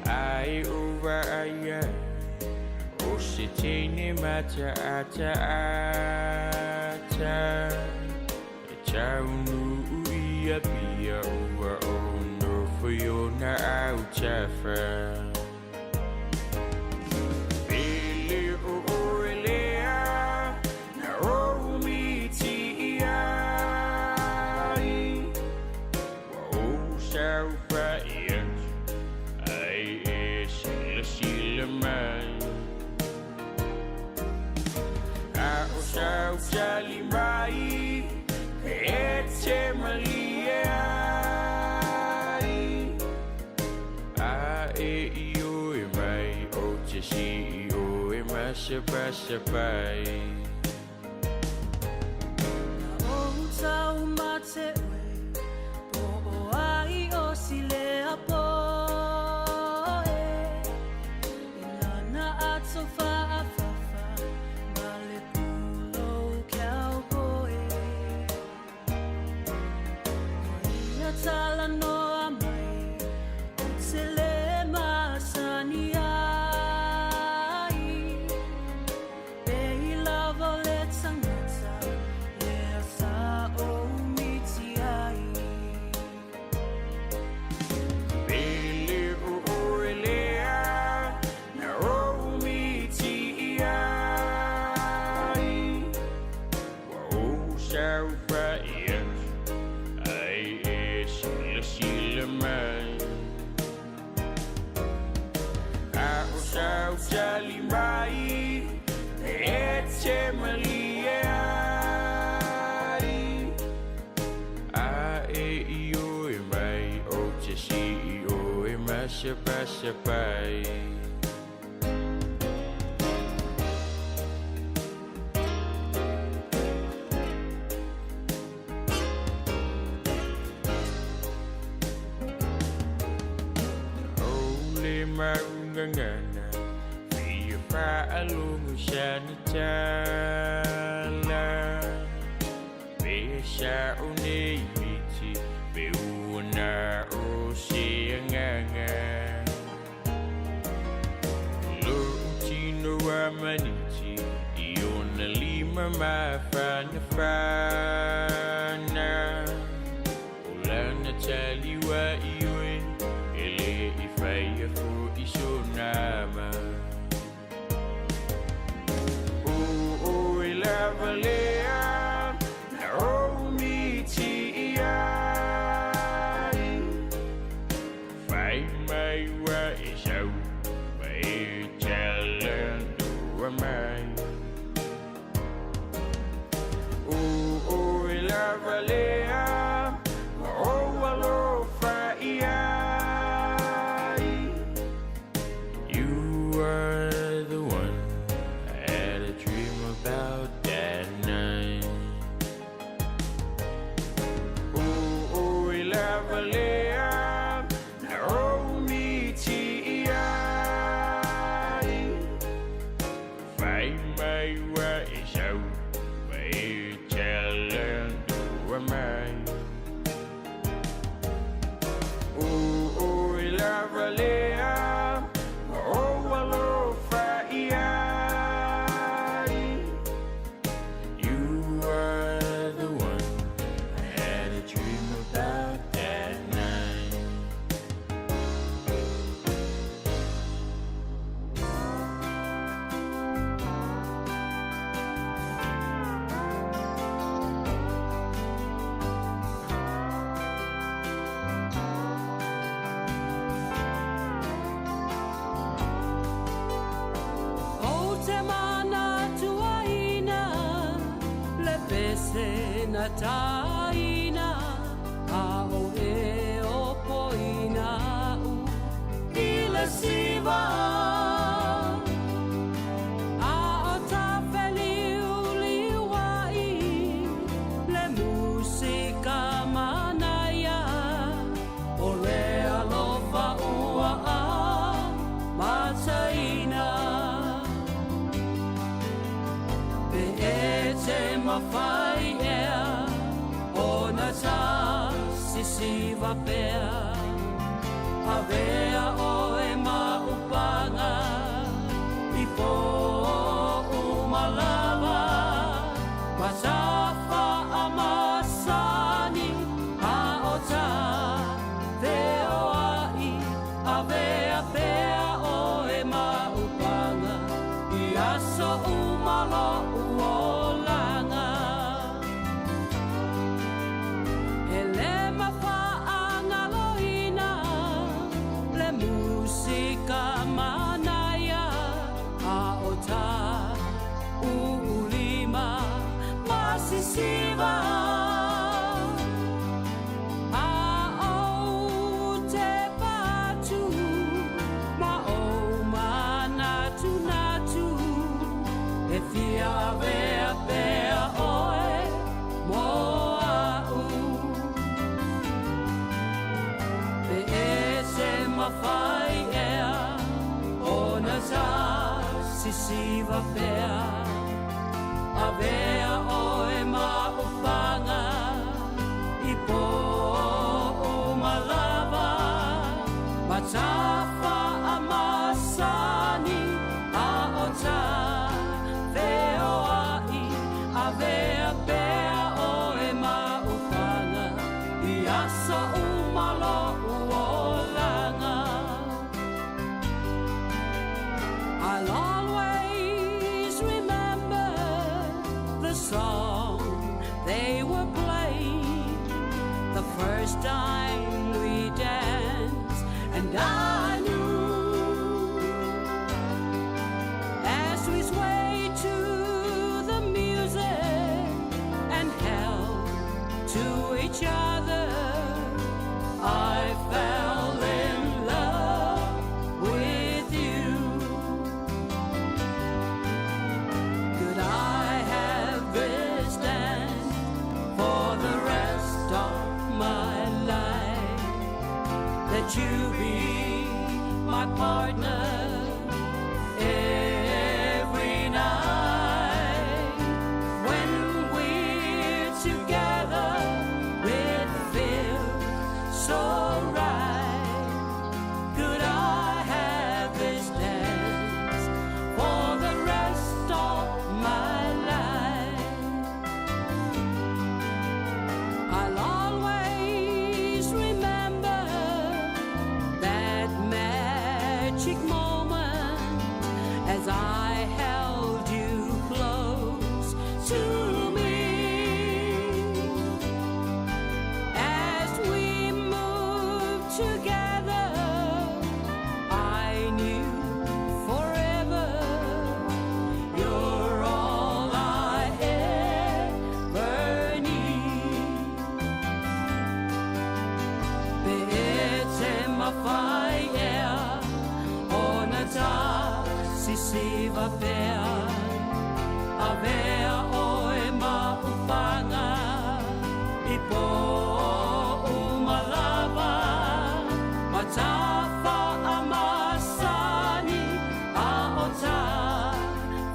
Ai o vaai ai O se teine mata ata ata E taunu i Apia ua o nofo i ona autafa Pele o oe lea na ou miti i ai Ua ou saofai atu ai e silasila mai A o sau tali mai e te malie ai A e ioe mai ou te si ioe masapasapai. Na ou taumate oe, po o ai o silea poe. I lana ato faafafa ma le pulou cowboy. Ua ia talanoa mai, ou te le masani ai. Pe i lava o le tagata lea sa ou miti ai. Pele o oe lea na ou miti i ai Ua ou saofai atu ai e silasila mai A o sau tali mai e te malie ai A e ioe mai ou te si ioe masapasapai. O le maugagana fia faalogo sana tala Pe sao nei miti pe ua na o se agaga Lou tino a maniti i ona lima mafanafana O lana tali ua ioe e le i faia fo'i sona ma O oe lava lea na ou miti i ai Fai mai ua e sau ma e talanoa mai O oe lava lea na ou alofa i ai You are the one I had a dream about that night O oe lava lea. Ona taina a o e o poina u i le siva. A o ta feliuliuai le musika manaia o le alofa ua amataina. Pe e te mafai ea ona ta sisiva pea, avea oe ma upaga i pō uma lava, ma tafa a masani a o ta feoai, avea pea oe ma upaga i aso uma lo'u olaga. E le mafaagaloina le musika manaia a o ta uulima ma sisiva. A ou te patu ma ou manatunatu e fia avea pea oe mo a'u. Pe e te mafai ea ona ta sisiva pea, avea oe ma upaga i pō uma lava, ma tafa a masani a o ta feoai, avea pea oe ma upaga i aso uma lo'u olaga. I'll always remember the song they were playing the first time we danced, and I knew as we swayed to the music and held to each other, I fell in love with you. Could I have this dance for the rest of my life? Let you be my partner every night. When we're together, it feels so right. Could I have this dance for the rest of my life? I'll always remember that magic moment as I held you close to me. As we moved together, I knew forever you're all I ever need. Pe e te mafai ea ona ta sisiva pea, avea oe ma upaga i pō uma lava, ma tafa a masani a o ta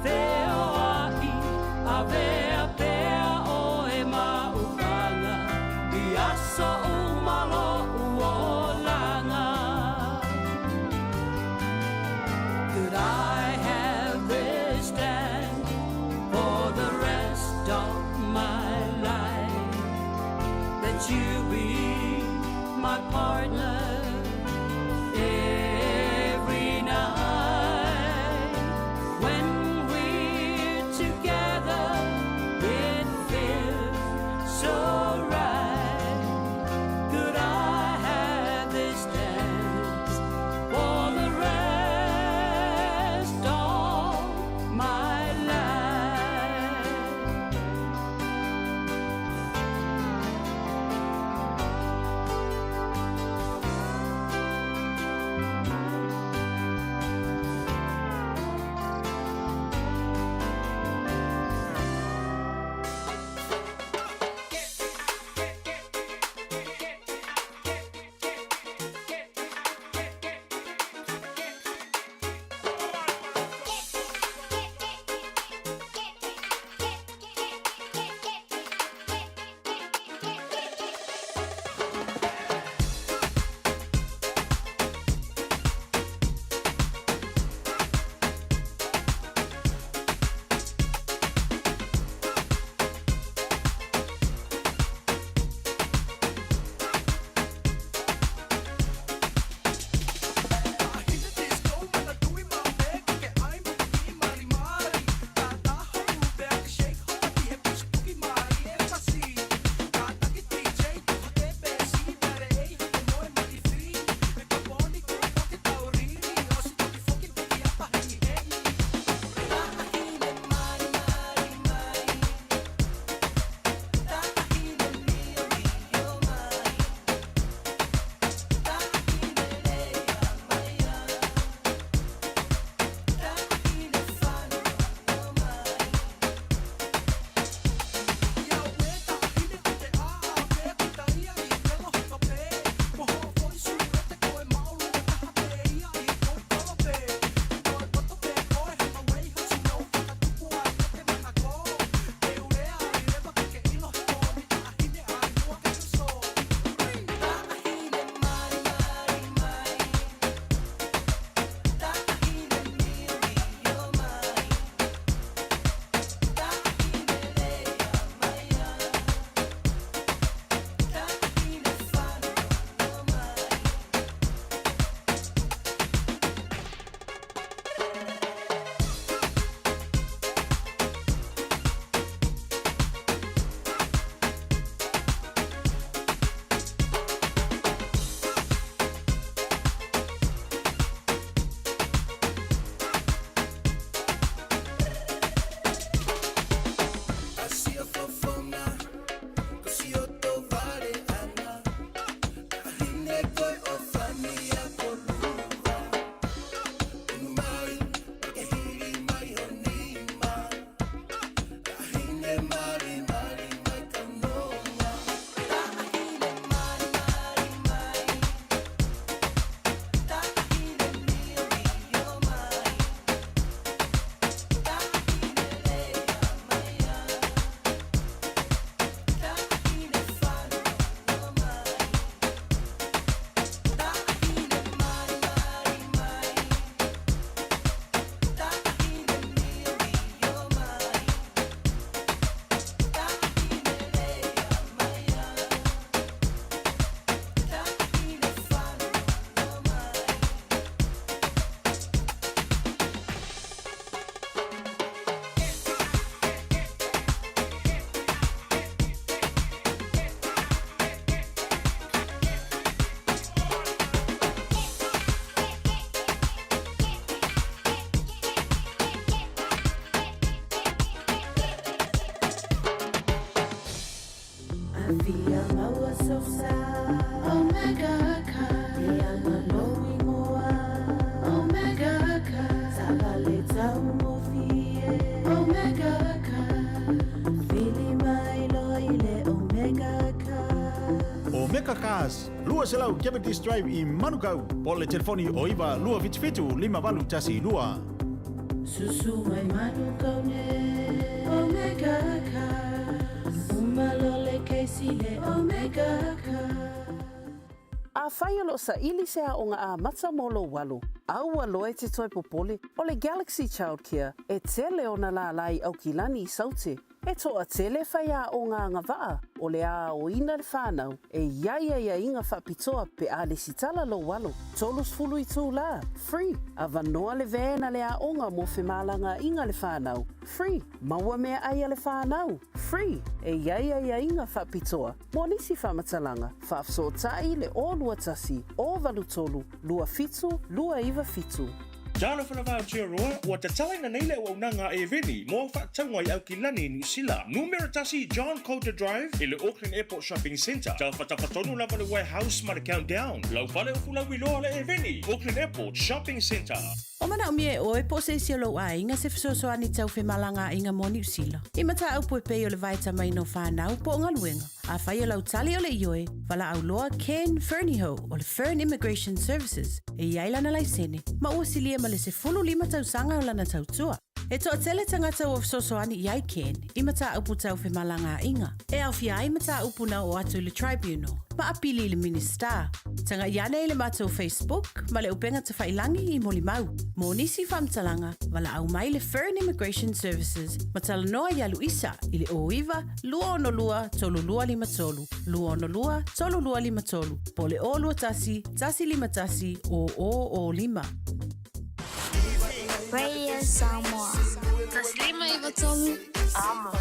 feoai, avea pea oe ma upaga i aso uma lo'u olaga. Could I have this dance for the Fia maua sou sa Omega Car E anga lou ingoa Omega Car Taavale taugofie Omega Car Vili mai loa i le Omega Car. Omega Cars, 200 Cavendish Drive i Manukau, po o le telefoni o 9 277 5812. Susu mai Manukau nei Omega Cars. Uma loa le kesi i le Omega Cars. Afai o lo o saili se aoga amata mo lou alo, aua loa e te toe popole, o le Galaxy Childcare e tele ona lālā i Aukilani i Saute. E toatele faiaoga agavaa o le a aoina le fanau e i ai aiaiga faapitoa pe a lesitala lou alo. 30 itulā, free, avanoa le van a le aoga mo femalagaaiga a le fanau, free, maua meaai a le fanau, free, e i ai aiaiga faapitoa mo nisi faamatalaga, faafesootai i le 021 083 27 297. Talofa lava Aotearoa, ua tatalaina nei le auaunaga a Airveni mo au faatauga i Aukilani, Niu Sila. Numera tasi John Coulter Drive i le Auckland Airport Shopping Centre. Tafatafa tonu lava le Warehouse ma le Countdown. Lau fale o fulauiloa le Airveni, Auckland Airport Shopping Centre. O manaomia e oe po o se isi o lou aiga se fesoasoani tau femalagaaiga mo Niu Sila. I mataupu e pei o le vaetamaina o fanau po o galuega. Afai o lau tali o le ioe, valaau loa Ken Fernihough o le Fern Immigration Services e i ai lana laisene ma ua silia ma le 15 tausaga o lana tautua. E toatele tagata ua fesoasoani i ai Ken i mataupu tau femalagaaiga e aofia ai mataupu na oo atu i le Tribunal ma apili i le Minisita. Tagai ane i le matou Facebook ma le upega tafailangi i molimau. Mo nisi faamatalaga, valaau mai le Fern Immigration Services ma talanoa iā Luisa i le 09 262 3253, 262 3253, po o le 021 151 0005. Radio Samoa. 153 Amo.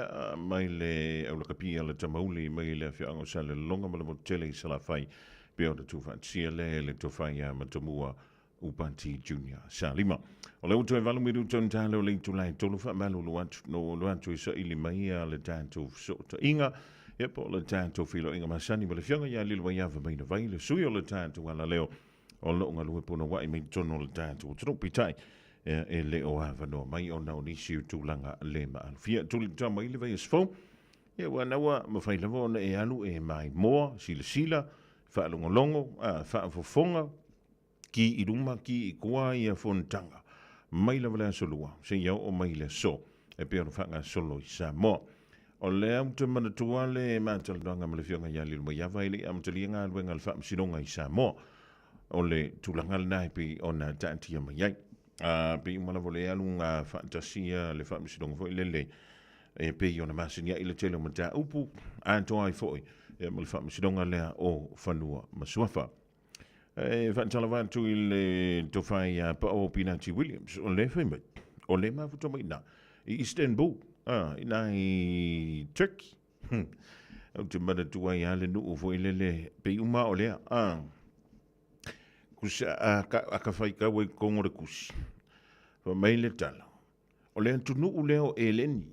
Ia, mai le aulakapi a le Tamauli mai le afioaga o Salelologa ma le motu tele i Salafai, pei ona tuufaatasia lea e le Tofa ia Matamua Upati Junior Salima. O lea ua toe 8 minuta ona tala o le itula e 3 faamalulu atu no ua atu e saili mai ia le tatou fesootaiga ia po o le tatou feiloaiga masani ma le afioga ia Lilomaiava Mainavai, le sui o le tatou alaleo o lo o galue punouai mai totonu o le tatou atunuu. Peitai, e le o avanoa mai ona o nisi o tulaga le maalofia. Tuli tatau mai le vaiaso fou, ia ua na ua mafai lava ona e alu e maimoa, silasila, faalogologo, faafofoga, ki i luma, ki i tua ia fonotaga mai lava le aso Lua seia oo mai le aso e pei ona faagasolo i Samoa. O lea ou te manatua le matalanoaga ma le Afioga ia Lilomaiava e le i amatalia galuega a le Faamasinoga i Samoa. O le tulaga lena e pei ona taatia mai ai. A pei uma lava o le alu ga faatasi le Faamasinoga foi lele e pei ona masani ai le tele o mataupu atoa ai foi ma le Faamasinoga lea o Fanua ma Suafa. E faatalofa atu i le tofa ia Pao Pinati Williams, o le fai mai, o le mafuta mai ina i Istanbul, ina i Turkey. Ou te manatua ai lava le nuu foi lele, pei uma o lea, kusa a ka faitau ai totonu o le tusi, fai mai le tala, o le atunuu lea o Eleni,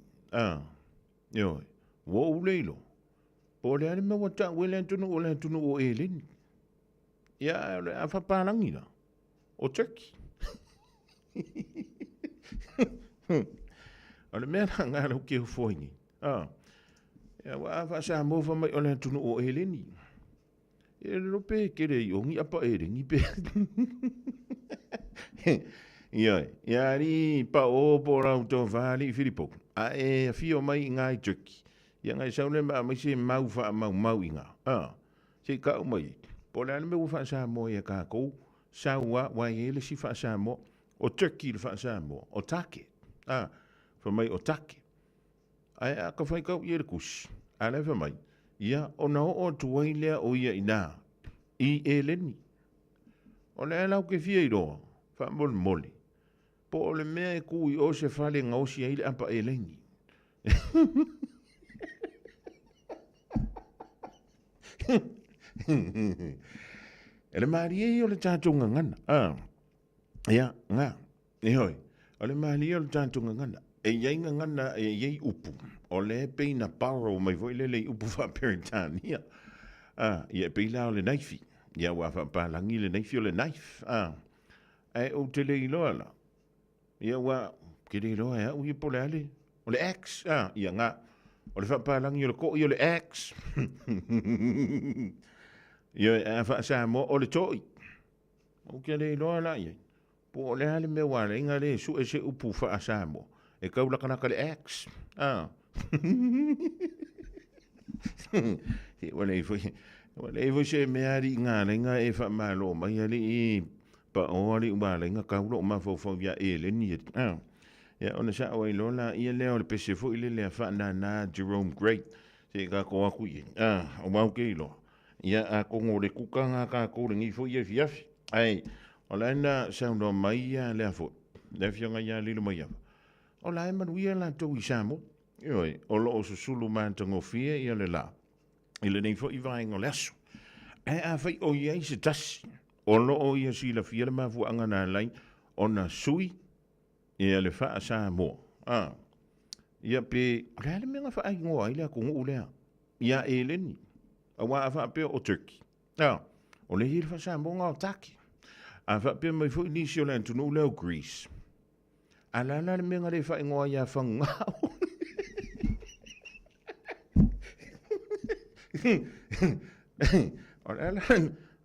ioe, ua ou le iloa, Po o le a le mea ua tau ai le atunuu o le atunuu o Eleni. Ia, ae o le a faapalagi la, o Turkey. O le mea la ngā lau ke ofo ai nei. Ah. Ia, ua a faa-Samoa fai mai o le atunuu o Eleni. Ia, le lope e kele i o ni apa Eleni pe. Ia, ia ali pa o po rau tō whaali i Filipo. A e awhio mai i ngā i Turkey. Ia ngai sau le ma mai se mau faamaumau i ngā. A, se i kau mai ai. Po o le a le mea ua faa-Samoa ia kākou, sau a, wai e le si faa-Samoa, o Turkey le faa-Samoa, o Take. A, fai mai o Take. Ae a ka whai kau i e le kusi. A le fai mai, ia, ona oo atu ai lea o ia inā, i Eleni. O le a lau ke fia iloa, faamolemole, po o le mea e kū i o se fale gaosi ai le apa eleni. E le malie ia o le tatou gagana. Ah. Ia, ngā. E hoi, o le malie o le tatou gagana. E i ai gagana, e i ai upu. O le pei na borrow mai foi lele i upu faa-Peretania. Ah, ia e pei la o le naifi. Ia ua faapalagi le naifi o le knife. Ah. Ae ou te le iloa la. Ia ua, ke le iloa e au ia po o le a le, o le axe, a, ia ngā, o le faapalagi o le toʻi o le axe. Ia, a faa-Samoa, o le toʻi. Ou te le iloa la i ai. Po o le a le mea ua ala ai na le sue se upu faa-Samoa e tau lakalaka le axe. A. Se ua leai foi, ua leai foi se mea alii na ala ai na e faamalo mai alii pa o alii ua ala ai na tau lou mafaufau ia Eleni. A. Ia ona sao ai loa laia lea o le pese foi lele a faanana Jerome Great. Se i tatou atu i ai. A, aua ou te iloa. Ia, atonu o le kuka na tatou lenei foi afiafi. Ae, o la e na saunoa mai ia lea foi, le afioga ia Lilomaiava, o la e manuia latou i Samoa. Ioe, o lo o susulu matagofie ia le la i lenei foi vaega o le aso. Ae afai o i ai se tasi o lo o ia silafia le mafuaaga na ala ai ona sui ia le faa-Samoa, a, ia pe o le a le mea na faaigoa ai le atunuu lea ia Eleni, aua a faapea o Turkey, a, o lea e i ai le faa-Samoa na o Taki. A faapea mai foi nisi o le atunuu lea o Greece, a la la le mea na le faaigoa ai ia Fagugao. O le a la,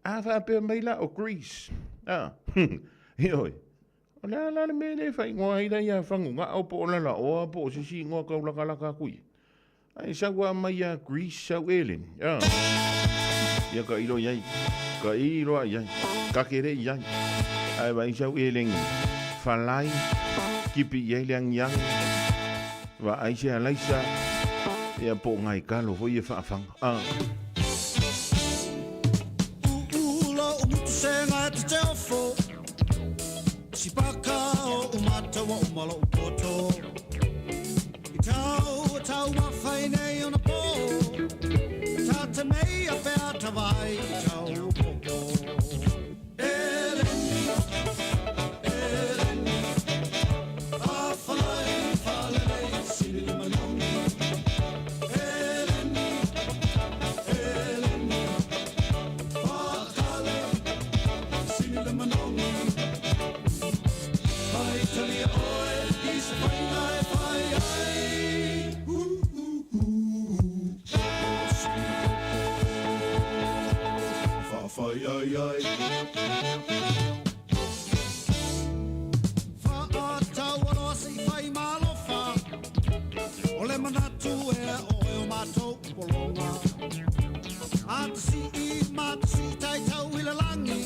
a faapea mai la o Greece, a, ioe, O le a la le mea e le faaigoa ai la ia Fagugao po o Lalaoa po o se isi igoa tau lakalaka atu ia. Ae sau lava mai ia Greece sau Eleni. A. Ia ka ilo i ai. Ka ilo i ai. Ka kere i ai. Ae vai sau Eleni. Falai. Kipi i ai le agiagi. Vaai se alaisa. Ia po o ngai kalo foi e faafaga. A. au mawhai nei ona pō Tā te mei a pea tawai i tau popo Eleni, Eleni A whalai whalelei sili le manogi Eleni, Eleni Whakale sili le manogi Pai talia oe i se whainga e whai ai Whawhai ai ai Whaatau aloa se i whai malofa O le manatu e oe o mātou polonga A te si i ma te si tai tau i le langi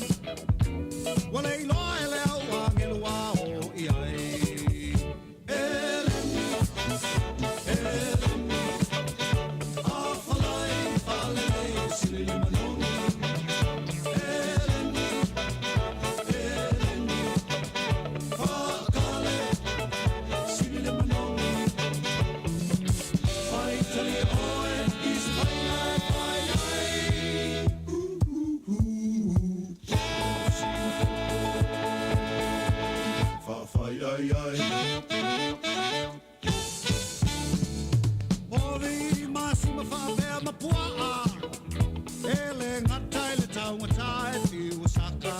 Ua le iloa e le au angelu a o i ai Eleni, Eleni A whalai whalelei sili le manogi Eleni, Eleni Whakale sili le manogi Whai tali oe i se whainga e whai ai Whawhai ai ai Ori masima whaapea mapuaa E le ngata i le taungata e whiu saka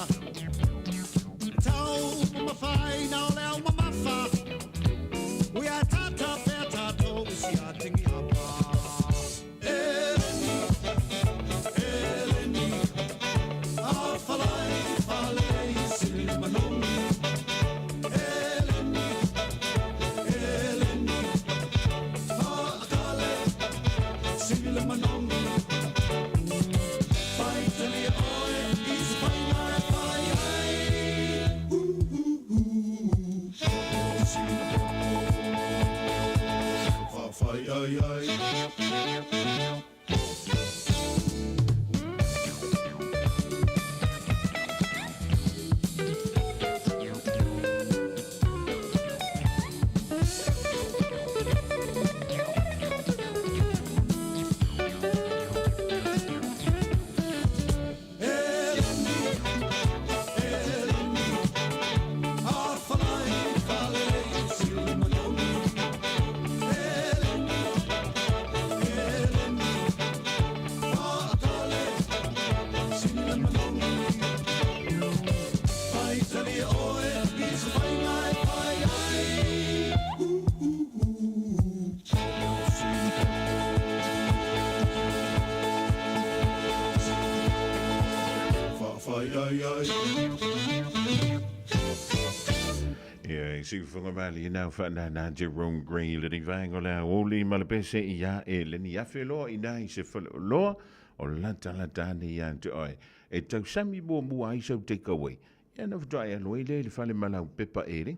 Tau mawhai na o le au mamafa Ui a tata pea tātou i si a tingi hapa Eleni, Eleni A whalai whalei sili le manogi Eleni, Eleni Whaakale sili le manogi Whai talia oe i se whainga e whai ai Whawhai ai ai Eleni, Eleni A whalai whalelei sili le manogi Eleni, Eleni Whaakale sili le manogi Whai talia oe i se whainga e whai ai Whawhai ai ai Ia, i si whangamali nau whanana Jerome Gray le ni vaenga o le aoli ma le pese i a e le ni afe loa i nai se whale o loa o lata lata ane ia te oe. E tausami mua mua ai sau take away. Ia na whatoa e aloe le le whale malau pepa e le.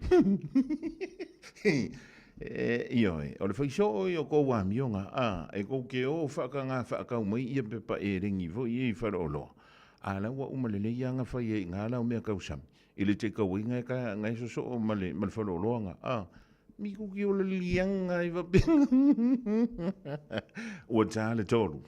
E, ioe, o le whaiso o i o kou amionga, a, e kou ke o whaka ngā whakau mai ia pepa e rengi fo i e whare o loa. A la ua uma lelei ia nga fai ai i ngā lau mea kausami. I le takeaway nga ka nga e sosoo ma le ma le faleoloa a. Mi ku ki o le lianga i vapenga. Ua tā le tolu.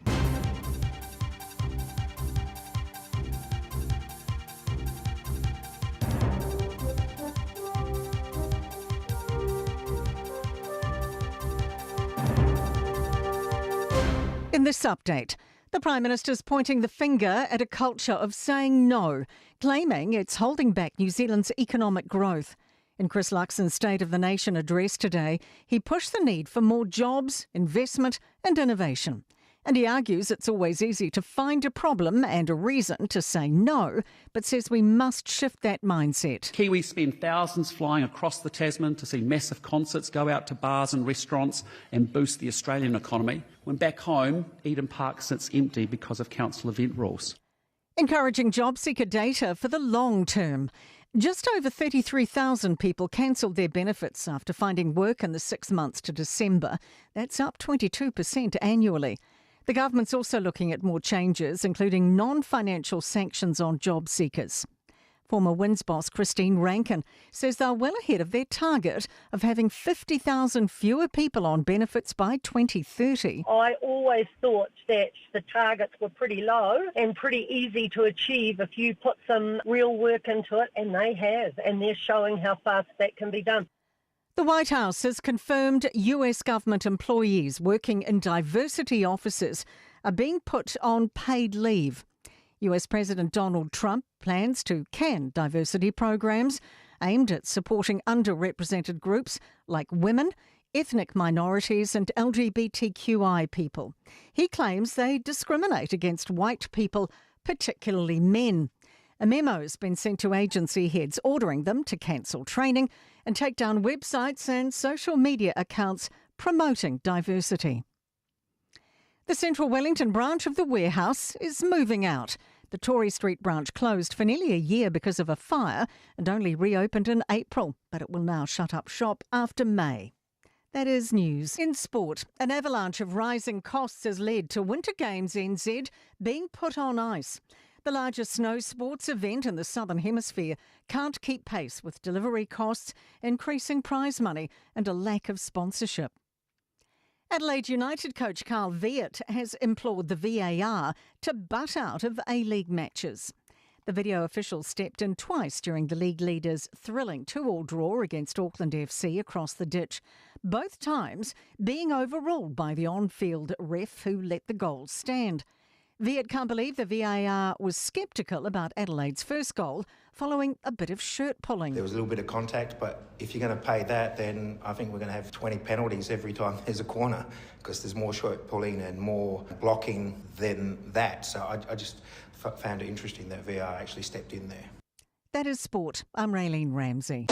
In this update, the Prime Minister's pointing the finger at a culture of saying no, claiming it's holding back New Zealand's economic growth. In Chris Luxon's State of the Nation address today, he pushed the need for more jobs, investment and innovation. And he argues it's always easy to find a problem and a reason to say no, but says we must shift that mindset. Kiwis spend thousands flying across the Tasman to see massive concerts, go out to bars and restaurants and boost the Australian economy, when back home, Eden Park sits empty because of council event rules. Encouraging JobSeeker data for the long term. Just over 33,000 people cancelled their benefits after finding work in the 6 months to December. That's up 22% annually. The government's also looking at more changes, including non-financial sanctions on job seekers. Former WINZ boss Christine Rankin says they're well ahead of their target of having 50,000 fewer people on benefits by 2030. I always thought that the targets were pretty low and pretty easy to achieve if you put some real work into it, and they have, and they're showing how fast that can be done. The White House has confirmed US government employees working in diversity offices are being put on paid leave. US President Donald Trump plans to can diversity programs aimed at supporting underrepresented groups like women, ethnic minorities and LGBTQI people. He claims they discriminate against white people, particularly men. A memo has been sent to agency heads ordering them to cancel training and take down websites and social media accounts promoting diversity. The Central Wellington branch of the warehouse is moving out. The Tory Street branch closed for nearly a year because of a fire and only reopened in April, but it will now shut up shop after May. That is news. In sport, an avalanche of rising costs has led to Winter Games NZ being put on ice. The largest snow sports event in the Southern Hemisphere can't keep pace with delivery costs, increasing prize money, and a lack of sponsorship. Adelaide United coach Carl Veart has implored the VAR to butt out of A-League matches. The video official stepped in twice during the league leaders' thrilling 2-all draw against Auckland FC across the ditch, both times being overruled by the on-field ref who let the goal stand. Veart can't believe the VAR was sceptical about Adelaide's first goal following a bit of shirt pulling. There was a little bit of contact, but if you're going to pay that, then I think we're going to have 20 penalties every time there's a corner, because there's more shirt pulling and more blocking than that. So I just found it interesting that VAR actually stepped in there. That is sport. I'm Raylene Ramsey.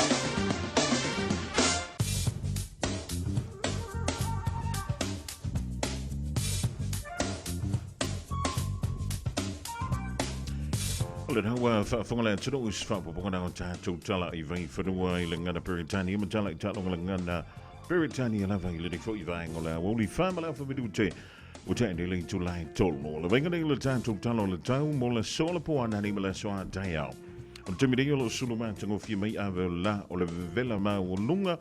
O le rau faafofoga le atunuu i se faaopoopoga o tatou tala i vaifanua i le gagana Peretania ma tala i taaloga le gagana Peretania lava i lenei foi vaega o le aoauli fa ma le afa minute ua tea nei le itula e tolu. O le vaiga nei o le tatou tala o le tau mo le aso o le po anani ma le aso a taeao. O le taimi nei o lo o sulu matagofie mai ave o la o le vevela maualuga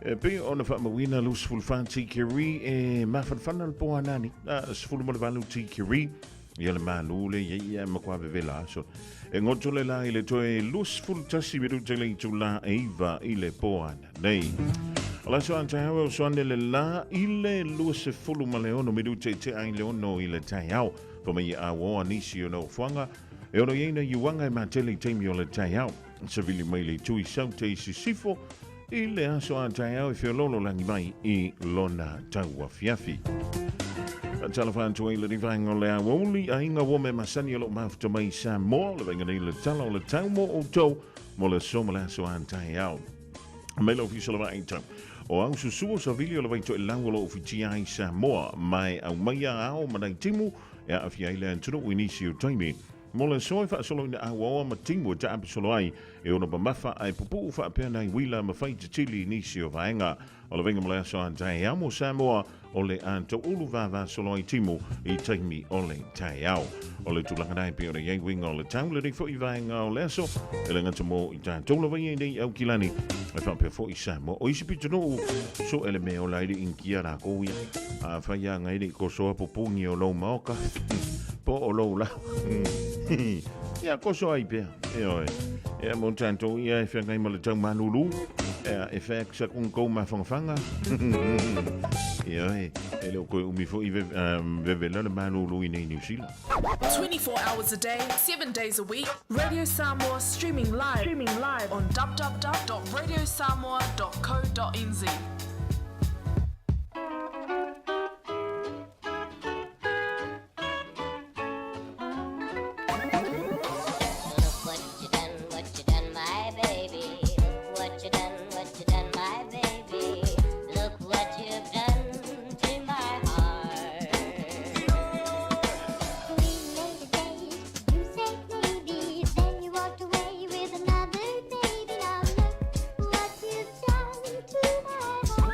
e pei ona faamauina 24 tikeri e mafanafana le po anani, 18 tikeri ia le malu le ia ia matua vevela aso. E goto le la i le toe 21 minute le itula e iva i le po ananei. O le aso a taeao e oso ane le la i le 26 minute i tea i le 6 i le taeao. Fa mai e auoa nisi o nofoaga e ono i ai nai uaga e matele i taimi o le taeao. Savili mai le itu i Saute i Sisifo i le aso a taeao e feoloolo lagi mai i lona tauafiafi. Talofa atu ai le vaega o le aoauli, aiga ua me masani o loo mafuta mai i Samoa, le vaega nei le tala o le tau mo outou mo le aso ma le aso a taeao. Mai le ofisa o le vaai tau. O au susu o savili o le vaitoelau o loo fitia ai Samoa, mai aumaia ao ma nai timu e aafia ai le atunuu i nisi o taimi. Mo le aso e faasolo ina auaoa ma timu e taapasolo ai e ona mamafa ae pupuu faapea nai uila ma fai tetili i nisi o vaega. O le vaiga mo le aso a taeao mo Samoa o le a tauulu vavasolo ai timu i taimi o le taeao. O le tulaga na e pei ona i ai uiga o le tau lenei foi vaega o le aso e le gata mo i tatou lava ia i nei Aukilani e faapea foi Samoa. O isi pitonuu so ele mea o la ele inkia lākou ia. A whai a ngai le kosoa pupungi o lou maoka po o lou lau. Ia koso ai pea. E oe. Ia mo tātou ia e whangai ma le tau manulu. Ia e whaak sa kung kou mawhangawhanga. Ia oe. E leo koe umi fo i vevela le manulu i nei New Zealand. 24 hours a day, 7 days a week, Radio Samoa streaming live, streaming live on www.radiosamoa.co.nz. Look what you done, what you done, my baby. Look what you done, what you done, my baby. Look what you've done to my heart. We made a date, you said maybe, then you walked away with another baby. Now look what you've done to my heart.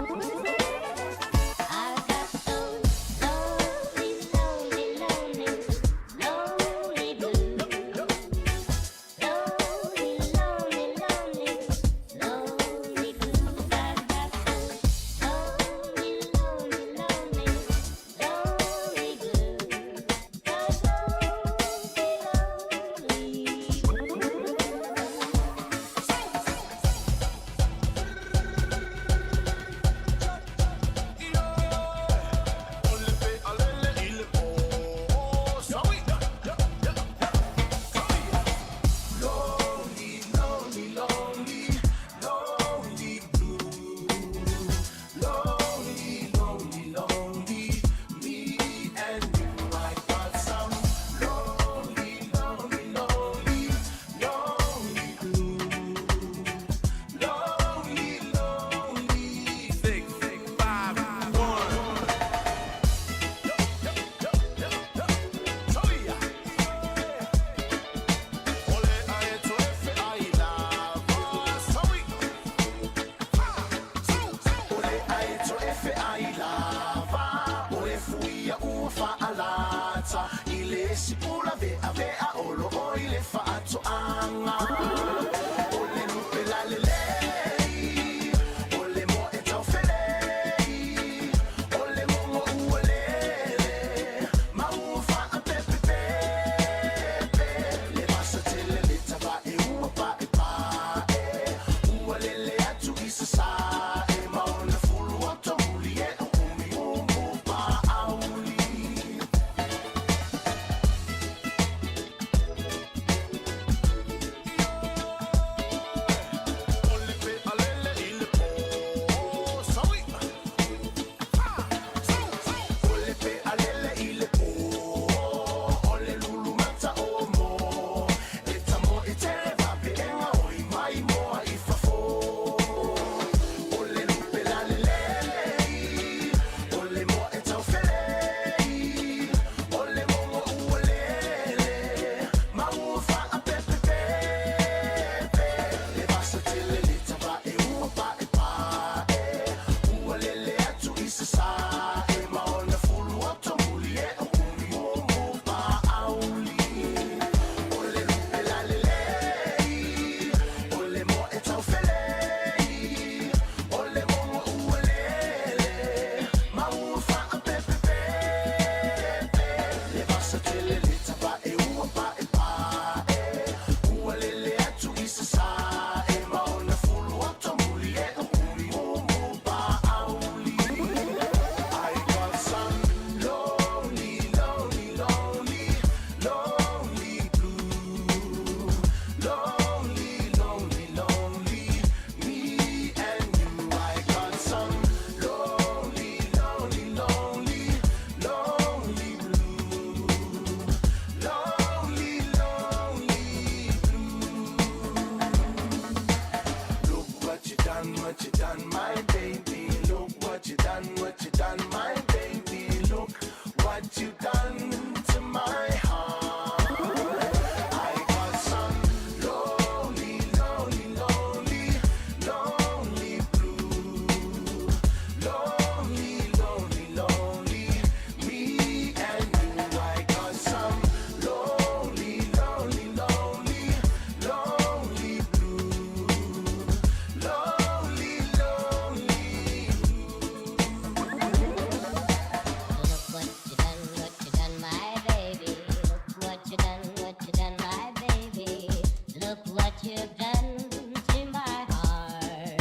what you've done to my heart.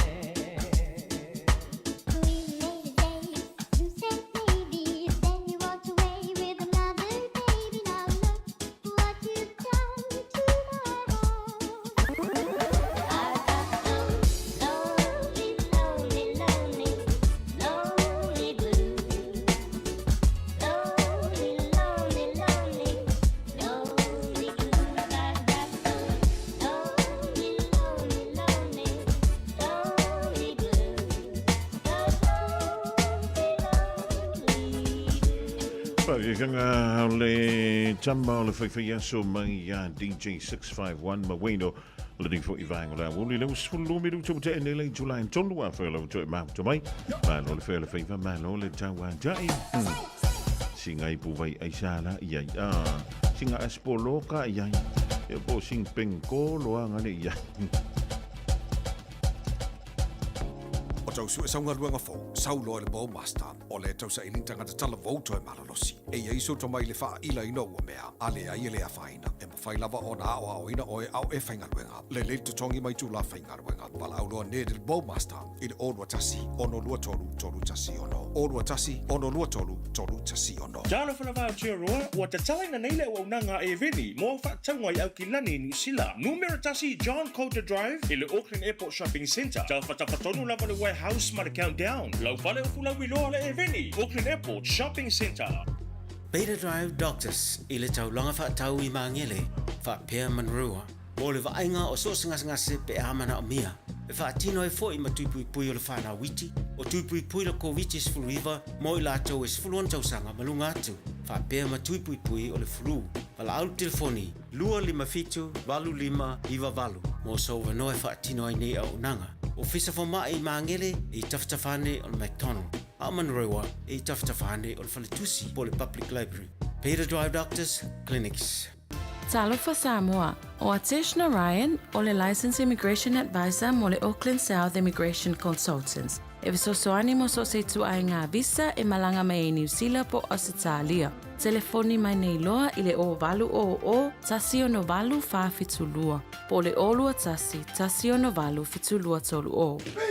We made a date, you said maybe, then you walked away with another baby. Now look what you've done to my heart. I've got those lonely, lonely, lonely, lonely blues. Lonely, lonely, lonely, lonely blues. I've got those lonely, lonely, lonely, lonely blues. Faaviaviaga o le tama o le faifaiaso mai iā DJ 651 Maweno o lenei foi vaega o le aoauli le 12 minuta ua tea nei le itula e tolu afai o lau toe mafuta mai. Malo le fai o le faiva, malo le tauatai. Singa ipu vai aisa la iai. Ah, singa aspoloka iai. E po sing pengko loa ngane iai. O tau sue sau galuega fou, sau loa i le Bowmaster, o le tausaili tagata talavou toe malolosi. E i ai sou tomai i le faailaina o ua mea, a leai e le afaina. E mafai lava ona aoaoina oe a o e faigaluega. Lelei le totogi ma itula faigaluega. Valaau loa Ned i le Bowmaster i le 0 2 1 6 2 3 1 6 0 2 1 3 1 6. Talofa lava Aotearoa, ua tatalaina nei le auaunaga a Eveni mo au faatauga i Aukilani, Niu Sila. Numera tasi John Coulter Drive i le Auckland Airport Shopping Centre. Tafatafa tonu lava le Warehouse ma le Countdown. Lau fale o Fulauiloa le Eveni, Auckland Airport Shopping Centre. Beta Drive Doctors i le taulaga faatau i Magele, faapea Manurewa, mo le vaaiga o so o se gasegase pe a manaomia. E faatino ai foi ma tuipuipui o le fanau iti, o tuipuipui le Koviti-19 mo i latou e 16 tausaga ma luga atu, faapea ma tuipuipui o le flu. Valaau le telefoni 257 8598 mo sou avanoa e faatino ai nei auaunaga. Ofisa Fomai i Magele e i tafatafa ane o le McDonald, a o Manurewa e i tafatafa ane o le Faletusi po o le Public Library. Beta Drive Doctors Clinics. Talofa Samoa, ʻO Atesh Narayan, ʻo le Licensed Immigration Advisor mo le Auckland South Immigration Consultants, e fesoasoani mo so o se ituaiga visa e malaga mai ai Niu Sila po o Ausetalia. Telefoni mai nei loa i le 0800 168 472 po o le 021 168 7230.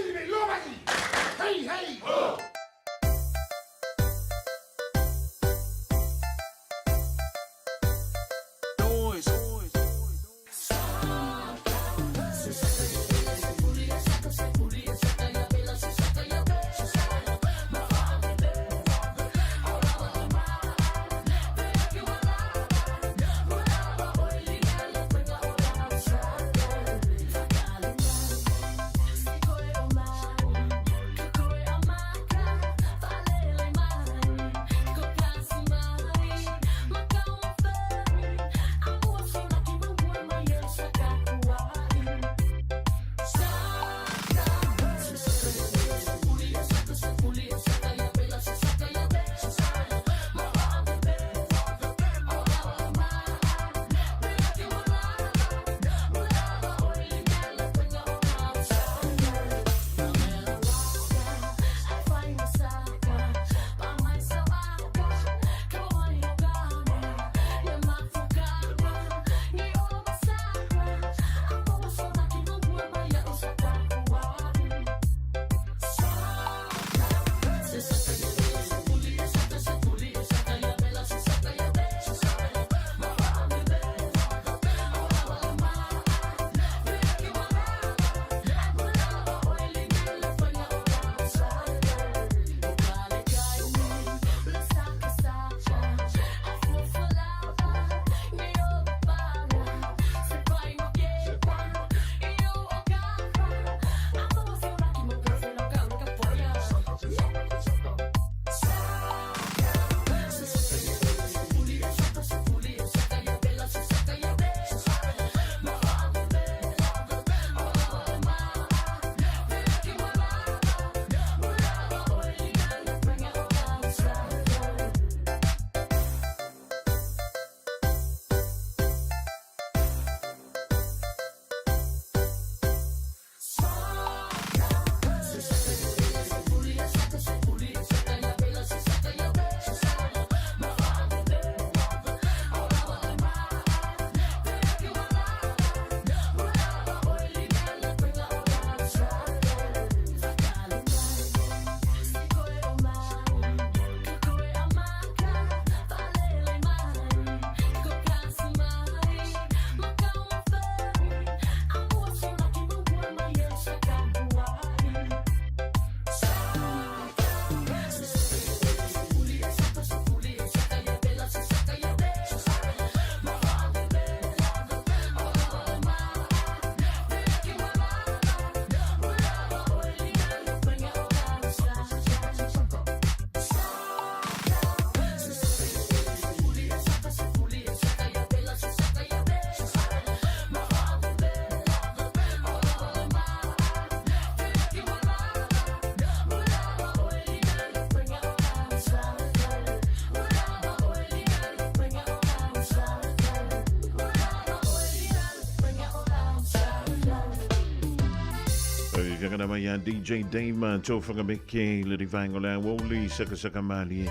Fiafiaga lava ia DJ Dave ma Tofaga Meke le rivaenga o le aoauli sakasaka malie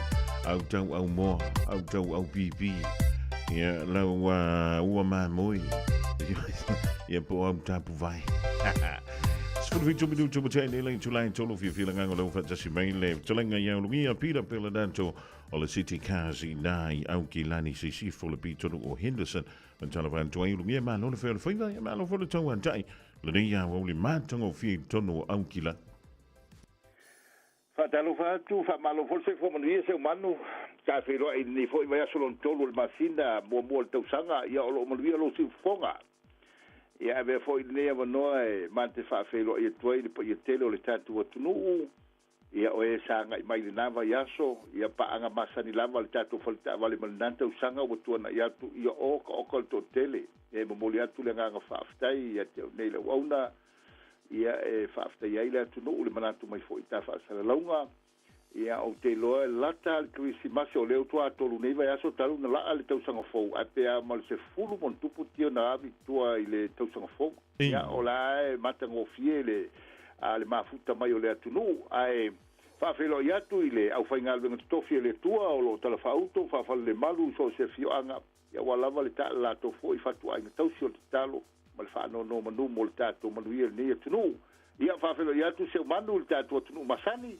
au tau au moa au tau au pipi ia lau ua mamoe ia po au tapu vai. 17 minutu mo te nei tulai tolu fiafia le agaga o leu faatasi mai le fetalaiga ia ulugia Peter Peledato o le City Cars i na i Aukilani Sisifo le pitonu o Henderson. Matala atu ai ulugia malo le fai o le faiva ia malo foi le tauatai lenei aoauli matagofie i totonu o Aukilani. Faatalofa atu, faamalo foi le soifua manuia Seumanu. Sa feiloai i lenei foi vaiaso lona tolu o le masina muamua o le tausaga, ia o lo o manuia lou siufofoga. Ia avea foi lenei avanoa e mate faafeiloai atu ai le paia tele o le tatou atunuu, ia o e sa agai mai i lena vaiaso, ia paaga masani lava le tatou fale taavale ma lena tausaga ua tuanai atu, ia okaoka le toatele. E momoli atu le agaga faafetai ia te au nei le auauna, ia e faafetai ai le atunuu le manatu mai foi i ta faasalalauga. Ia ou te iloa e lata le Kerisimasi o lea ua tolu nei vaiaso talu na laa le tausaga fou, ae pe a ma le 10 ma ona tupu tio na ave i tua i le tausaga fou. Ia o la e matagofie le mafuta mai o le atunuu, ae faafeiloai atu i le aufaigaluega totofi e le Atua o lo o talafaauto faafalelemalu i so o se afioaga, ia ua lava le taalatou foi fatuaiga tausi o le tatalo ma le faanonomanu mo le tatou manuia lenei atunuu. Ia faafeiloai atu Seumanu i le tatou atunuu masani,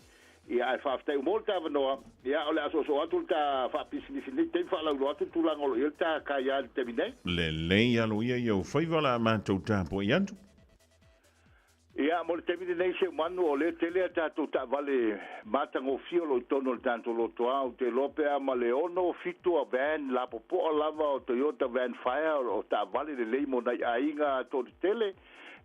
ia ae faafetai mo le tavanoa. Ia o le asoaso atu le ta faapisinisi nei taimi faalauiloa atu le tulaga o lo o i ai le ta kaiā i le taimi nei. Lelei alo ia i au faiva la matou tapuai atu. Ia, mo le taimi lenei Seumanu, o lea tele a tatou taavale matagofie o lo o i totonu o le tatou lotoa. Ou te iloa pe a ma le 6 7 a van lapopoa lava o Toyota Vellfire o taavale lelei mo nai aiga toatetele.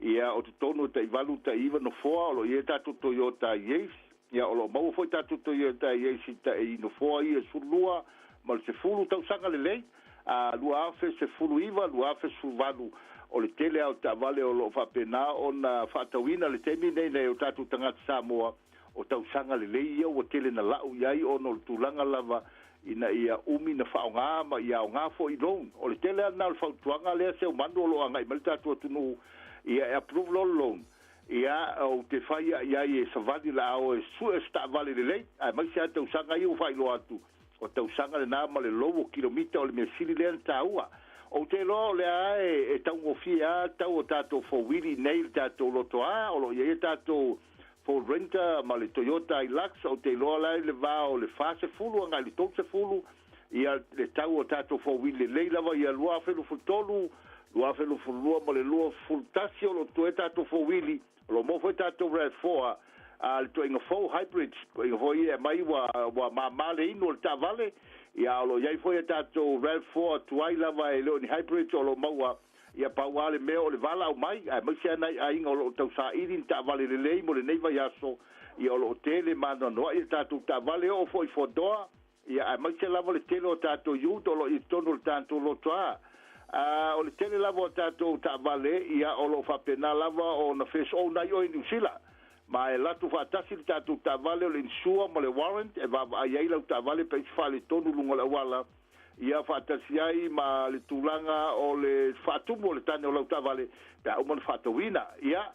Ia o totonu e tai 8 tai 9 nofoa. O lo o i ai tatou Toyota Yaris. Ia o lo o maua foi tatou Toyota Yaris i tai nofoa ia 12 ma le 10 tausaga lelei, a 2019, 2018. O le tele a o taavale o lo o faapena ona faatauina le taimi nei nei o tatou tagata Samoa, o tausaga lelei ia ua tele na lau i ai ona o le tulaga lava ina ia umi na faaaoga ma ia aoga foi loan. O le tele lava lena o le fautuaga lea Seumanu o lo o agai mai le tatou atunuu, ia e approve loa le loan, ia ou te fai i ai e savali laao e sue se taavale lelei, aemaise lava tausaga ia ua faailoa atu, o tausaga lena ma le lou o kilomita o le mea sili lea na taua. Ou te iloa o lea e taugofie lava tau o tatou four-wheel nei le tatou lotoa. O lo o i ai tatou Ford Ranger ma le Toyota Hilux. Ou te iloa la i le va o le 40 agai le 30 ia le tau o tatou four-wheel lelei lava ia 2023, 2022 ma le 21. O lo o toe tatou four-wheel, o lo o maua foi tatou RAV4 a le toaiga fou hybrid, toaiga foi e mai ua mamā le inu o le taavale. Ia o lo o i ai foi a tatou RAV4 tuai lava e le o ni hybrid o lo o maua. Ia pau lava le mea o le valaau mai, aemaise lava nai aiga o lo o tausaili ni taavale lelei mo lenei vaiaso. Ia o lo o tele maanoanoai a tatou taavale, oo foi four-door. Ia aemaise lava le tele o tatou ute o lo o i totonu o le tatou lotoa. O le tele lava o tatou taavale, ia o lo o faapena lava ona first owner ai oe i Niu Sila, ma e latou faatasi le tatou taavale, o le insure ma le warrant e vaavaai ai lau taavale pe ai se faaletonu luga o le auala, ia faatasi ai ma le tulaga o le faatumu o le tane o lau taavale pe a uma na faatauina. Ia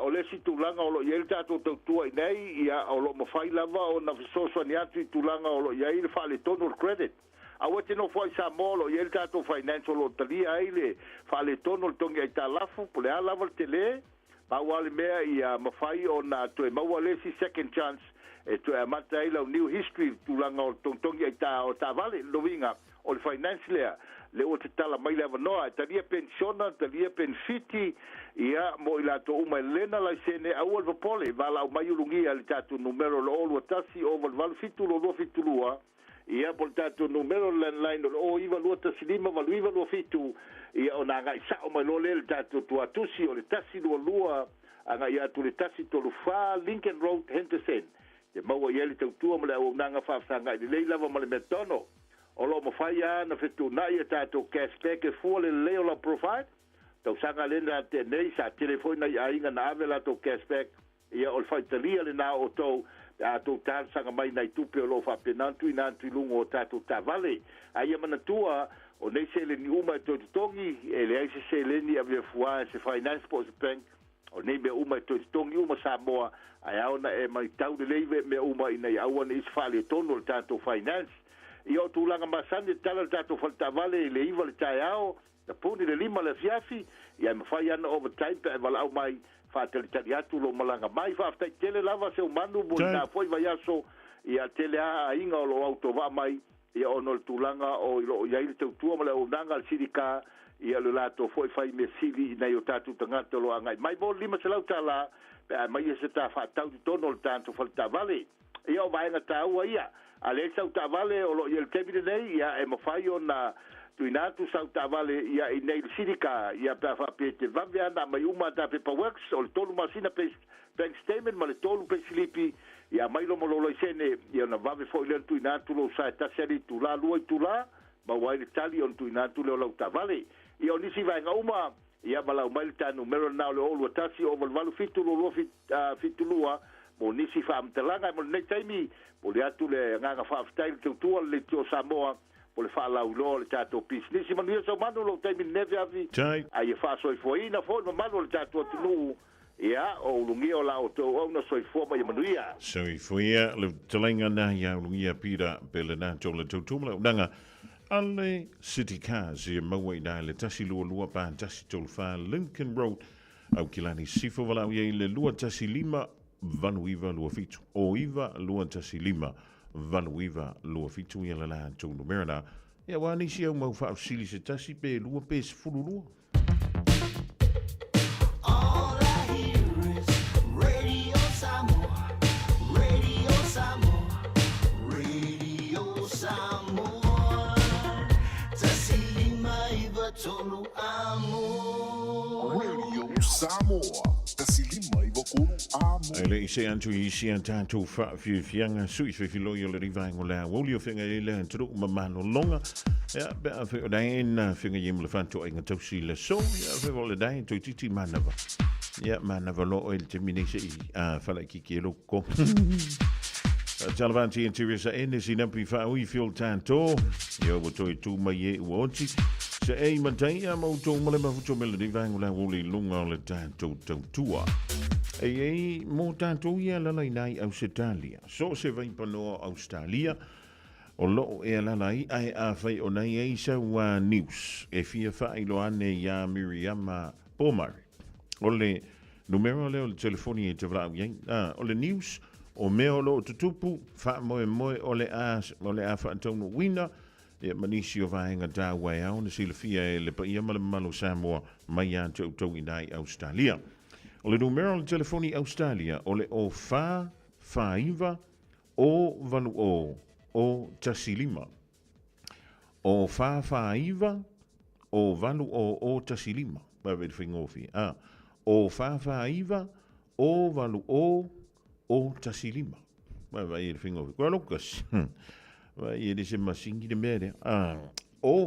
o le isi tulaga o lo o i ai le tatou tautua i nei, ia o lo o mafai lava ona fesoasoani atu i tulaga o lo o i ai le faaletonu o le credit. Aua te nofo ai Samoa, o lo o i ai le tatou finance o lo o talia ai le faaletonu o le togi aitalafu, po le a lava le tele. Pau lava le mea ia mafai ona toe maua le isi second chance e toe amata ai lau new history i tulaga o le togitogi aita o taavale. Loviga o le finance lea le ua tatala mai le avanoa e talia penisiona, talia penefiti, ia mo i latou uma e lena laisene. Aua le popole, valaau mai ulugia le tatou numero o le 021 088 72272, ia po le tatou numero landline o le 09215 8927. Ia ona agai sao mai loa lea le tatou tuatusi o le 122 agai atu le 134 Lincoln Road, Henderson, te maua i ai le tautua ma le auaunaga faafesagai lelei lava ma le meatono. O lo o mafai lava na fetuunai a tatou cashback e fua le lelei o lau profile. Tausaga lena tea nei sa tele foi nai aiga na ave latou cashback. Ia o le faitalia lena o outou pe a tou talosaga mai nai tupe o lo o faapena ona tuuina atu i luga o tatou taavale. A ia manatua, o nei seleni uma e toe totogi, e leai se seleni avea fuā e se finance po o se bank. O nei mea uma e toe totogi uma Samoa, ae ao ona e matau lelei mea uma ina ia aua ne i se faaletonu o le tatou finance. Ia o tulaga masani e tatala le tatou fale taavale i le 9 le taeao, tapuni le 5 le afiafi, ia e mafai lava ona overtime pe a e valaau mai, faatalitali atu lou malaga mai. Faafetai tele lava Seumanu mo lena foi vaiaso, ia tele lava aiga o lo o autovaa mai Ia ona o le tulaga o lo o i ai le tautua ma le auaunaga a le Silika, ia o le latou foi fai mea sili i nai o tatou tagata o lo o agai mai mo le $500 pe a aumai se ta faatau i totonu o le tatou fale taavale. Ia o vaega taua ia. A leai sau taavale o lo o i ai i le taimi lenei, ia e mafai ona tuuina atu sau taavale ia i nei i le Silika, ia pe a faapea e te vave lava ona aumai uma ta paper works o le tolu masina bank statement ma le tolu peisilipi, Ia aumai loa ma lou laisene, ia ona vave foi lea ona tuuina atu lou sa e tasi lava le itula, lua itula, maua ai le tali ona tuuina atu lea o lau taavale. Ia o nisi vaega uma, ia valaau mai le ta numera lena o le 021 088 722 72 mo nisi faamatalaga. Mo lenei taimi, momoli atu le agaga faafetai i le tautua a le Leitio o Samoa mo le faalauiloa o le tatou pisinisi. Manuia Saumanu lou taimi i lenei afiafi, a ia faasoifuaina foi le mamalu o le tatou atunuu. Ia, o ulugia o la outou auauna soifua ma ia manuia. Soifua ia le fetalaiga na ia ulugia Peter Belenato le tautua ma le auaunaga a le City Cars ia maua i ina i le 122 pa 134 Lincoln Road, Aukilani Sifo valaau i ai i le 215 8927 o 9 215 8927 ia le latou numera na ia aua nisi au mau faafesili se tasi pe lua pe 12. Ai le i se atu i isi a tatou faafiafiaga sui fefiloi o le rivaengo le aoauli o feagai ai le atunuu ma malologa. Ia, pe a fai o dai na feagai ai ma le faatoaiga tausi i le aso, ia fai o le dai toeitiiti manava. Ia, manava loa oe i le taimi nei se i falaikiki ai lou koko. Talofa atu ia Teresa Ene sinapi faaui fio tatou. Ia ua toe tu mai e ua oti. Se ei matai ia ma outou ma le mafuto me lenei vaega o le aoauli i luga o le tatou tautua. Ei ei mo tatou ia lala i nai Ausetalia. So o se vaipanoa o Austalia o loo e alala ai ae afai o nai ai sau news e fia faailoa ane iā Miriama Pomare. O le numera lea o le telefoni e te valaau i ai. O le news o mea o loo tutupu, faamoemoe o le a o le a faataunuuina ia ma nisi o vaega taua e ao ona silafia e le paia ma le mamalu o Samoa mai ia te outou i ina i Australia. O le numera o le telefoni i Australia o le 0 4 4 9 O valu o, o tasi lima. O whā whā iwa, o valu o o tasi lima. Vai wei te whaingōwhi. A. O whā whā iwa, o valu o, o tasi lima. Vai vai e te whaingōwhi. Kua Lucas. Vai e le se masingi le mea lea. A. O,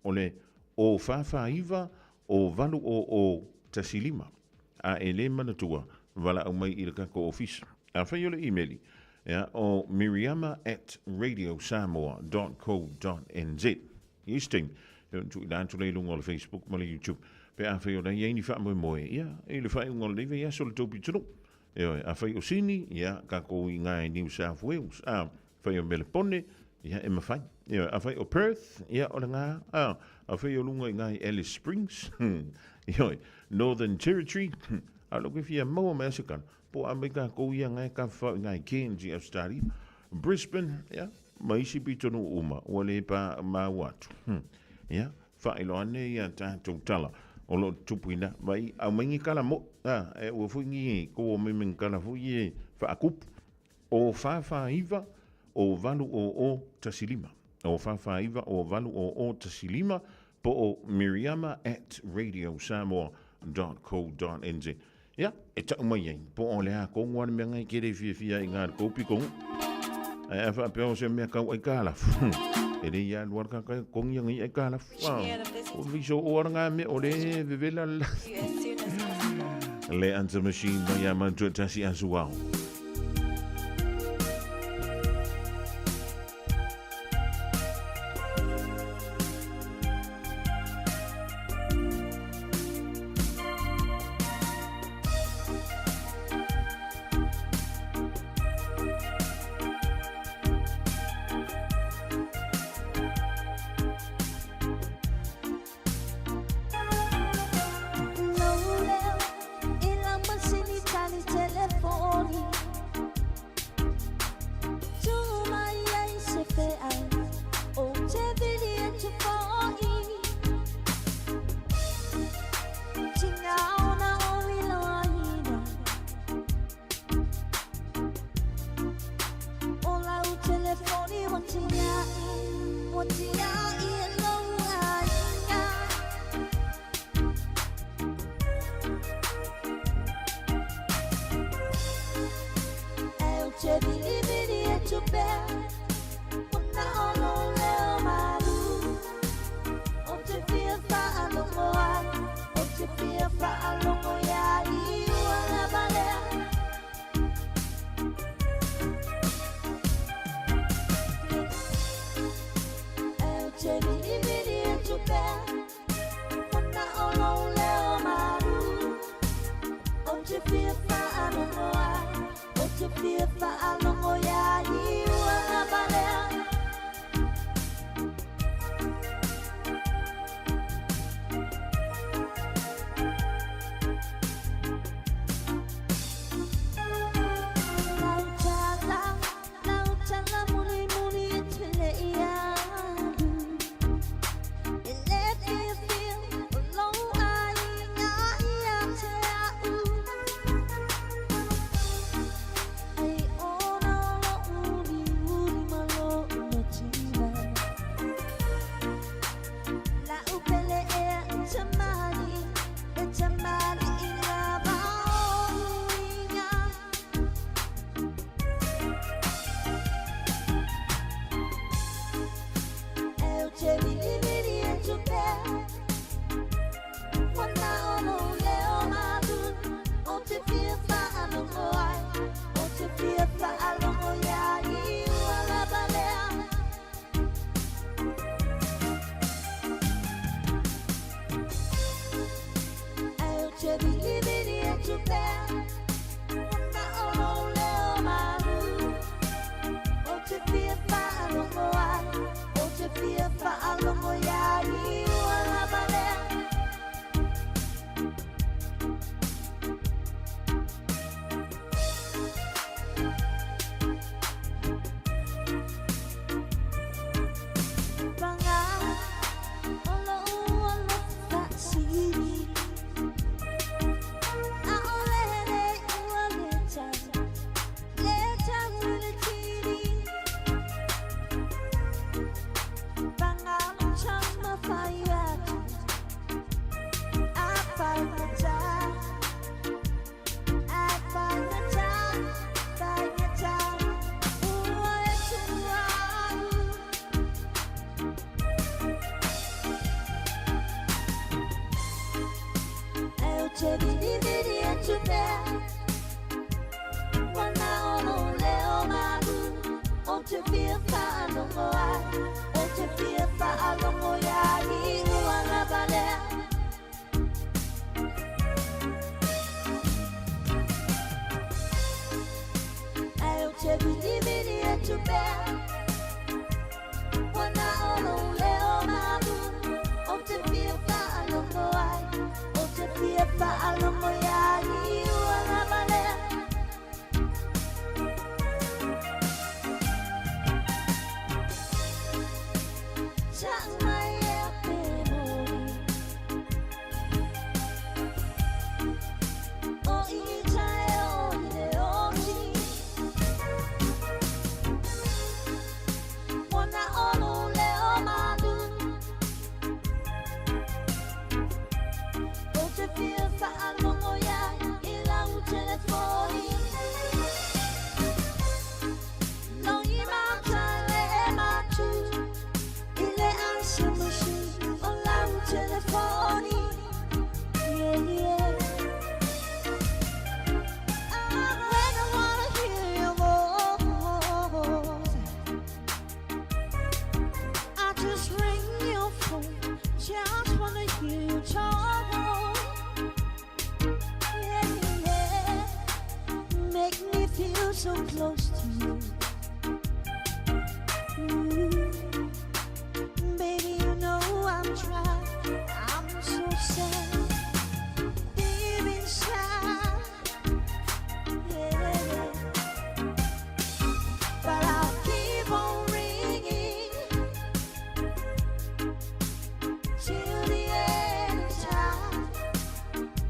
o le o whā whā iwa, o valu o o tasi lima. A e lē manatua, valaau mai i le tatou ofisa. Afai o le imeli, ia, o miriama at radiosamoa dot co dot nz. Easting, ia, ona tuuina atu lea i luga o le Facebook ma le YouTube. Pe afai o la i ai ni faamoemoe, ia, i le faaiuga o lenei vaiaso le tou pitonuu. Ioe, afai o Sini, ia, tatou i ina i New South Wales. A, Afai o Melepone, ia, e mafai. Ioe, afai o Perth, ia, o lena, a, afai o luga i ina i Alice Springs, ioe, Northern Territory, a o lou ke fia maua mai a se kala, po o a mai takou ia nga e tafafao i ina i Cairns i Australia, Brisbane, ia, ma isi pitonuu uma, ua le pa maua atu. Ia, faailoa ane ia tatou tala o lo o tutupu ina, vai aumai ni kala mo'i, a, e ua foi ni kou o mai me ni kala foi e faakupu. O 449 o 8 o 1 5. O 449 o 8 o 1 5 po o miriama at radiosamoa dot co dot nz. Ia, e tau mai ai, po o le a kongo a le mea ngai kere fiafia i ngā kou pikongo. Ai a whaapea o se mea kau ai ka lafu. E le ia lua ka kai kongi ngai ai ka lafu. O viso o ara ngā mea o le vevela la. Le answer machine mai a mantua tasi asuao.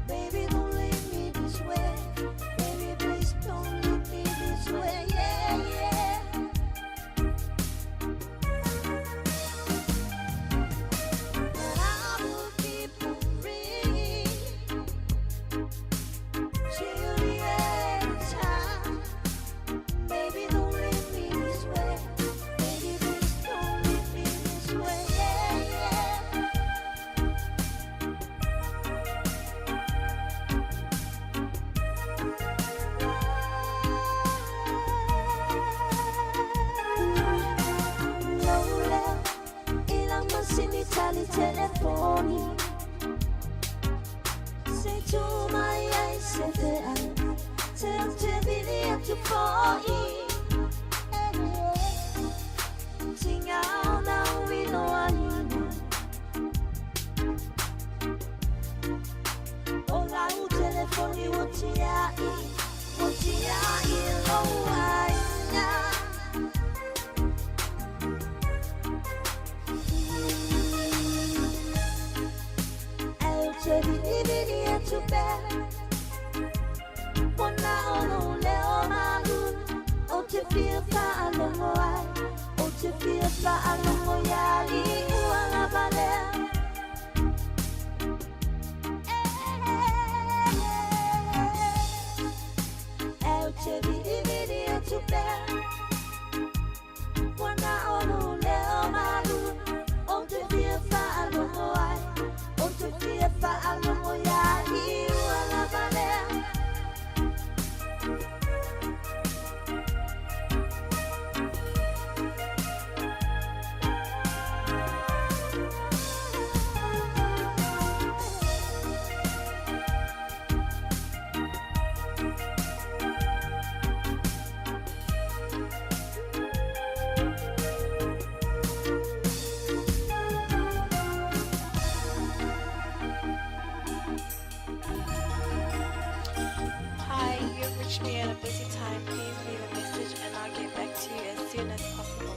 Baby, don't leave me this way. Baby, please don't leave me this way. fo'i Tiga ona uiloaina O lau telefoni ua tia'i Ua tia'i lou aiga Ae ou te vilivili atu pea Ua na o lou leo malu Ou te fia faalogo ai Ou te fia faalogo ia liua lava lea Ae ou te vilivili atu pea Ua na o lou leo malu Ou te fia faalogo ai Ou te fia faalogo ia liua lava lea Hi, you've reached me at a busy time. Please leave a message and I'll get back to you as soon as possible.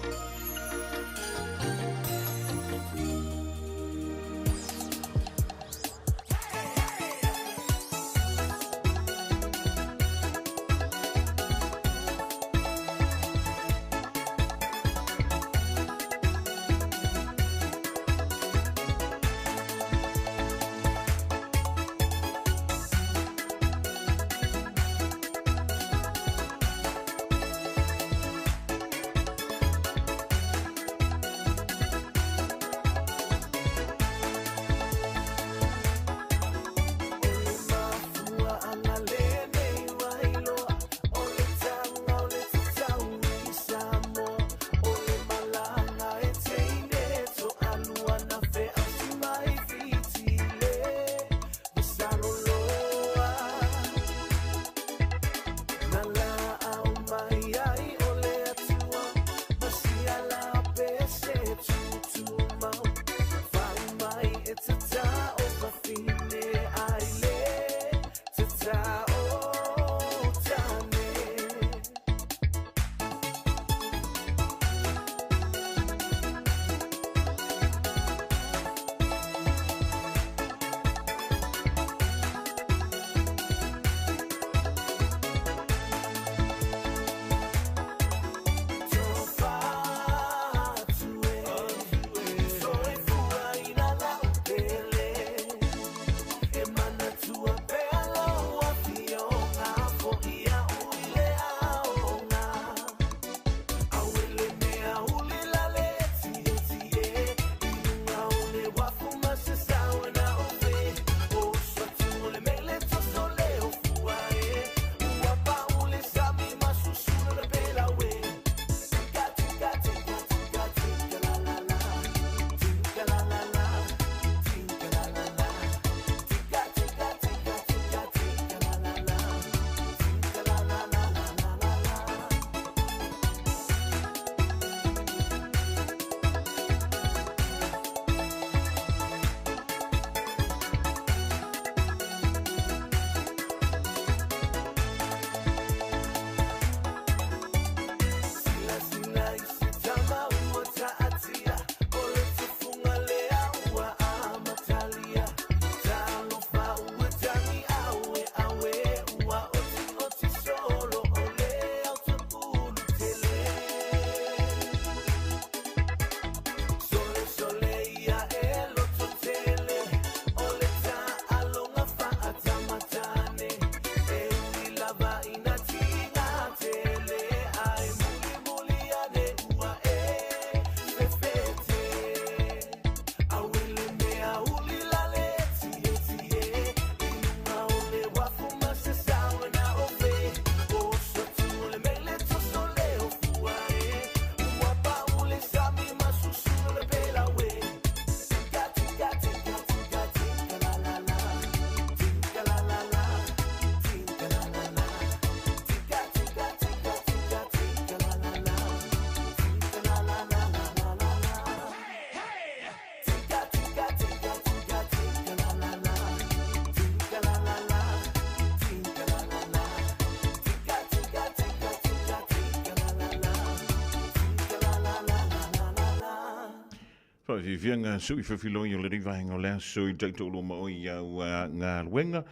Faafiafiaga sui fefiloi o lenei vaega o le aso i taitoalua ma oe i au galuega.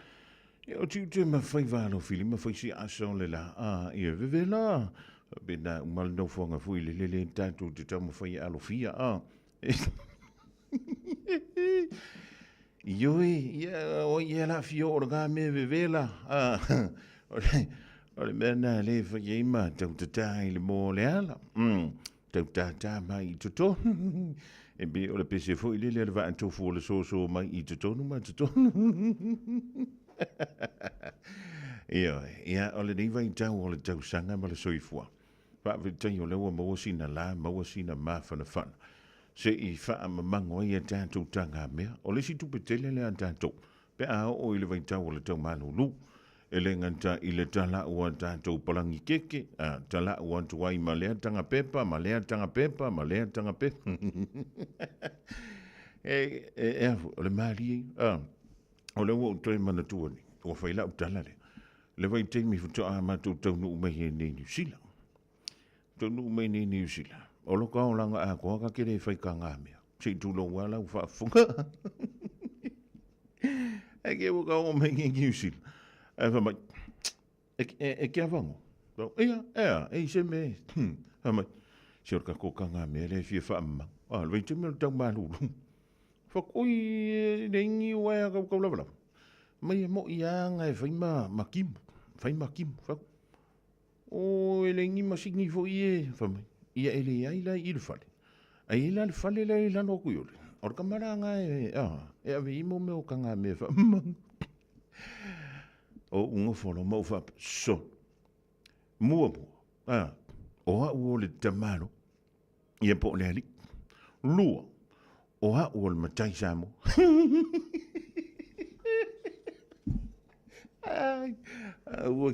Ia o tiute ma faiva alofilima fai si aso o le la a ia vevela. Faapena uma le nofoaga foi le lele tatou te taumafai e alofia a. Ioe, ia o ia la fio o le mea vevela. A o le mea na le fai ai ma tau tatā i le moa o le ala. Tau tātā mai i totonu. E pei o le pese foi lele a le vaatofu o le soso mai i totonu ma totonu. Ioe, ia o lenei vaitau o le tausaga ma le soifua. Faafetai o lea ua maua sina la, maua sina mafanafana. Se i faamamago ai a tatou tagamea. O le isi tupe tele lea a tatou, pe a oo i le vaitau o le taumalulu. E le gata i le talau a tatou palagi keke, a talau atu ai ma lea taga pepa, ma lea taga pepa, ma lea taga pepa. E, e, e, o le malie, a, o lea ua ou toe manatua nei, ua fai lau tala lea. Le vaitaimi faatoa matou taunuu mai ai nei Niu Sila. Taunuu mai nei Niu Sila. O lo ka olaga atoa ka ke le fai ka ngā mea. Se i tūlou a lau faafofoga. E ke ua ka o mai nei Niu Sila. Ae fai mai, e, e, e ke avango. Ia, ea, e i se me. Fai mai, se o le kako ka ngā mea le fia whaamamau. Ah, le vaitaimi o le tau malulu. Whakoi e le ingi o ea kau kau lava lava. Mai e mo i anga e whai ma, ma kimu. Whai ma kimu. Whaku. O e le ingi ma singi fo i e. Whai mai. Ia e le ai la i le fale. Ai e la le fale la i lalo aku i ole. O le kamara nga e, ah, e ave i mo me o ka ngā mea whaamamau. O unga folo mau whap. So. Mua mua. Ah, o au o le tamalo. Ia po o le alii. Lua, o au o le matai Samoa. Ai, aua,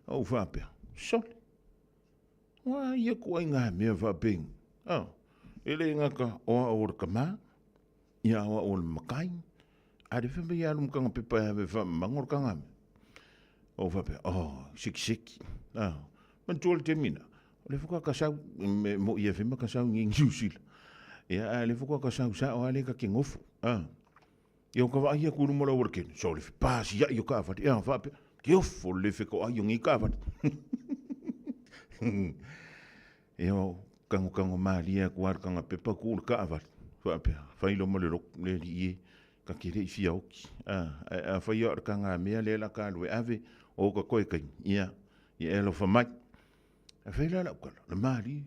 au faapea, sole. Ua ia ku ai ngā mea faapēngi. Ah, e le ngaka o au o le kamā, ia o au o le makai, a le whema ia alu mkanga pepa e ave whamango le kanga mea. O faapea, oh, sekiseki. Ah, manatua le taimi lena, o lea foi ka sau, me mo ia fema ka sau ngi New Zealand. Ia, a lea foi ka sau sao a le ka ke ngofo. Ah, ia o ka vaai aku i luma o le auala kene, so le pasi ai o kaavale. Ia, faapea, ke ofo le fe ko ai o ngi kaavale. Ia, o kangokango malie aku a le kanga pepa ku le kaavale. Faapea, fai lo ma le loku, le alii e, ka ke le i fia oki. A, a, a fai o le kanga mea le la ka lue ave, o ka koe kai. Ia, ia e alofa mai. E fai la lau kala, le malie.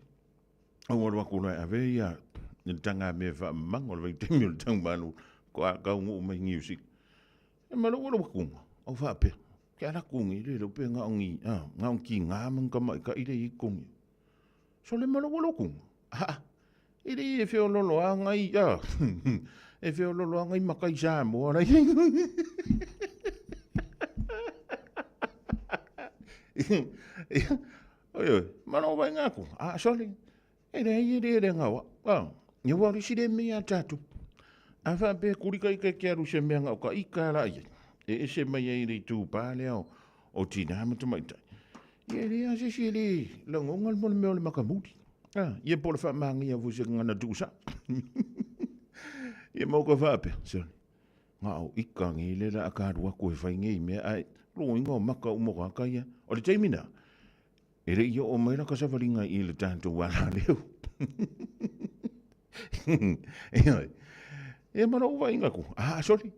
Au alu aku loa e ave ia le tanga mea whaamamango le vaitaimi o le taumalu, ko a kau nguu mai Niu Sila. E ma lou alu akunga, au faapea, ke ala kungi le leo pe ngao ngi, a, ngao ki ngā mang ka mai ka ile i kungi. So le ma lou alu akunga, a, e le e whio lolo a ngai, a, e whio lolo a ngai makai Samoa lai. Oi, oi, ma lou vai ngā ku, a, sorry, e le e le le ngawa, a, ia ua risi le mea tātou. A whaapea kurika i ke aru se mea ngau ka ika la ia. E ese mai ai le tū pā lea o, o tina ma tamaitai. Ia le a se se le langonga le mo le mea o le makamuri. A, ia po le whaamaangia fo se ngana tūsa. Ia mau ka whaapea, sorry. Ngā o ika ngi le la a ka rua koe whai ngei mea ai, lo inga o maka umo ka ka ia. O le taimi nā, e le ia o mai la ka savaringa i le tātou ala leo. E oi, e mara o vainga ku, ah, sorry.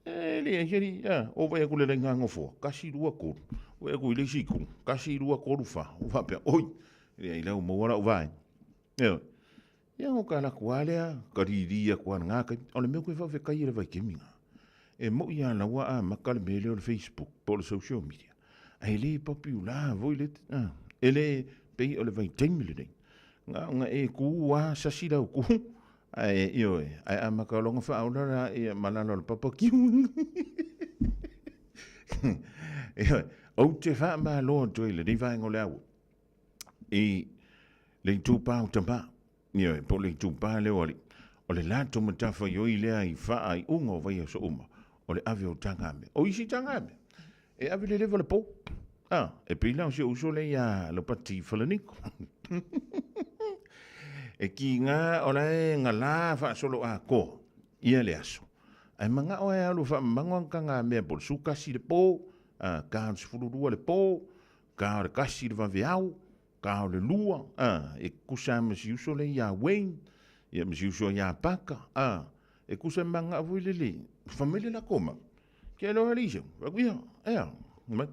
E le heri, a, o vai aku le lai ngā ngofoa, kasi rua koru. O aku i le isi ku, kasi rua koru wha, o whapea, oi, e ai lau maua lau vai. E oi, ia ngo ka laku alea, ka riri aku ana ngā kai, o le mea koe whawhekai e le vai kemi ngā. E mo i a laua a maka le mele o le Facebook, po le social media. A e le papi u la, voi le, a, e le pei o le vai taimi le nei. Ngā nga e ku a sasi lau ku, ae ioe, ae a maka longa whaola la e malalo le papa kiu. Ioe, ou te wha ma loa toi le nei vaenga o le aua. I le itu pā o tamā, ioe, po le itu pā leo ali, o le lato matafa i oi lea i whaa i unga o vai aso uma, o le ave o tangame. O isi tangame, e ave le lewa le pō. Ah, e pila o se uso le ia Lopati Falaniko. E kiga o la e galā faasoloatoa ia le aso, ae magao e alu faamamago aga mea po o le 11 i le po, a, ka o le 12 le po, ka o le 1 i le vaveao, ka o le 2, a, e kusa ma si uso le iā Wayne, ia ma si uso iā Paka, a, e kusa magao foi le le, famele la koma. Ke aloha le isau, aku ia, ea, mai,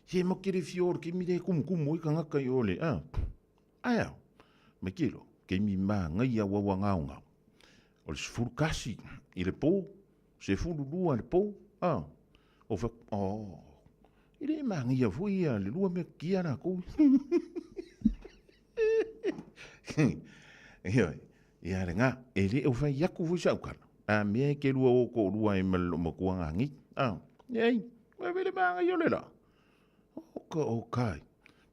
he mo kere fio o le kemi le kumukumu i kangaka i o le, a, ae ao, mai ke lo, kemi māngai au au ngao ngao. O le 11 i le po, 12 i le po, a, o fa, o, i le māngai au foi ia le lua mea kia la kou. Ia, ia le ngā, e le o fai aku foi sa ukala. A mea e ke lua o ko lua e malo makua ngangi. A, ei, ua vele māngai o le la. O ka o kai.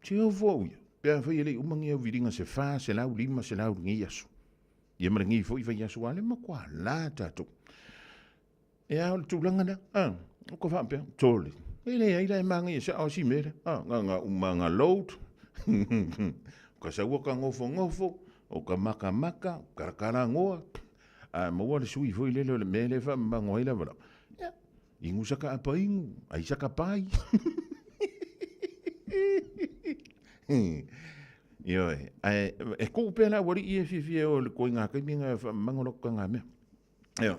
Te o fo ia. Pe a fai e le umangi au viringa se wha, se lau lima, se lau ngi aso. Ia mara ngi fo i fai aso ale ma kwa la tātou. E a o le tulaga lea, a, o ka faapea, tole. E le ai la e māngai e sa o si mele, a, ngā ngā uma ngā load. O ka saua ka ngofo ngofo, o ka maka maka, karakara ngoa. A maua le sui foi lele o le mea le whaamamango ai lava lava. Ia, ingu saka apa ingu, ai saka pai. Ioe, ae, e kuu pea la wari i e fiafia o le koi ngā kaimi ngā whaamamango loko ka ngā mea. Ioe,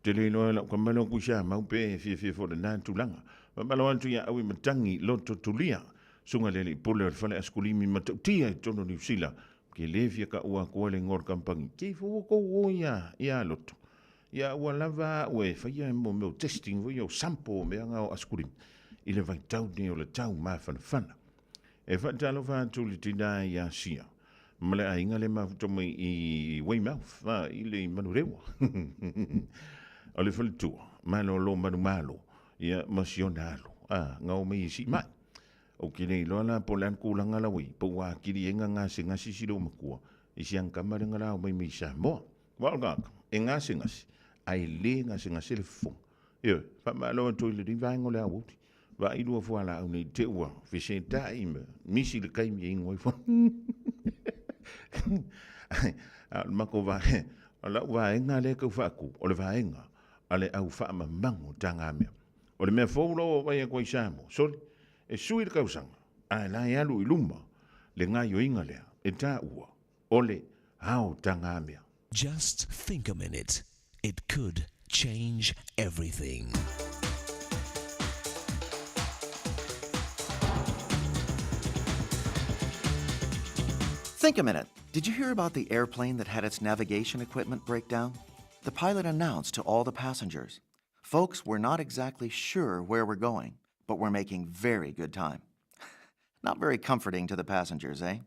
te le iloa lau ka malo kui sa mau pe e fiafia fo le nā tulaga. Whamalo atu ia au i matangi loto tulia. Sunga le li pule o le fale askulimi matautia i tonu Niu Sila. Ke le fia ka ua koa le ngor kampangi. Ke fo ko o ia, ia loto. Ia ua lava ue whaia e mo meo testing fo ia o sampo mea ngā o askulimi. I le vai tau ni o le tau māwhanawhana. E whaatalofa atu le tina i Asia. Ma le aiga le mafuta mai i Weymouth, a, i le Manurewa. O le faletua, malo lo manu malo, ia ma si ona alo, a, ngao mai i si mai. O ke nei loa la po le an kūlanga la wei, po ua akili e ngā ngase ngasi si lo makua, i si ang kama le ngā mai mai Samoa. Wa o ngaka, e ngase ngasi, ai le ngase ngase le fonga. Ioe, faamalo atu i le vaega o le auauli. Vaai lua fualaau nei te ua feseta'i ma misi le kaimi e igo ai fono. A o le mako vae, o lau vaega lea tau faaku, o le vaega a le au faamamago tagamea. O le mea fou lau vaai atu ai Samoa, sole, e sui le tausaga, ae la e alu i luma le gaioiga lea e taua o le ao tagamea. Just think a minute. It could change everything. Think a minute. Did you hear about the airplane that had its navigation equipment break down? The pilot announced to all the passengers Folks, we're not exactly sure where we're going, but we're making very good time. Not very comforting to the passengers, eh?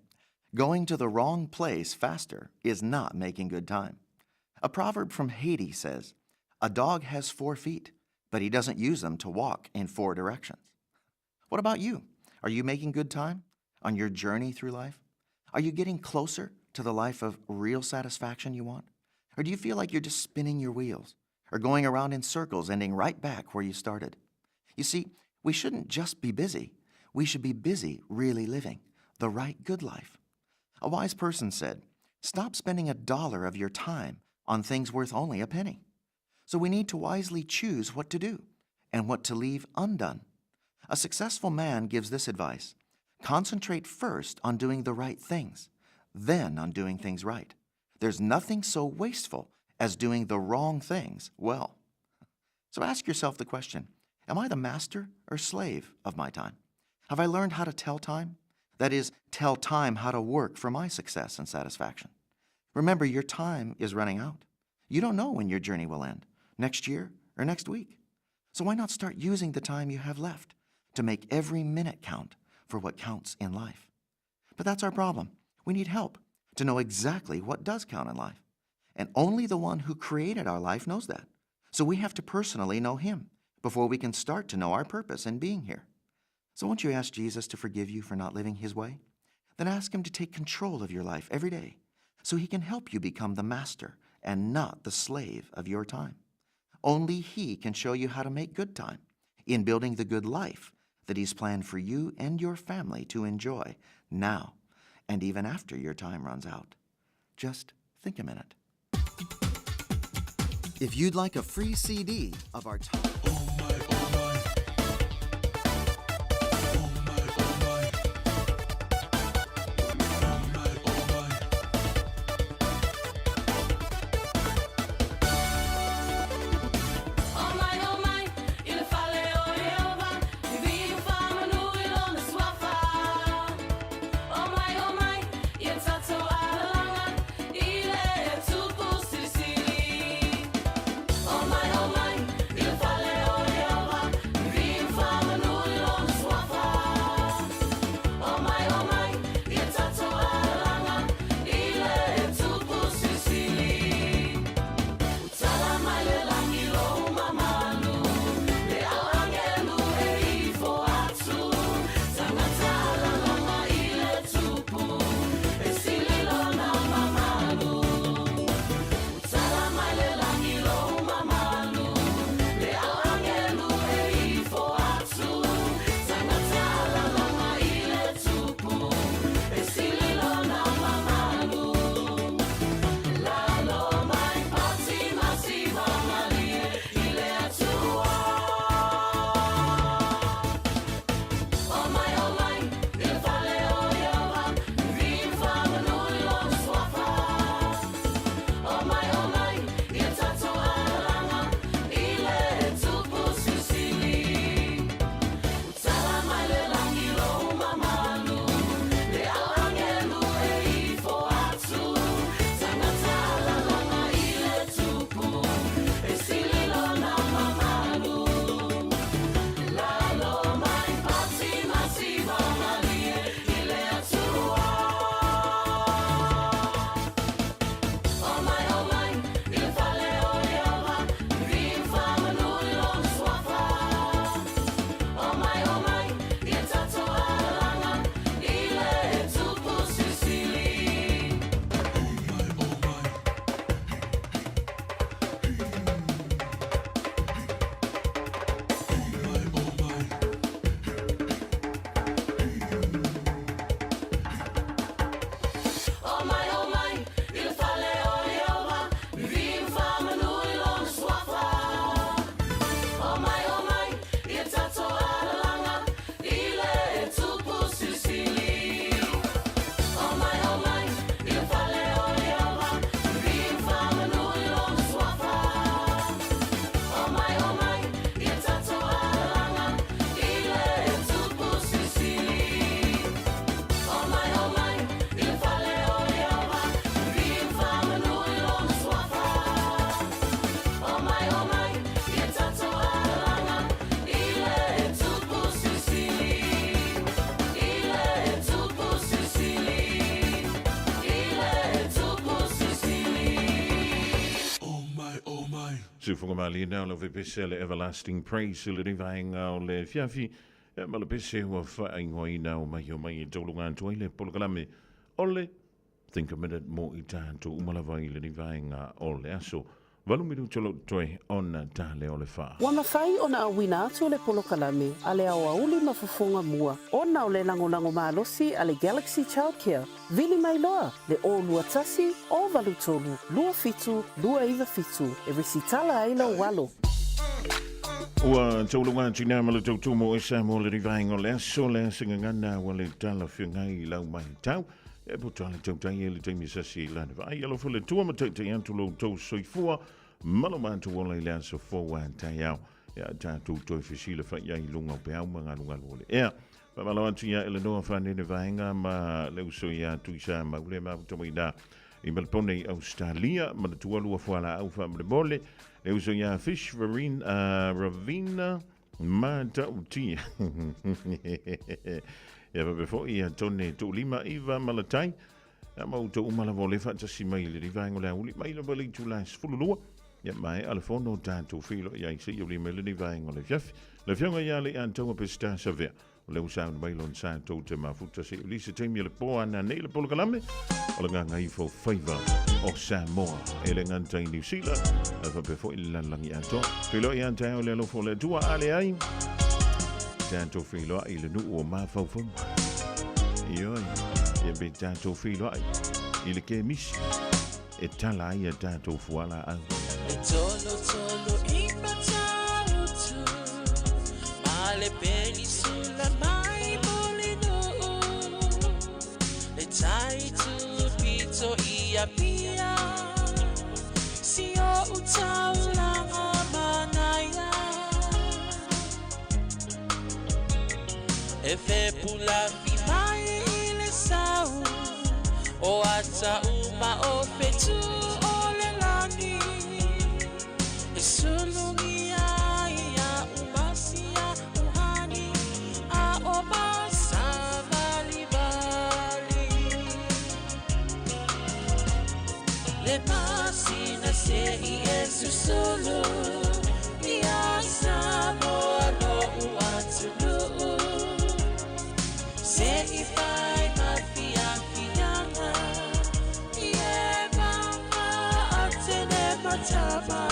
Going to the wrong place faster is not making good time. A proverb from Haiti says, A dog has 4 feet, but he doesn't use them to walk in 4 directions. What about you? Are you making good time on your journey through life? Are you getting closer to the life of real satisfaction you want? Or do you feel like you're just spinning your wheels or going around in circles, ending right back where you started? You see, we shouldn't just be busy. We should be busy really living the right good life. A wise person said, Stop spending $1 of your time on things worth only a penny. So we need to wisely choose what to do and what to leave undone. A successful man gives this advice: Concentrate first on doing the right things, then on doing things right. There's nothing so wasteful as doing the wrong things well. So ask yourself the question, am I the master or slave of my time? Have I learned how to tell time? That is, tell time how to work for my success and satisfaction. Remember, your time is running out. You don't know when your journey will end, next year or next week. So why not start using the time you have left to make every minute count for what counts in life? But that's our problem. We need help to know exactly what does count in life. And only the one who created our life knows that. So we have to personally know him before we can start to know our purpose in being here. So won't you ask Jesus to forgive you for not living his way? Then ask him to take control of your life every day so he can help you become the master and not the slave of your time. Only he can show you how to make good time in building the good life that he's planned for you and your family to enjoy now and even after your time runs out. Just think a minute. If you'd like a free CD of our top. Siufoga malie na o lau pese le Everlasting Praise i lenei vaega o le afiafi ma le pese ua faaigoaina o mai o mai e tauluga atu ai le polokalame o le Think a Minute mo i tatou uma lava i lenei vaega o le aso. Valu minuta o lo o totoe ona tale o le fa. Ua mafai ona auina atu le polokalame a le aoauli ma fofoga mua ona o le lagolago malosi a le Galaxy Childcare. Vili mai loa le 021 083 27 297 e resitala ai lou alo. Ua tauluga atu ina ma le tautumo e Samoa le vaega o le aso le asa gagana ua le talafeagai i lau matau. E poto le tautai e le taimi sasi i lana vaai. Alofa le Atua ma taitai atu lo outou soifua ma lo matou ola i le aso fou a taeao. Ia tatou toe fesilafai ai i luga o peau ma galugalu o le ea. Faamalo atu ia Eleanor Fanene Vaega ma le uso ia Tuisa Maule mafuta mai ina i Melbourne i Australia ma le tualua fualaau faamolemole. Le uso ia Fish Varina, Ravina Matautia. Ia faapea foi ia Tone Tuulima Iva Malatai. Ia ma outou uma lava o le faatasi mai i lenei vaega o le aoauli mai lava i le itula e 12. Ia maea le fono tatou feiloai ai seia uli mai lenei vaega o le afiafi. Le afioga ia Leiataua Peseta Savea, o lea ua sauni mai lona sa tou te mafuta seia uli se taimi o le po ana nei le polokalame o le Gagaifo Faiva o Samoa e le gata i Niu Sila, ae faapea foi le lalolagi atoa. Feiloai ia te au le alofa o le Atua, a leai, tatou feiloai i le nuu o mafaufauga. Ioe, ia pe tatou feiloai i le kemisi. e tala ai a tatou fualaau. E tolotolo i Matautu ma le penisula mai Mulinuu Le tai tupito i Apia Si o utaulanga manaia E fepulafi mai i le sau O ata uma o fetu o le lagi E sulugia ia umasia uhani A o masavalivali Le masina se i e susulu Ia Samoa lo'u atunuu Se i fai ma fiafiaga I e maga atene matama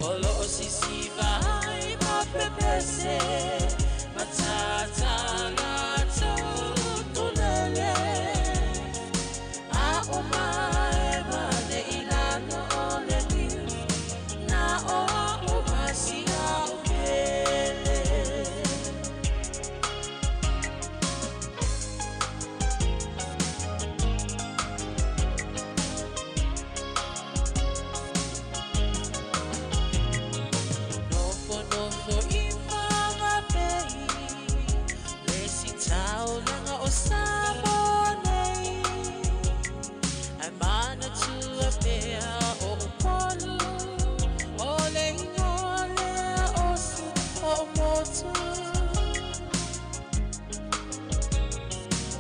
O loo sisiva ai ma pepese Matata latou utulele A o mae mane i lalo o le niu Na o a'u masia o pele. Nofonofo i Whangape Le isi taulaga o Samoa nei Ae manatua pea o Upolu O le ingoa lea o si ou motu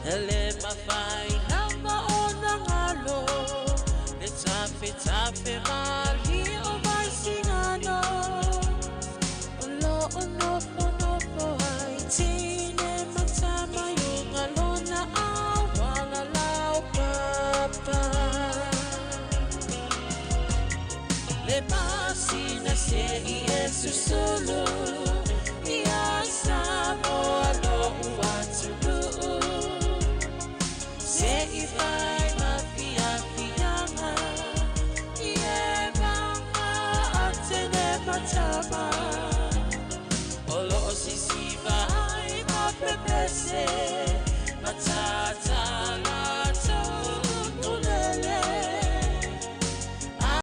E le mafai lava ona galo Le tafetafe malie o Vaisigano O lo o nofonofo ai Tine ma tama i uga lona auala laupapa Le masina se i e susulu Ia Samoa lo'u atunuu Se i fai